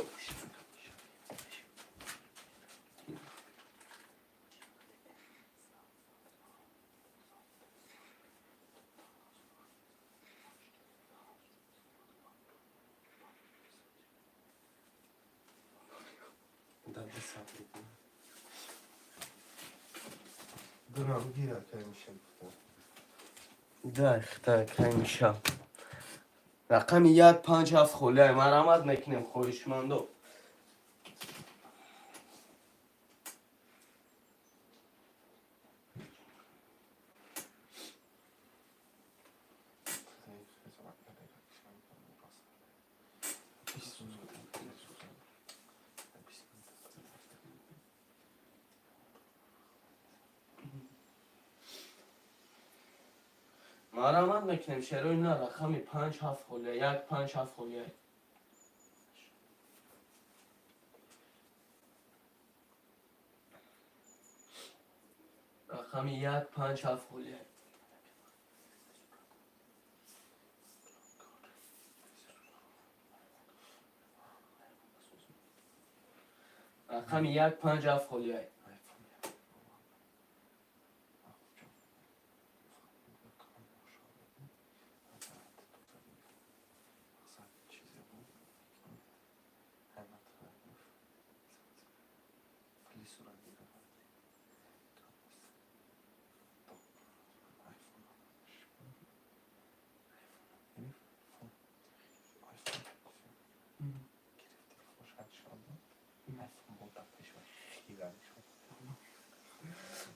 Сабр кун. Дурам гира кай миша гуфтам. Дай, дай, кай миша. Рақами 1 5 7 холиай, марҳамат мекунем, хоҳишмандо. Марҳамат мекунем, шерои на, рақами 5 7 холиай, 1 5 7 холиай. Рақами 1 5 7 холиай. Рақами 1 5 7 холиай.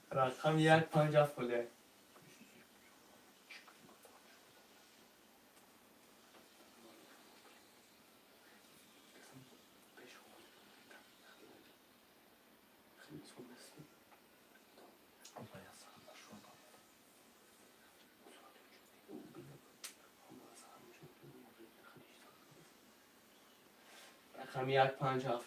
Рақами 1 5 7 холиай. Рақами 1 5 7.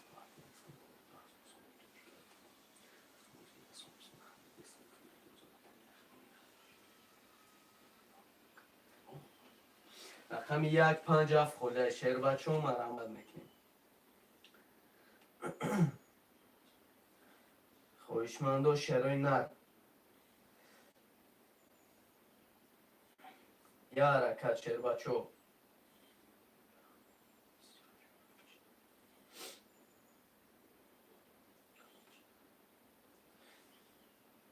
Рақами 1 5 7 холиай, шербачо, марҳамат мекунем. Хоҳишмандо, шерои нар. Я ҳаракат, шербачо.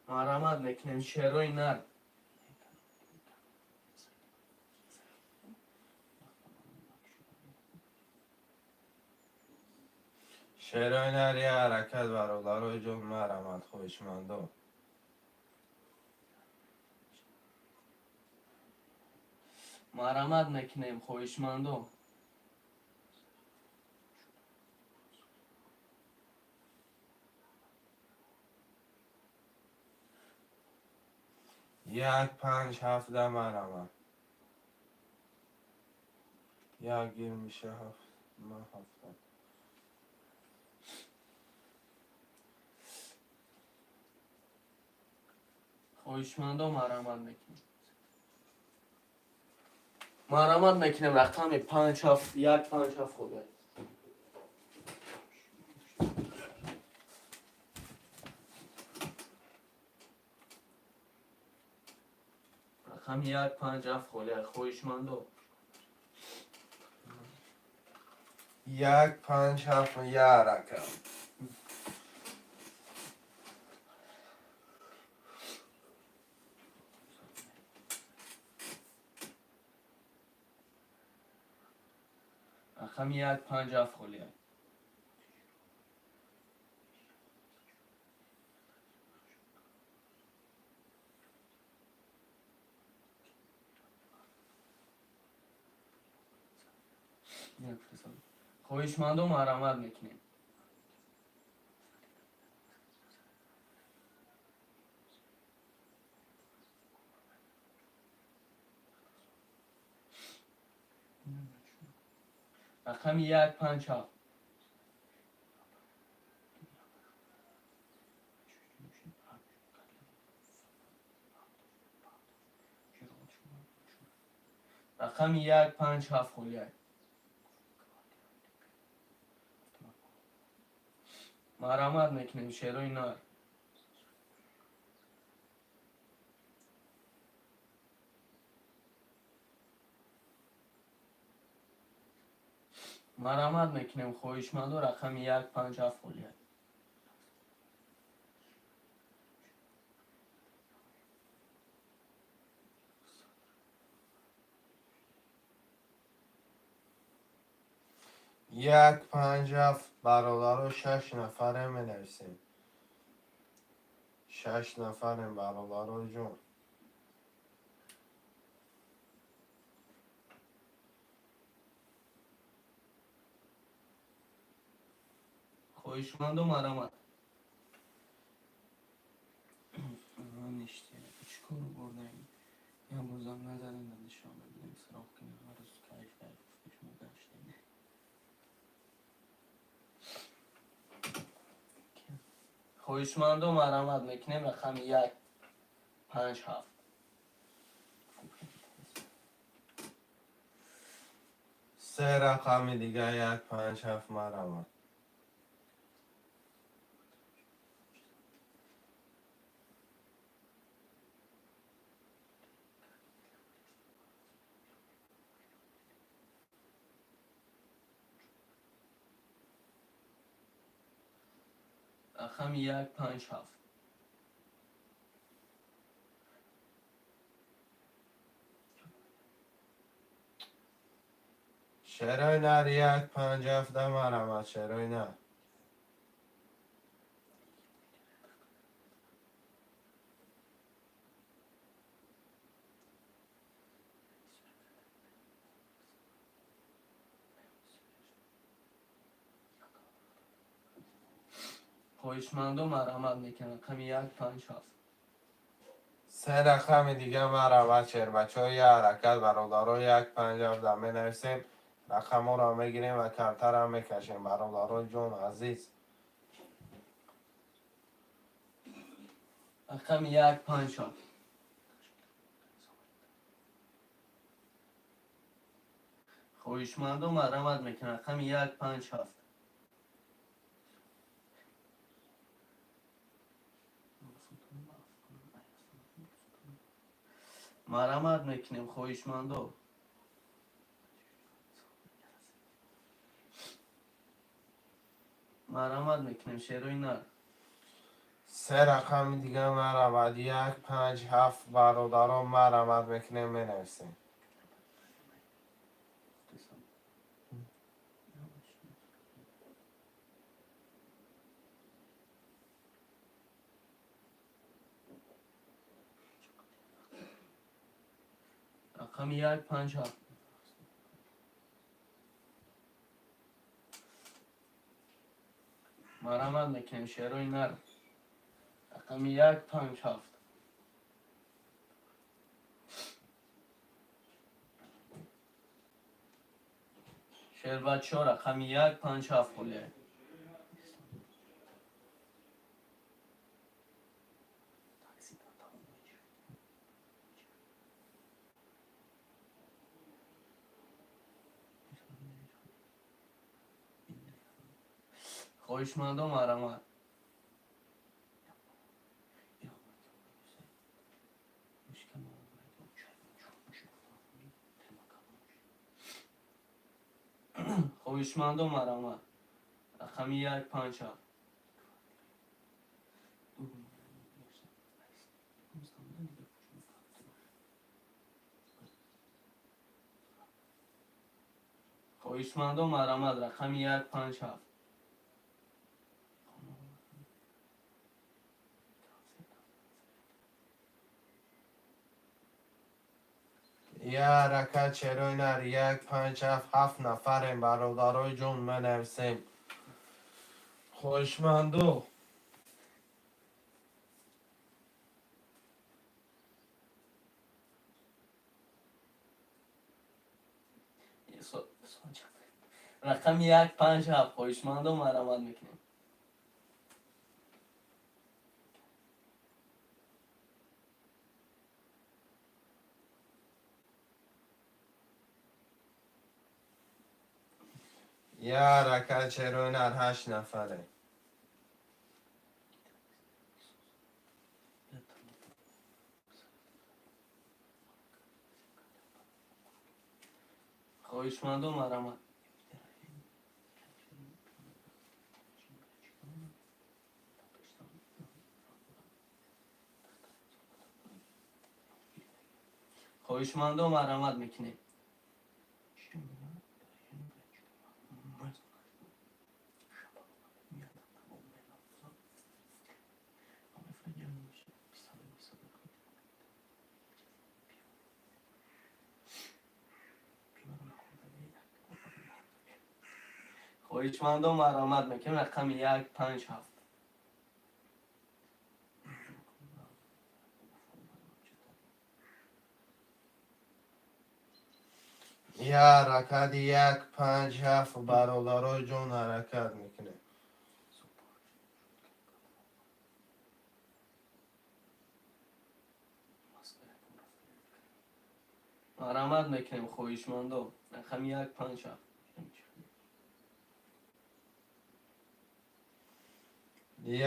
Марҳамат мекунем, шерои нар. Шерои нар, я ҳаракат, бародарои ҷон, марҳамат, хоҳишмандо. Марҳамат мекунем, хоҳишмандо. 1 5 7, марҳамат. Як гир миша ҳафт ма ҳафта. Хоҳишмандо, марҳамат мекунем. Марҳамат мекунем, рақами 5 7, 1 5 7 холиай. Рақами 1 5 7 холиай, хоҳишмандо. 1 5 7, я ҳаракат. Рақами 1 5 7 холиай. Хоҳишмандо, марҳамат мекунем. Рақами 1 5 7. Рақами 1 5 7 холиай. Марҳамат мекунем, шерои нар. Марҳамат мекунем, хоҳишмандо, рақами 1 5 7 холиай. 1 5 7, бародаро, шаш нафаре менависем. Шаш нафарем, бародаро ҷон. Хоҳишманду марамат. Ништи чӣ кор бурдаем? Як рӯзам назадем дар Душанбе будем, сироқ кунем, ҳар рӯз кайф кайф шумо гаштем. Хоҳишманду марамат мекунем, рақами 1 5 7. Се рақами дига, 1 5 7, марамат. Рақами 1 5 7. Шерои нар, 1 5 7, марамат, шерои нар. Хоҳишманду марҳамат мекунам, рақами 1 5 7. Се рақами дига, марамат, шербачаҳо, як ҳаракат, бародаро, 1 5 7 менависем, рақамҳоро мегирем ва картара мекашем, бародарои ҷон азиз. Рақами 1 5 7. Хоҳишманду марҳамат мекунам, рақами 1 5 7. Марҳамат мекунем, хоҳишмандо. Марҳамат мекунем, шерои нар. Се рақами дига, марамат, 1 5 7, бародарон, марамат мекунем, менависем. Рақами 1 5 7. Марҳамат мекунем, шерои нар, рақами 1 5 7. Шербачо, рақами 1 5 7 холия. Хоҳишмандо, марҳамат. Хоҳишмандо, марҳамат, рақами 1 5 7. Хоҳишмандо, марҳамат, рақами 1 5 7. Як ҳаракат, шерои нар, 1 5 7, ҳафт нафарем, бародарои ҷон, менависем, хоҳишмандо. Рақами 1 5 7, хоҳишмандо, марҳамат мекунем. Як ҳаракат, шерои нар, ҳашт нафарем. Хоҳишмандо, марҳамат. Хоҳишмандо, марҳамат мекунем. Хоҳишмандо, марҳамат мекунем, рақами 157. Я ҳаракати 157, бародарои ҷон, ҳаракат мекунем. Марҳамат мекунем, хоҳишмандо, рақами 157.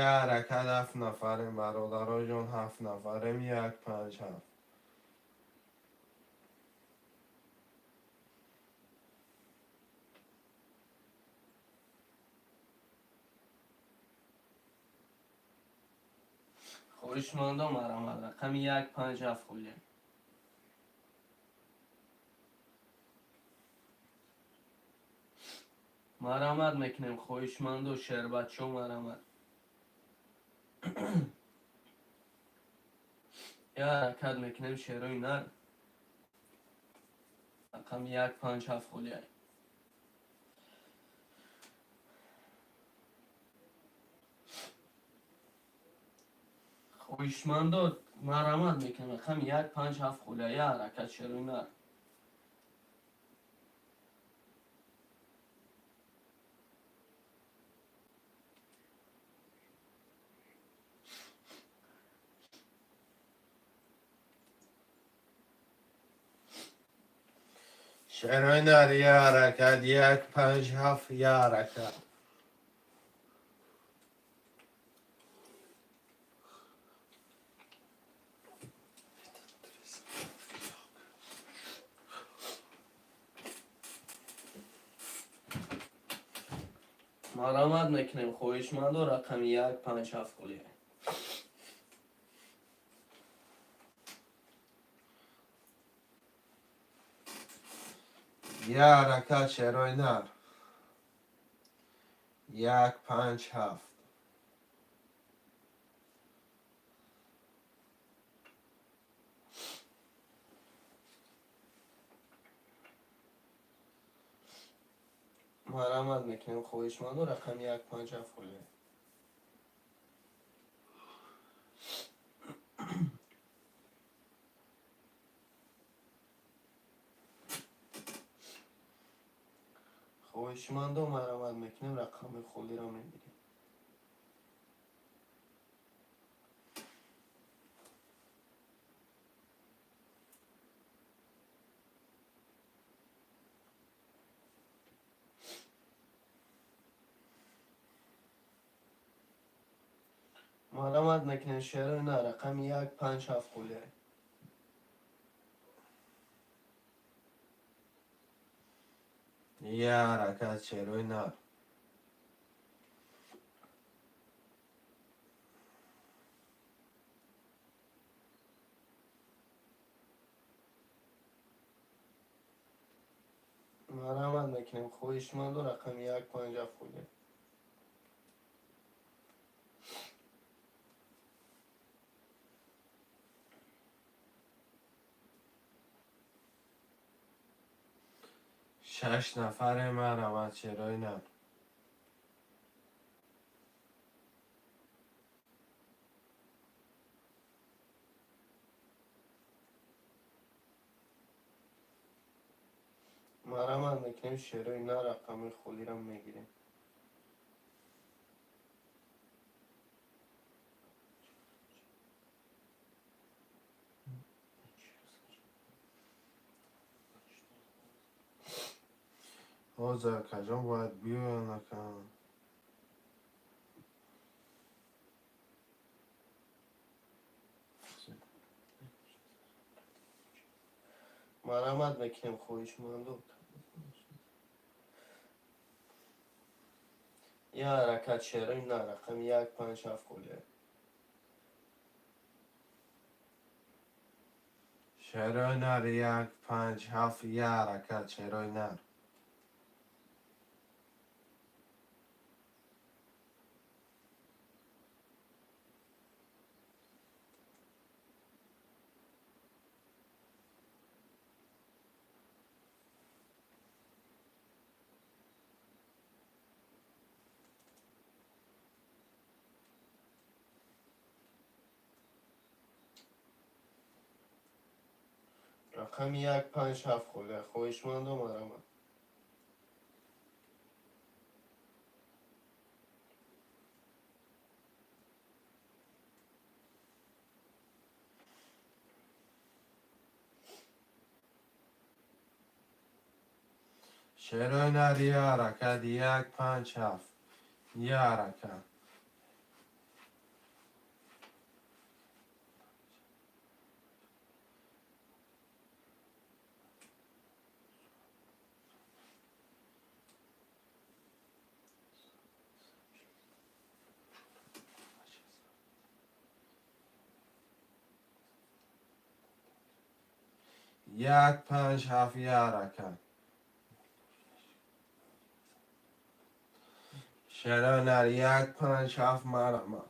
Я ҳаракат, ҳафт нафарем, бародарои ҷон, ҳафт нафарем, 157. Хоҳишмандо, марҳамат, рақами 157 холия. Марҳамат мекунем, хоҳишмандо, шербачо, марҳамат. Я ҳаракат мекунем, шерои нар, рақами 157 холия. Хоҳишмандо, марҳамат мекунем, рақами 157 холия. Я ҳаракат, шерои нар. Шерои нар, я ҳаракат, 157, я ҳаракат. Марҳамат мекунем, хоҳишмандо, рақами 157 холия. Я ҳаракат, шерои нар, 157. Марҳамат мекунем, хоҳишмандо, рақами 157 холия. Хоҳишмандо, марҳамат мекунем, рақами холиро мегирем. Марҳамат мекунем, шерои нар, рақами 157 холия. Я ҳаракат, шерои нар. Марҳамат мекунем, хоҳишмандо, рақами 157 холия. Шаш нафарем, марҳамат, шерои нар. Марҳамат мекунем, шерои нар, рақами холиро мегирем. Ҳозир, акаҷон, бояд биёян, ака. Марҳамат мекунем, хоҳишмандо, я ҳаракат, шерои нар, рақами 157 холия. Шерои нар, 157, я ҳаракат, шерои нар. Рақами 1, 5, 7 холия. Хоҳишмандо, марҳамат. Шерои нар, я ҳаракат, 1, 5, 7, я ҳаракат. 1, 5, 7, я ҳаракат. Шерои нар, 1, 5, 7, марҳамат.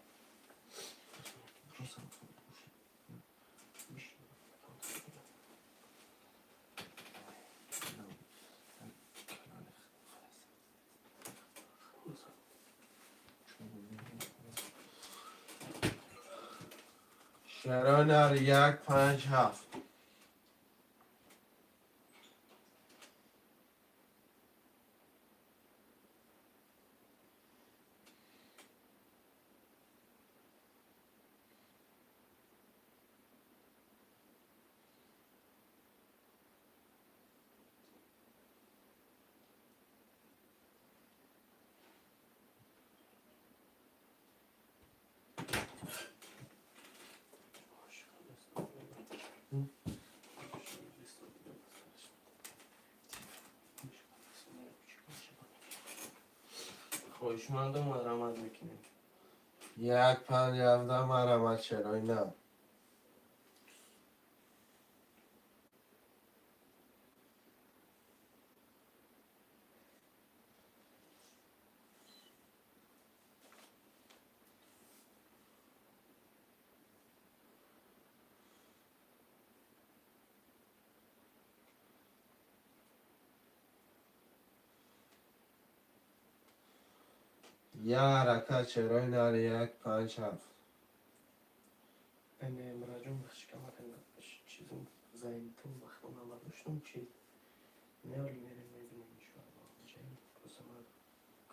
Шерои нар, 1, 5, 7. Хоҳишмандо, марҳамат мекунем. 1, 5, 7, марҳамат, шерои нар. Я ҳаракат, шерои нар, 1, 5, 7. Мираҷон, чизм зайтун вақто набардоштам, чи неоли мерем, мебинем, иншоалло. Просто ман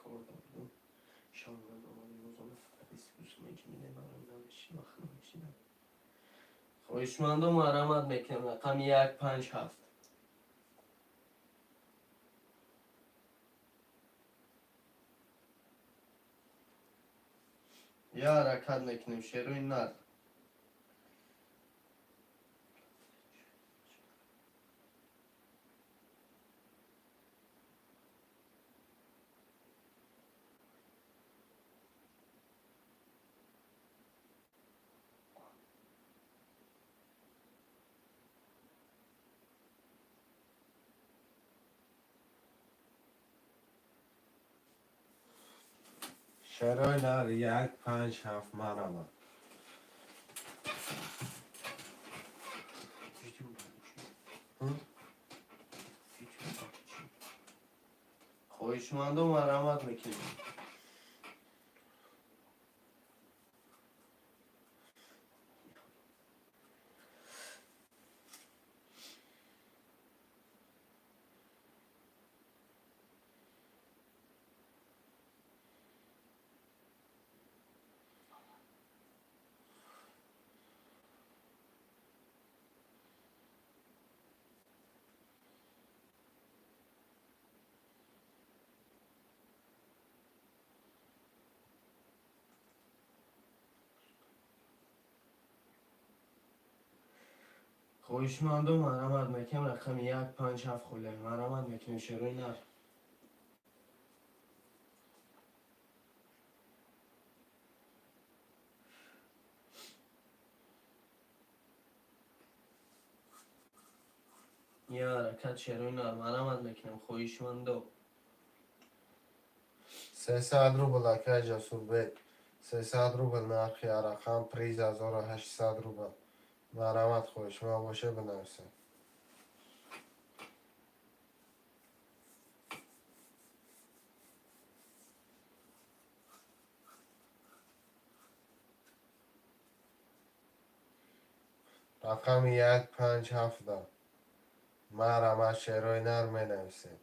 кор дордум, шомрон омадем, рӯзона фақат искус меҷинидем, марам намеши, вақт намешидам. Хоҳишмандо, марҳамат мекунем, рақами 1, 5, 7. Я ҳаракат мекунем, шерои нар. Шерои нар, 1, 5, 7, марҳамат. Хоҳишмандо, марҳамат мекунем. Хоҳишмандо, марҳамат мекунем, рақами 1, 5, 7 холия. Марҳамат мекунем, шерои нар. Я ҳаракат, шерои нар, марҳамат мекунем, хоҳишмандо. 300 рубл, акай Ҷасурбек, 300 рубл нархи рақам, приз 1800 рубл. Марҳамат, хоҳишманд боша, бинависед. Рақами 1, 5, 7. Марама, шерои нар менависем.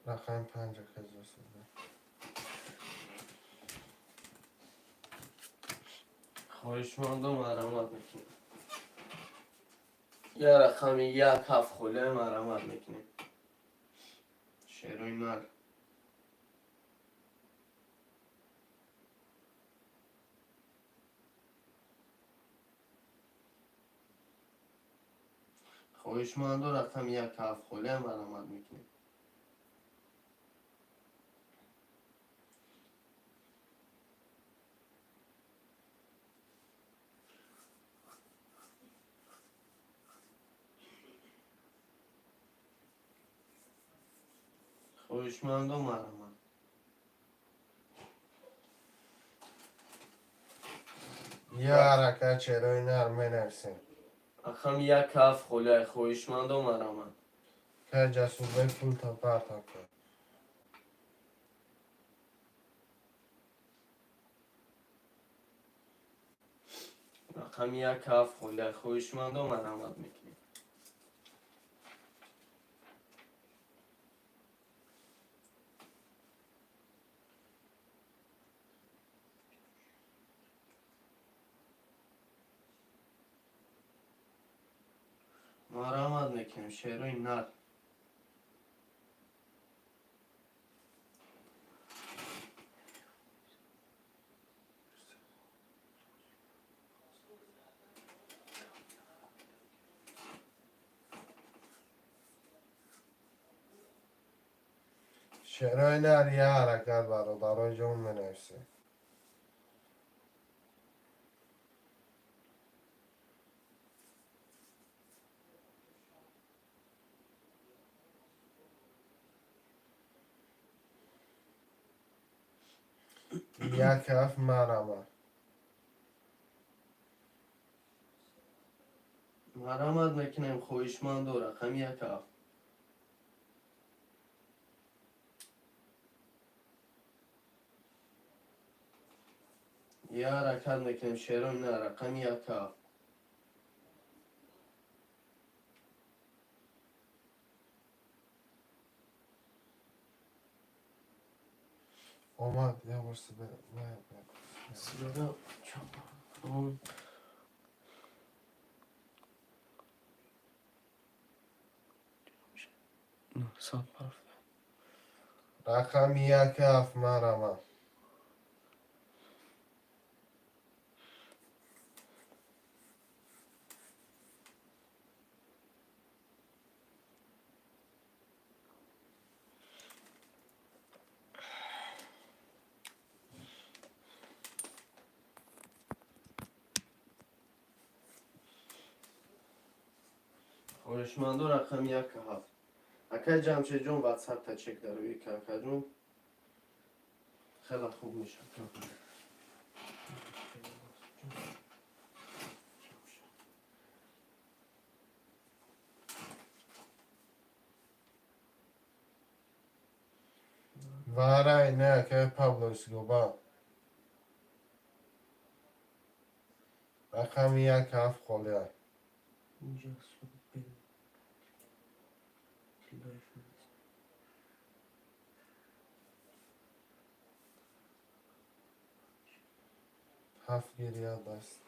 Рақами панҷа кезосуда. Хоҳишмандо, марҳамат мекунем. Я рақами як ҳафт холия, марҳамат мекунем. Шерои нар. Хоҳишмандо, рақами як ҳафт холия, марҳамат мекунем. Хоҳишмандо, марҳамат. Я ҳаракат, шерои нар менависем. Рақами як ҳафт холия, хоҳишмандо, марҳамат. Ка Ҷасурбек, пулта партофта. Рақами як ҳафт холия, хоҳишмандо, марҳамат мекунем. Марҳамат мекунем, шерои нар. Шерои нар, я ҳаракат, бародарои ҷон, менависем. Як ҳафт, марҳамат. Марҳамат мекунем, хоҳишмандо, рақами як ҳафт. Я ҳаракат мекунем, шерои нар, рақами як ҳафт. Омад, я бор себе. Сигара. Чапа. Сад парф. Рақами як ҳафт, марҳамат. Хоҳишмандо, рақами як ҳафт. Акай Ҷамшедҷон, ватсапта чек дарои ка, акаҷон, хеле хуб мешавад. Варай не, акай Пабло Эскобар. Рақами як ҳафт холия. Инҷа суб тиллои финист. Ҳафт гирия даст.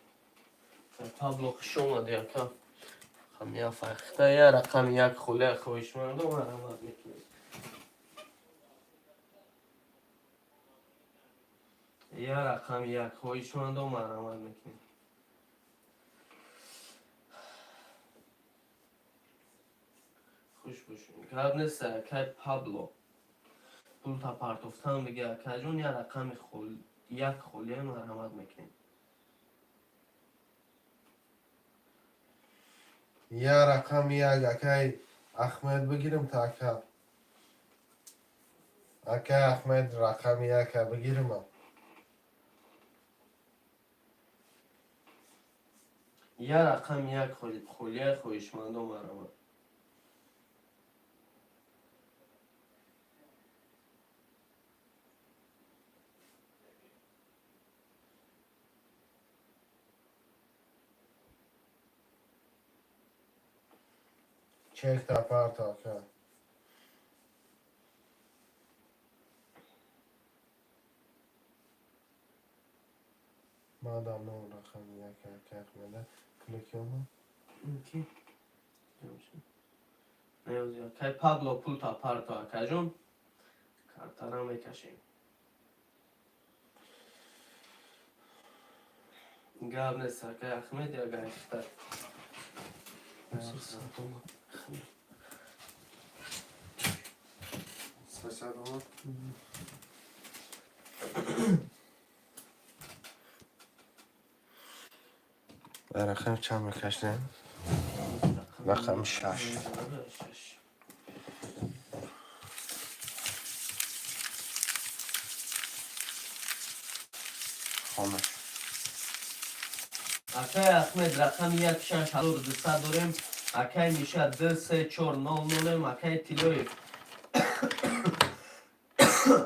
Пабло, хуш омадӣ, ака. Рақами як фахта, я рақами як холия, хоҳишмандо, марҳамат мекунем. Я рақами як, хоҳишмандо, марҳамат мекунем. Хуш бошед, гап нест, акай Пабло. Пулта партофтан бига, акаҷон. Я рақами як холия, марҳамат мекунем. Я рақами як, акай Ахмед, бигирим та, ака. Акай Ахмед, рақами яка бигирима. Я рақами як холияи, хоҳишмандо, марҳамат. Чекта парто, ака. Мадам нол рақами як, ака Ахмеда. Пули ки омад? Ки? Акай Пабло, пулта парто, акаҷон. Картара мекашем. Гап нест, акай Ахмед, я гайхта. 300 омад? Рақам чанд мекашем? Рақами шаш. Шаш. Хомӯш. Акай Ахмед, рақами як 6200 дорем. Акай Миша, д се чор нол нолем. Акай Тилоев.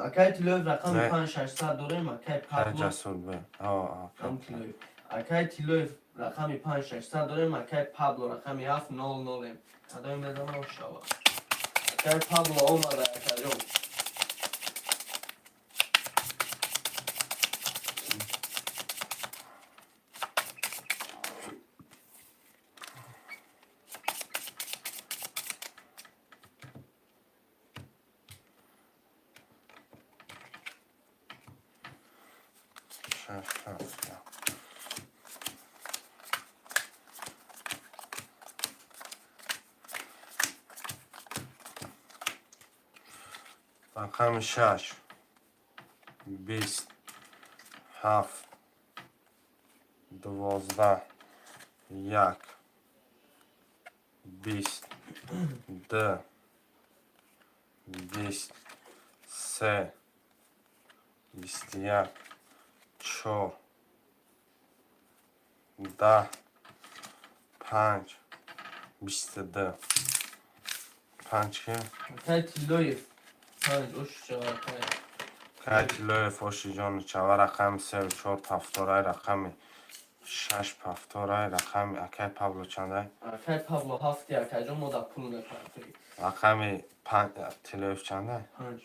Акай Тилоев, рақами Не. 5600 дорем. Акай Пабло. Ҷасур бе. Ам Тилоев. Акай Тилоев, рақами 5600 дорем. Акай Пабло, рақами ҳафт нол нолем. Кадоме мезанам, шава. Акай Пабло омада, акаҷон. Шаш, ҳафт, як. Рақами шаш, 20, ҳафт, 12, як, 20, д, 20, се, 21, чор, 10, панҷ, 22. Панҷ ки? Акай Тилоев. Панҷ ош шава, акай. Кай Тилоев, оши ҷону чава. Рақами севу чор пафторай, рақами шаш пафторай, рақами акай Павло чандай? Акай Пабло ҳафти, акаҷон, мо да пул мепартоем. Рақами панҷ Тилоев чандай? Панҷ.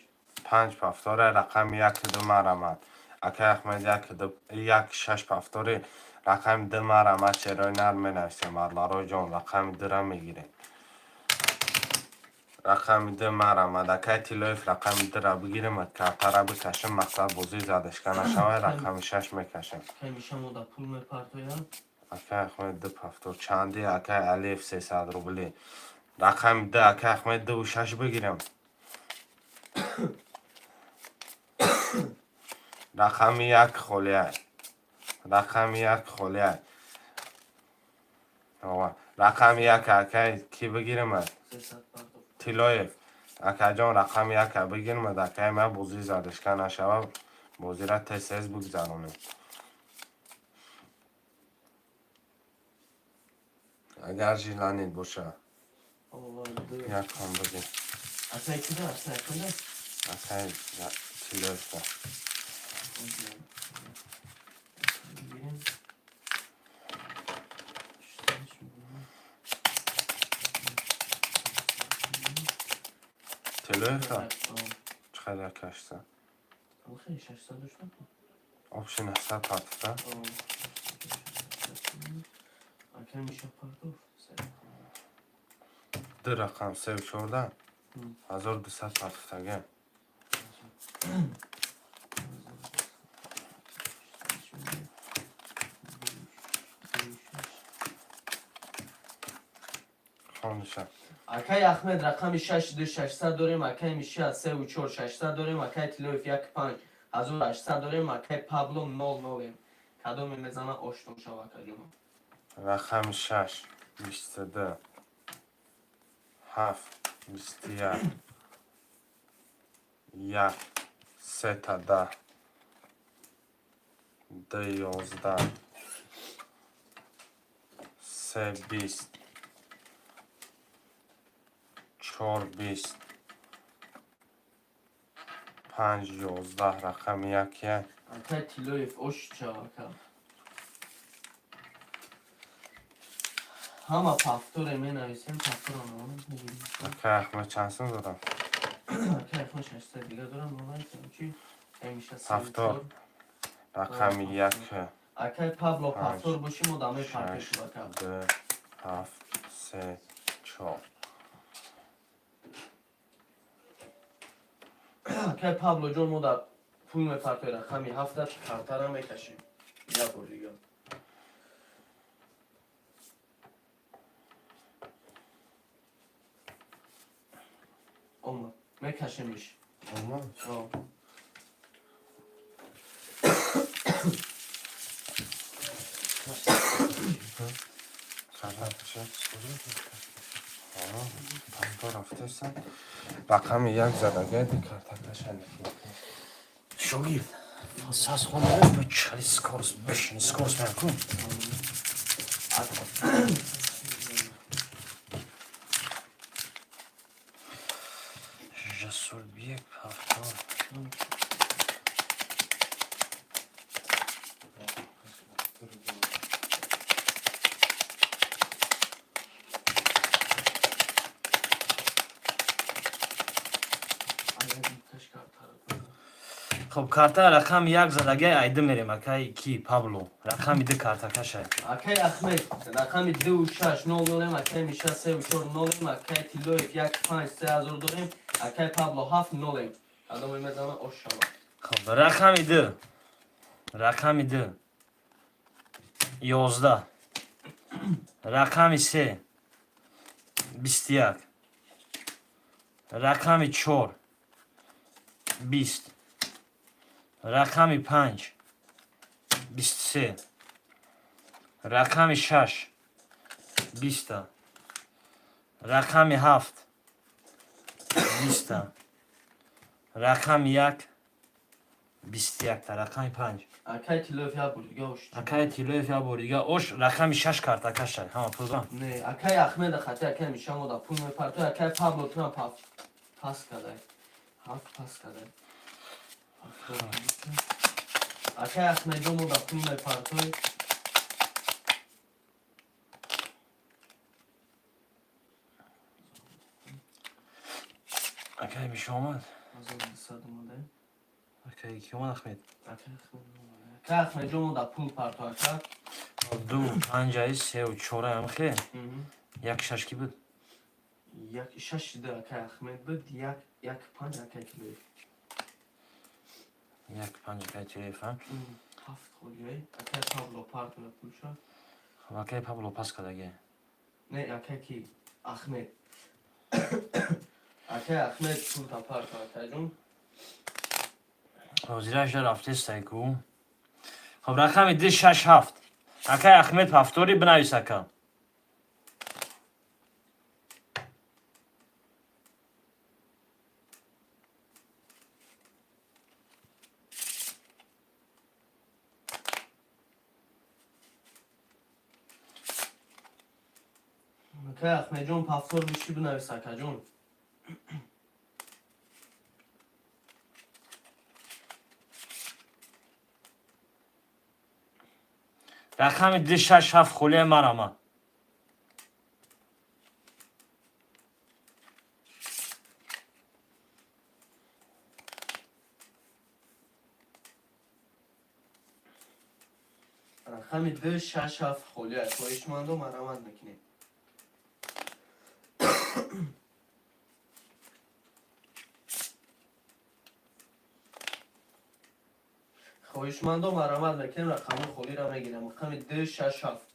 Панҷ пафторай, рақами яку ду марамад. Акай Ахмед, яку ду, як шаш пафтори, рақами ду марамад. Шерои нар менависем, марларои ҷон, рақами дура мегирем. Рақами ду марамад. Акай Тилоев, рақами дура бигирем, картара бикашем, мақсад бозӣ задашка нашавай, рақами шаш мекашем. Акай Миша мо да пул мепартоям. Акай Ахмед, ду пафтор чанди? Акай Алиев, 300 рубли. Рақами ду, акай Ахмед, дуву шаш бигирем. Рақами як холиай, рақами як холиай. Рақами як, акай, ки бигиримад? 300 партоф. Тилоев, акаҷон, рақами яка бигирмад, акай ма, бозӣ задашка нашава, бозира тез тез бигзаронем. Агар желание боша. Ова, ду. Якон бигир. Акай куда? Акай куда? Акай Тилоевда. Бигирем. Тилоевда чӣ қадар кашса? Хеле 600 дошта. Общий 900 партофта. Акай Миша партоф. Ду рақам севу чорда 1200 партофтага. Хониша. Акай Ахмед, рақами шаш ду 600 дорем, акай Миша севу чор 600 дорем, акай Тилоев як панҷ 1800 дорем, акай Пабло нол нолем. Кадоме мезана, оштон шава, акаҷон. Рақами шаш, 22, ҳафт, 21, як, сета 10, ду, 11, Се, 20. Чор, 20. Панҷ, 11. Рақами якя. Акай Тиллоев, ош чавака. Ҳама пафторе менависем, пафтора мегирем. Акай Ахмед чанд сум дорам? Акай Ахмед 600 дига дорам, молайкам чи? Ҳамеша Пафтор. Рақами як. Акай Пабло, Панҷ, пафтор боши, мо даме шаш, партешум, ака. Ду, ҳафт, се, чор. Акай Пабло ҷон, мо дар пул мепартои рақами ҳафта картара мекашем. Як бор дига. Омад. Мекашемиш. Омад? О. Пафтор рафтесан. Рақами як задагайди картакаша. Шогирд, сас хонда чали скорость бешени скорость мекун. Жасурбек, пафтор. Хоб, карта рақами як задагай, айда мерем, акай ки Пабло. Рақами ду картакашай. Акай Ахмед, рақами ду шаш нол нолем, акай Миша севу чор нолем, акай Тиллоев як панҷ се ҳазор дорем, акай Пабло ҳафт нолем. Кадоме мезана, ош шава. Хоб, рақами ду. Рақами ду. 11. Рақами се. 21. Рақами чор. 20. Рақами панҷ. 23. Рақами шаш. 20-та. Рақами ҳафт. 20-та. Рақами як. 21-та. Рақами панҷ. Акай Тиллоев, як бор дига ош. Акай Тиллоев, як бор дига ош. Рақами шаш картакашай. Ҳама пулдан. Не, акай Ахмеда хати акай Миша мо да пул мепартой, акай Пабло турам паф пас кадай. Ҳафт пас кадай. Акай Ахмеджон, мо да пул мепартой. Акай Миша омад. 1200 омадай. Акай ки омад, Ахмед? Акай Ахмед омадай. Акай Ахмеджон, мо да пул парто, ака. Ду панҷаи сеу чораам хе. Як шаш ки буд? Як шаш ду акай Ахмед буд, як як панҷ акай Тиллоев. Як панҷ акай Тиллоев, а? Ҳафт холиай. Акай Пабло партоя пулша. Хоб, акай Пабло пас кадаге. Не, акай ки? Ахмед. Акай Ахмед, пулта парто, акайҷон. Ҳозираш рафтестай ку. Хоб, рақами ду шаш ҳафт. Акай Ахмед, ҳафтори бинавис, ака. Акай Ахмеджон, пафтор биши, бинавис, акаҷон. Рақами ду шаш ҳафт холия марама. Рақами ду шаш ҳафт холия. Хоҳишмандо, марамат мекунем. Хоҳишмандо, марамат мекунем, рақами холиро мегирем. Рақами ду шаш ҳафт.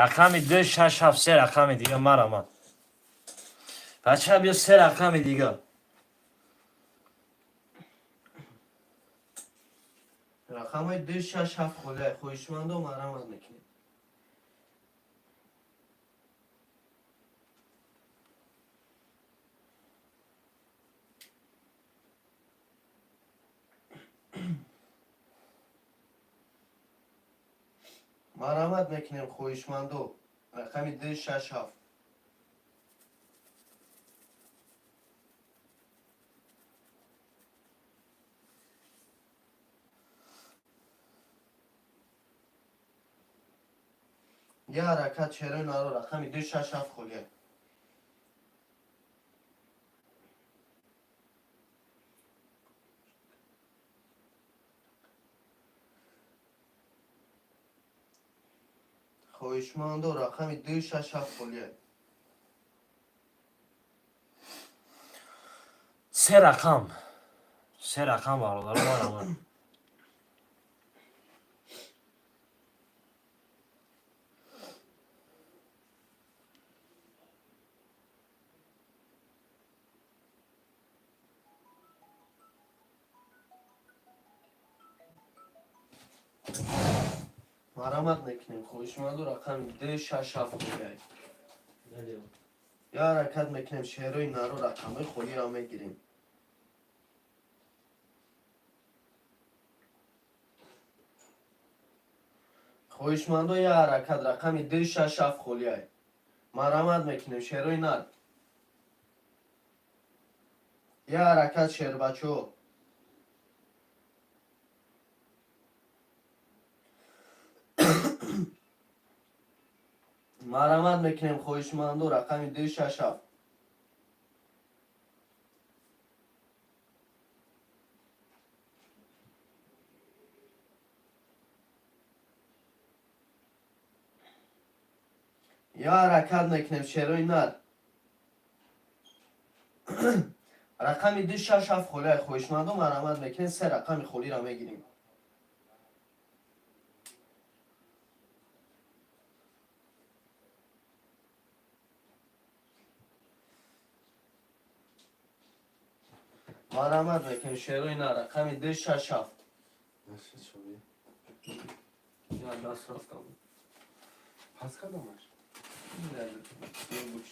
Рақами ду шаш ҳафт, се рақами дига марама. Бача, биё, се рақами дига. Рақамҳои ду шаш ҳафт холия. Хоҳишмандо, марамат мекунем. Марҳамат мекунем, хоҳишмандо, рақами 2, 6, 7. Я ҳаракат, шерои наро, рақами 2, 6, 7 холия. Хоҳишмандо, рақами 2, 6, 7 холия. Се рақам, се рақам, бародаро, марҳамат. Марҳамат мекунем, хоҳишманду, рақами 2, 6, 7 холия. Я ҳаракат мекунем, шерои наро, рақамҳои холиро мегирем. Хоҳишмандо, я ҳаракат, рақами 2, 6, 7 холия. Марҳамат мекунем, шерои нар. Я ҳаракат, шербачаҳо. Марҳамат мекунем, хоҳишманду, рақами 2, 6, 7. Я ҳаракат мекунем, шерои нар, рақами 2, 6, 7 холия. Хоҳишманду, марҳамат мекунем, се рақами холиро мегирем. Марҳамат мекунем, шерои нар, рақами 2, 6, 7. Наша чоби. Я даст рафтам. Пас кардамаш. Буд.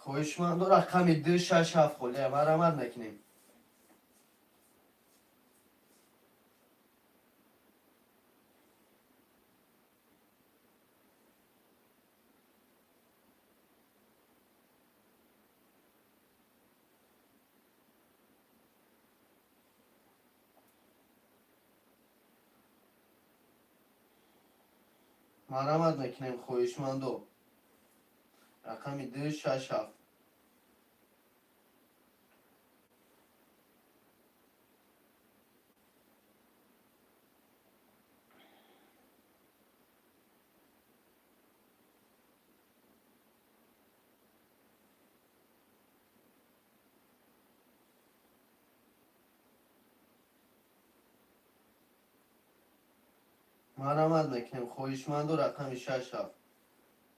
Хоҳишмандо, рақами 2, 6, 7 холия. Марҳамат мекунем. Марҳамат мекунем, хоҳишмандо, рақами 2, 6, 7. Марҳамат мекунем, хоҳишманду, рақами 6, 7.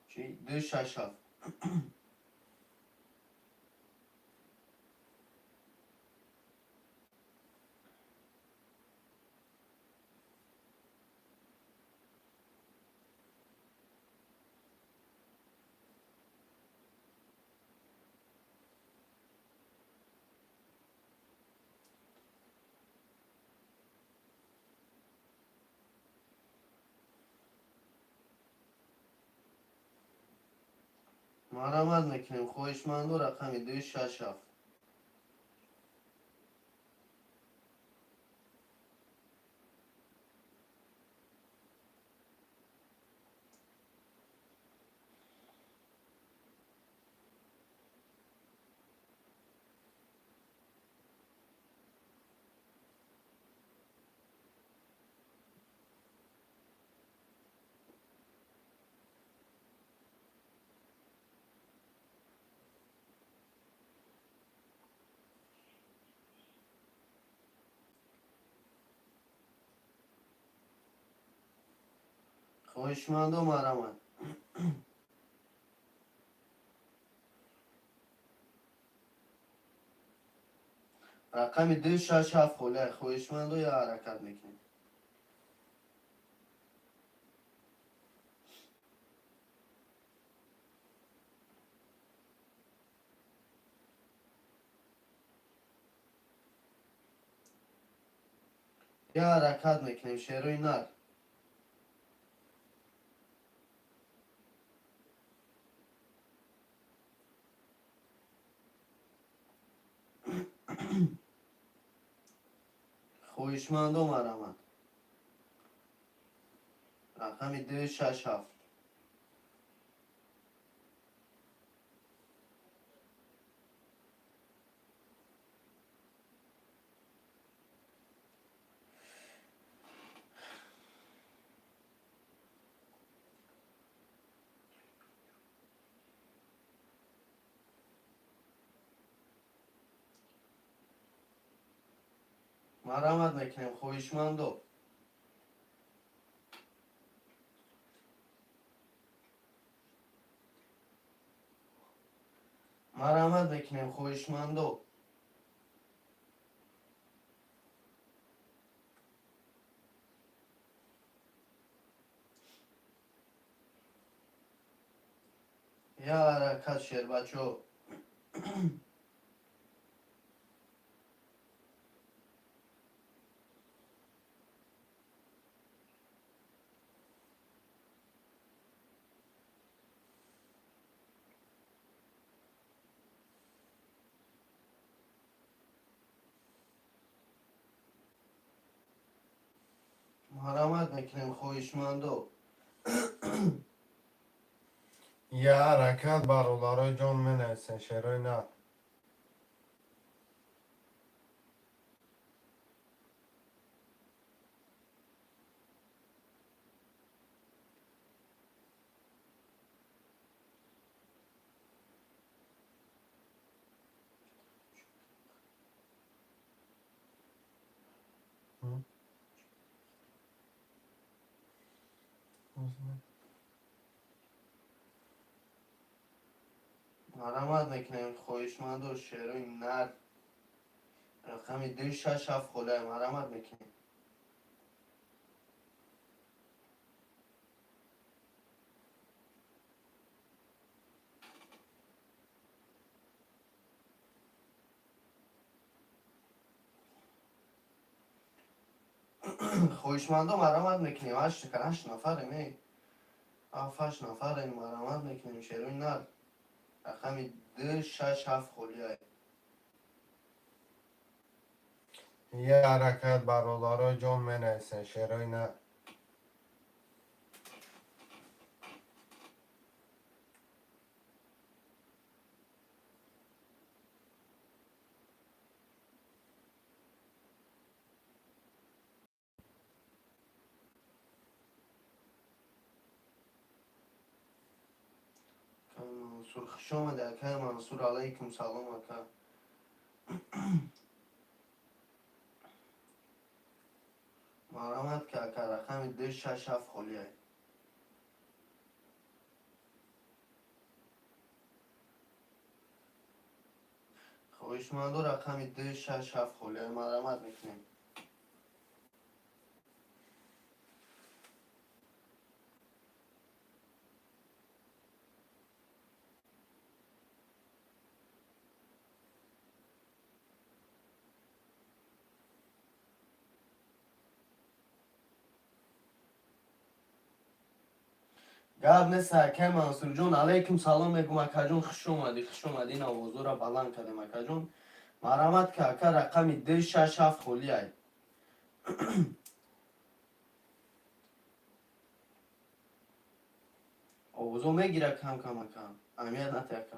Чи 2, 6, 7. Марҳамат мекунем, хоҳишманду, рақами 2, 6, 7. Хоҳишмандо, марҳамат. Рақами 267 холия. Хоҳишмандо, я ҳаракат мекунем. Я ҳаракат мекунем, шерои нар. Хоҳишмандо, марҳамат. Рақами 267. Марҳамат мекунем, хоҳишмандо. Марҳамат мекунем, хоҳишмандо. Я ҳаракат, шербачо. Марҳамат мекунем, хоҳишмандо. Я ҳаракат, бародарои ҷон, менависен, шерои нар. Марҳамат мекунем, хоҳишмандо, шерои нар. Рақами 267 холия. Марҳамат мекунем. Хоҳишмандо, марҳамат мекунем. Ҳашт нафарем, эй, ҳафт ҳашт нафарем. Марҳамат мекунем, шерои нар. Рақами 267 холия. Я ҳаракат, бародарои ҷон, менависен, шерои нар. Акай Мансур, хуш омади, акай Мансур. Алайкум салом, ака. Марҳамат ки, ака. Рақами 267 холия. Хоҳишмандо, рақами 267 холия. Марҳамат мекунем. Гап нест, акай Мансурҷон. Алайкум салом мегум, акаҷон. Хуш омадӣ, хуш омадӣ. Ин овозора баланд кардем, акаҷон. Марҳамат ки, ака. Рақами 267 холиай. Овозо мегира кам кам, ака. Аҳамият нате, ака.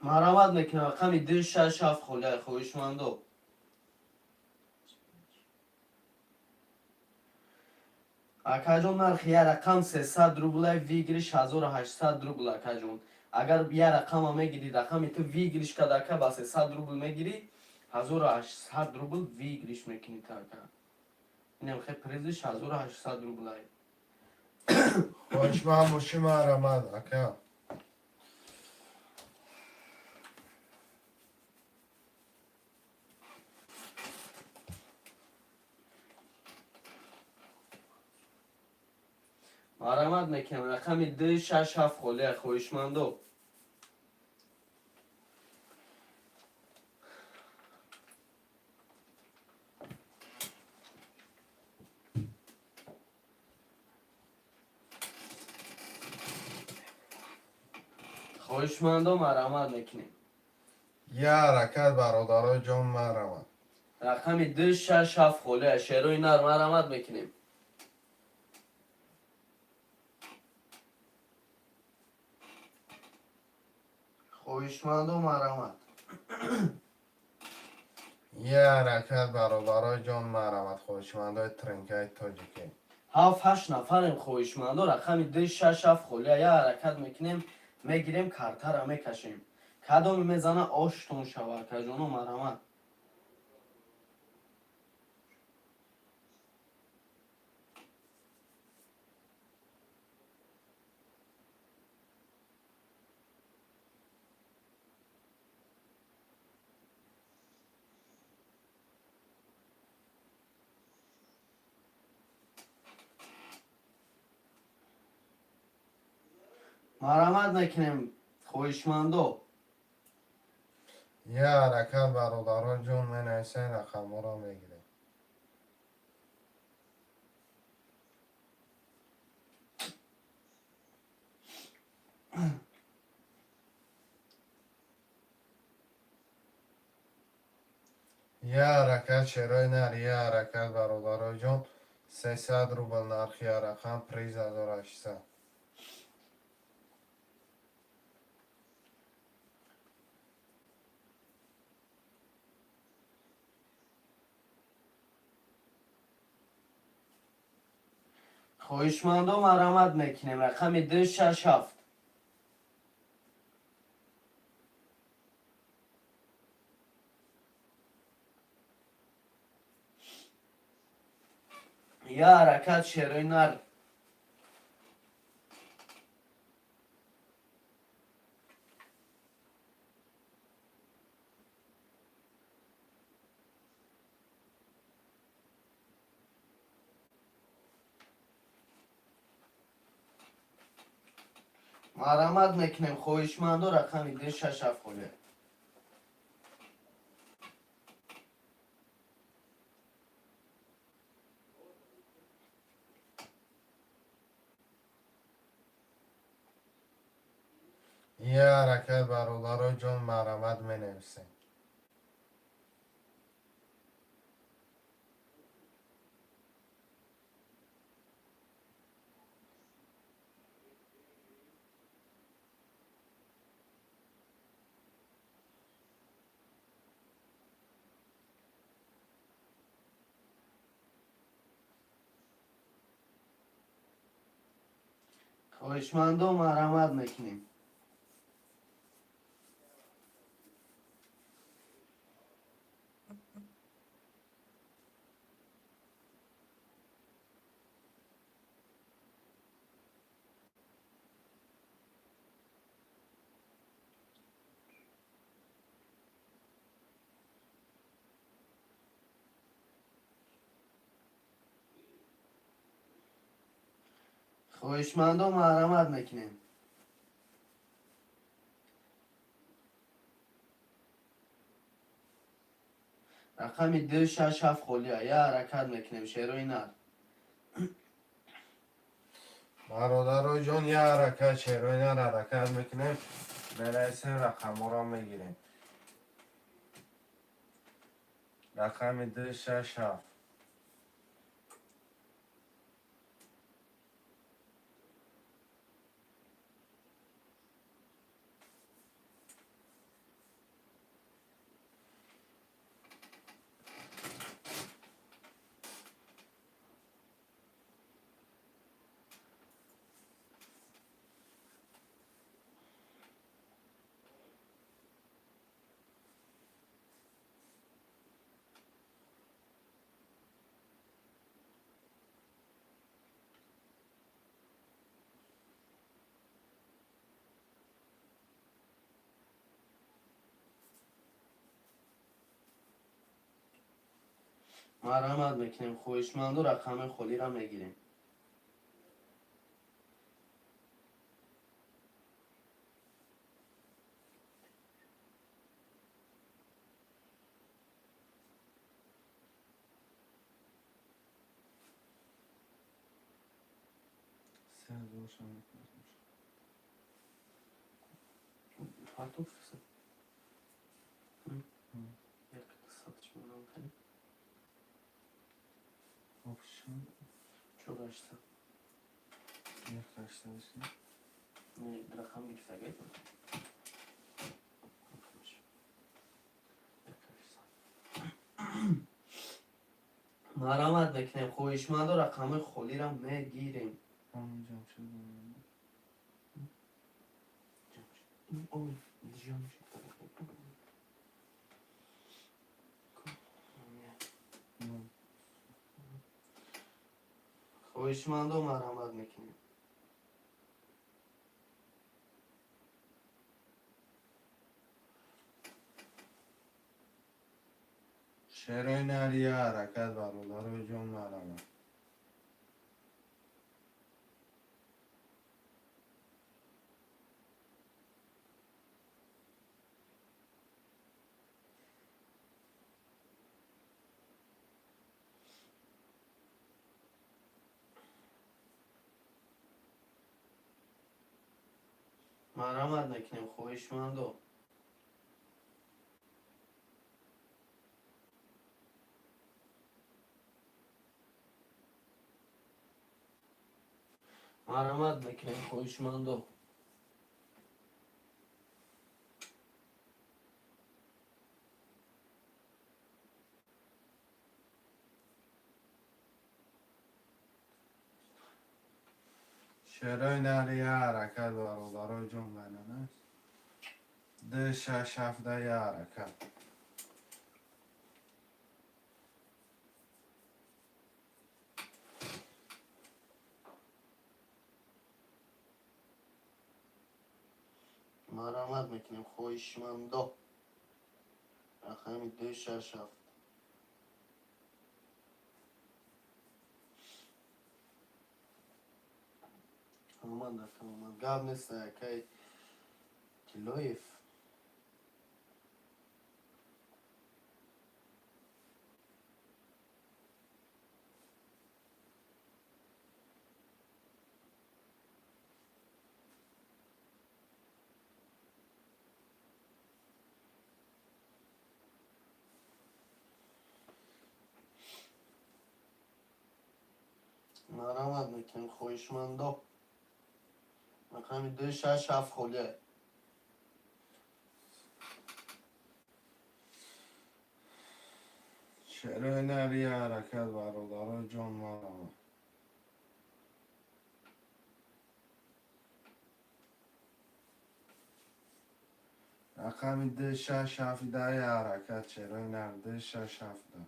Марҳамат мекунам. Рақами 267 холиай, хоҳишмандо. Акаҷон, нархи як рақам 300 рубла, выигрыш 1800 рубл. Акаҷон, агар як рақама мегирӣ, рақами ту выигрыш карда, ака, ба 300 рубл мегирӣ, 1800 рубл выигрыш мекунӣ та, ака. Инам хе призиш 1800 рублай. Хоҳишманд бошӣ, марҳамат, ака. Марҳамат мекунам, рақами 267 холия, хоҳишмандо. Хоҳишмандо, марҳамат мекунем. Я ҳаракат, бародарои ҷон, марҳамат. Рақами 267 холия, шерои нар, марҳамат мекунем. Хоҳишмандо, марҳамат. Я ҳаракат, бародарои ҷон, марҳамат, хоҳишмандои тринкаи тоҷикӣ. Ҳафт ҳашт нафарем. Хоҳишмандо, рақами 267 холия, я ҳаракат мекунем, мегирем, картара мекашем. Кадоме мезана, оштон шава. Акаҷоно, марҳамат. Марҳамат мекунем, хоҳишмандо. Я ҳаракат, бародарои ҷон, менависем, рақамҳоро мегирем. Я ҳаракат, шерои нар, я ҳаракат, бародарои ҷон, 300 рубл нархи я рақам, приз 1800. Хоҳишмандо, марҳамат мекунем, рақами 267. Я ҳаракат, шерои нар. Марҳамат мекунем, хоҳишмандо, рақами 267 холия. Я ҳаракат, бародарои ҷон, марҳамат, менависем. Хоҳишмандо, марҳамат мекунем. Хоҳишмандо, марҳамат мекунем. Рақами 267 холия, я ҳаракат мекунем, шерои нар. Бародарои ҷон, я ҳаракат, шерои нар, ҳаракат мекунем, менависем, рақамҳоро мегирем. Рақами 267. Марҳамат мекунем, хоҳишманду, рақами холиро мегирем. 3000 шам. Партофтаса. Як сатш монам кани. Общем. Чор ҳаштсад. Як 800. Не, рақам гирифтагай. Як 800. Марҳамат мекунем, хоҳишманду, рақамҳои холиро мегирем. Ҷамшед. Ой, Ҷамшед. Ну. Хоҳишмандо, марҳамат мекунем. Шерои нария ҳаракат, бародарои ҷон, марҳамат. Марҳамат мекунем, хоҳишмандо. Марҳамат мекунем, хоҳишмандо. Шерои нария ҳаракат, бародарои ҷон, байнан аст. Д шаш ҳафта я ҳаракат. Марҳамат мекунем, хоҳишмандо, рақами 267. Омад, ака, омад, гап нест, акай Тиллоев. Марҳамат мекунем, хоҳишмандо, рақами 267 холия. Шерои нария ҳаракат, бародарои ҷон, марҳамат. Рақами 267 я ҳаракат, шерои нар, 267.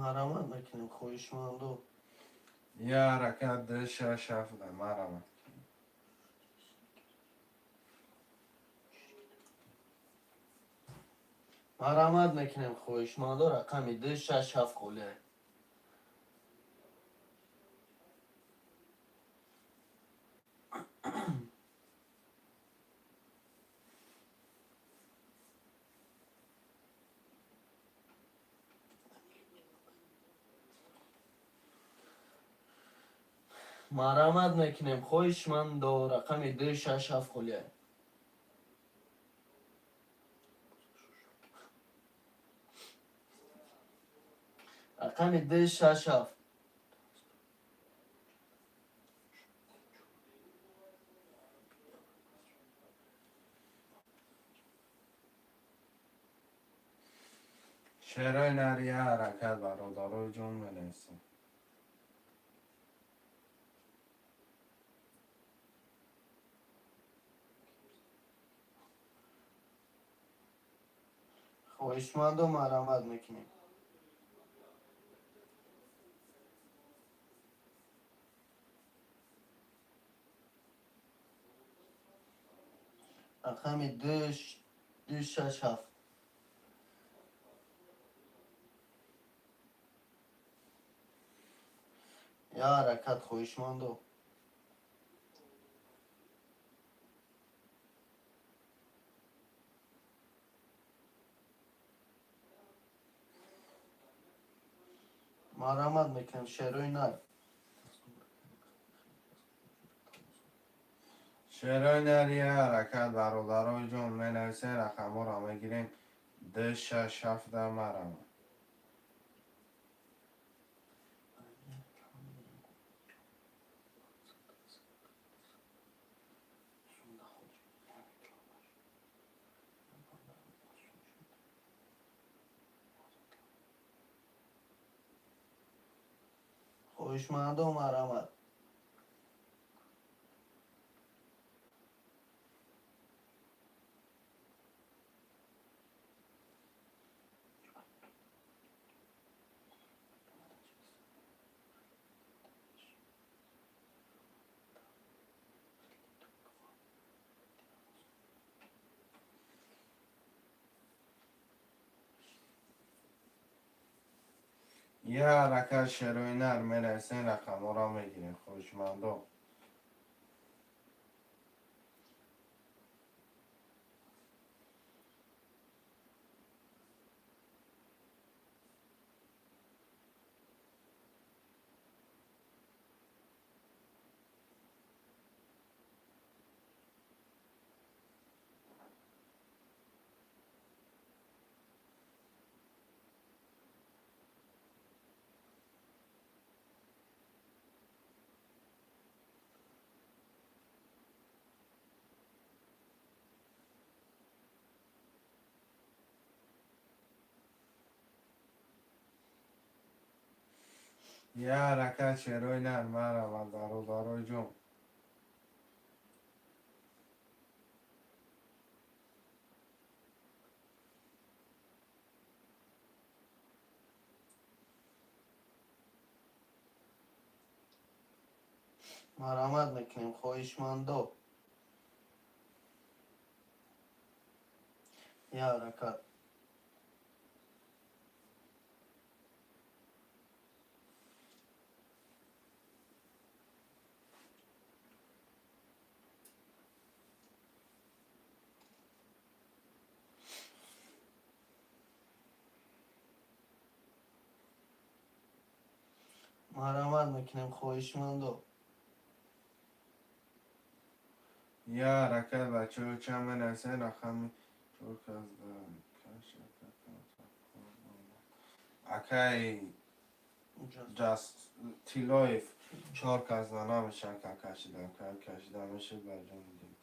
Марҳамат мекунем, хоҳишмандо. Я ҳаракат, 267, марҳамат. Марҳамат мекунем, хоҳишмандо, рақами 267 холия. Марҳамат мекунем, хоҳишмандо, рақами 267 холия. Рақами 267. Шерои нария ҳаракат, бародарои ҷон, менависем. Хоҳишмандо, марҳамат мекунем. Рақами 2, 2, 6, 7. Я ҳаракат, хоҳишмандо. Марҳамат мекунем, шерои нар. Шерои нар, я ҳаракат, бародарои ҷон, менависен, рақамҳоро мегирем. 2, 6, 7, марҳамат. Хоҳишмандо, марҳамат. Я ҳаракат, шерои нар, менависен, рақамҳоро мегирем, хоҳишмандо. Я ҳаракат, шерои нар, марҳамат, бародарои ҷон. Марҳамат мекунем, хоҳишмандо. Я ҳаракат. Марҳамат мекунем, хоҳишмандо. Я ҳаракат, бачаҳо, чанд менависен, рақами чор кас акай Тилоев, чор кас да намеша, ка кашида, ка кашида мешид, ба ҷони дил.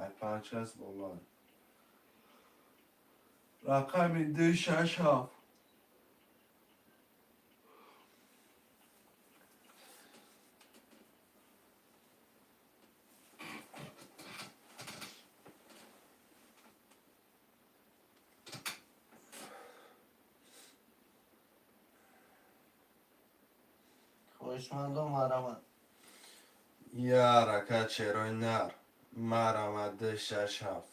Ай панҷ кас боло. Рақами 2, 6, 7. Хоҳишмандо, марҳамат. Я ҳаракат, шерои нар, марҳамат, 2, 6, 7.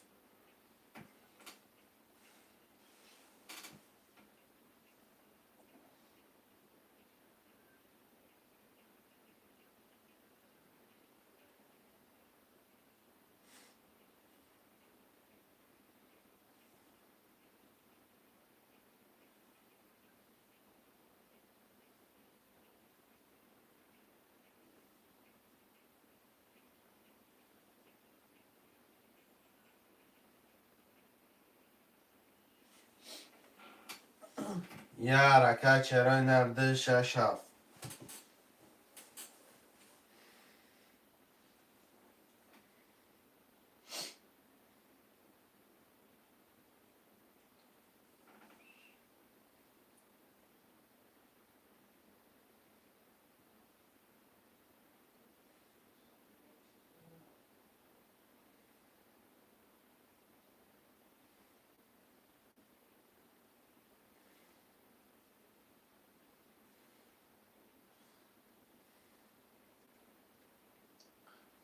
Я ҳаракат, шерои нар, 2, 6, 7.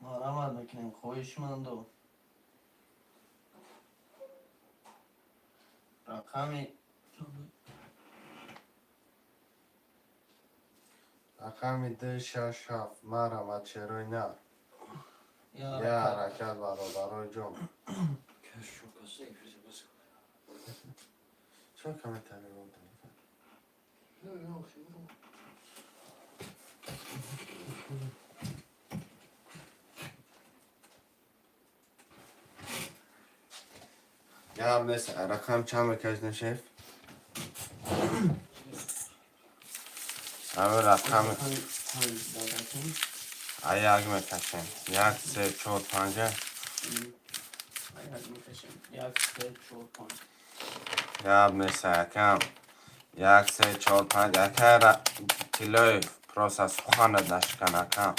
Марҳамат мекунем, хоҳишмандо. Рақами Рақами 267, марҳамат, шерои нар. Я Я ҳаракат. Ҳаракат, бародарои ҷон. Каш шокаса эфир бас. Чаро комментарий ро? Гап нест, рақам чанд мекашидем, шеф? Ҳамин рақами Рақами панҷ дадатон. А як мекашем. Як, се, чор, панҷа. Як мекашем. Як, се, чор, панҷ. Гап нест, акам. Як, се, чор, панҷ. Ака Тиллоев, просто суханат нашикан, акам.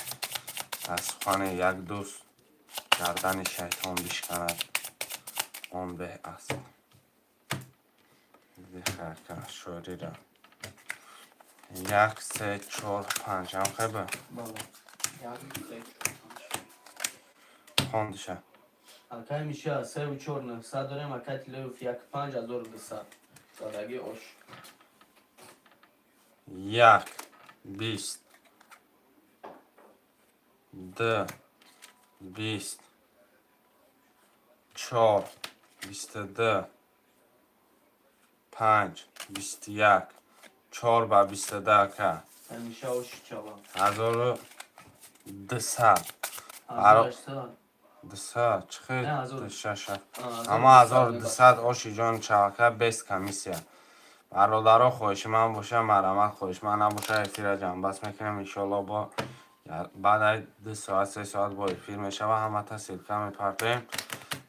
Аз сухани як дӯст гардани шайтон бишканад. Он беҳ аст. Диха, ака, шоирира. Як, се, чор, панҷ. Ҳам хеба? Бале. Як, се, чор, панҷ. Хондиша. Акай Миша, севу чор нӯҳсад дорем, акай Тиллоев як 5200. Задаги ош. Як, 20, ду, 20, чор, 22, панҷ, 21, чор ба 22, ака. Ҳамиша оши чава. 1200. 1800. 200 чӣ хел? Не, ҳазор. Шаша. А, Ама 1200. 1200, оши ҷон чавака, без комиссия. Бародаро, хоҳиши ман боша, марҳамат, хоҳиши ман набоша, эфира ҷамъбаст мекунем, иншоалло. Бо баъд ай 2 соат, 3 соат бо эфир мешава, ҳамата ссылка мепартоем.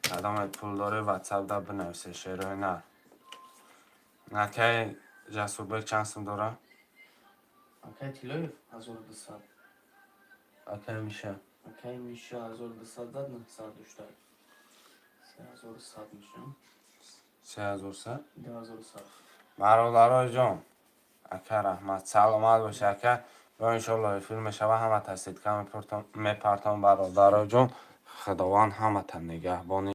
Кадоме пул доре, ватсапда бинависе, шерои нар. Акай Ҷасурбек чанд сум дора? Акай Тиллоев 1200. Акай Миша? Акай Миша 1200 зад, 900 дошта. 3100 меша. 3100? 2100. Бародарои ҷон, ака, раҳмат, саломат боша, ака. Бо иншоалло эфир мешава, ҳамата ссылка мепартом. Бародарои ҷон, Худованд ҳамата нигаҳбони.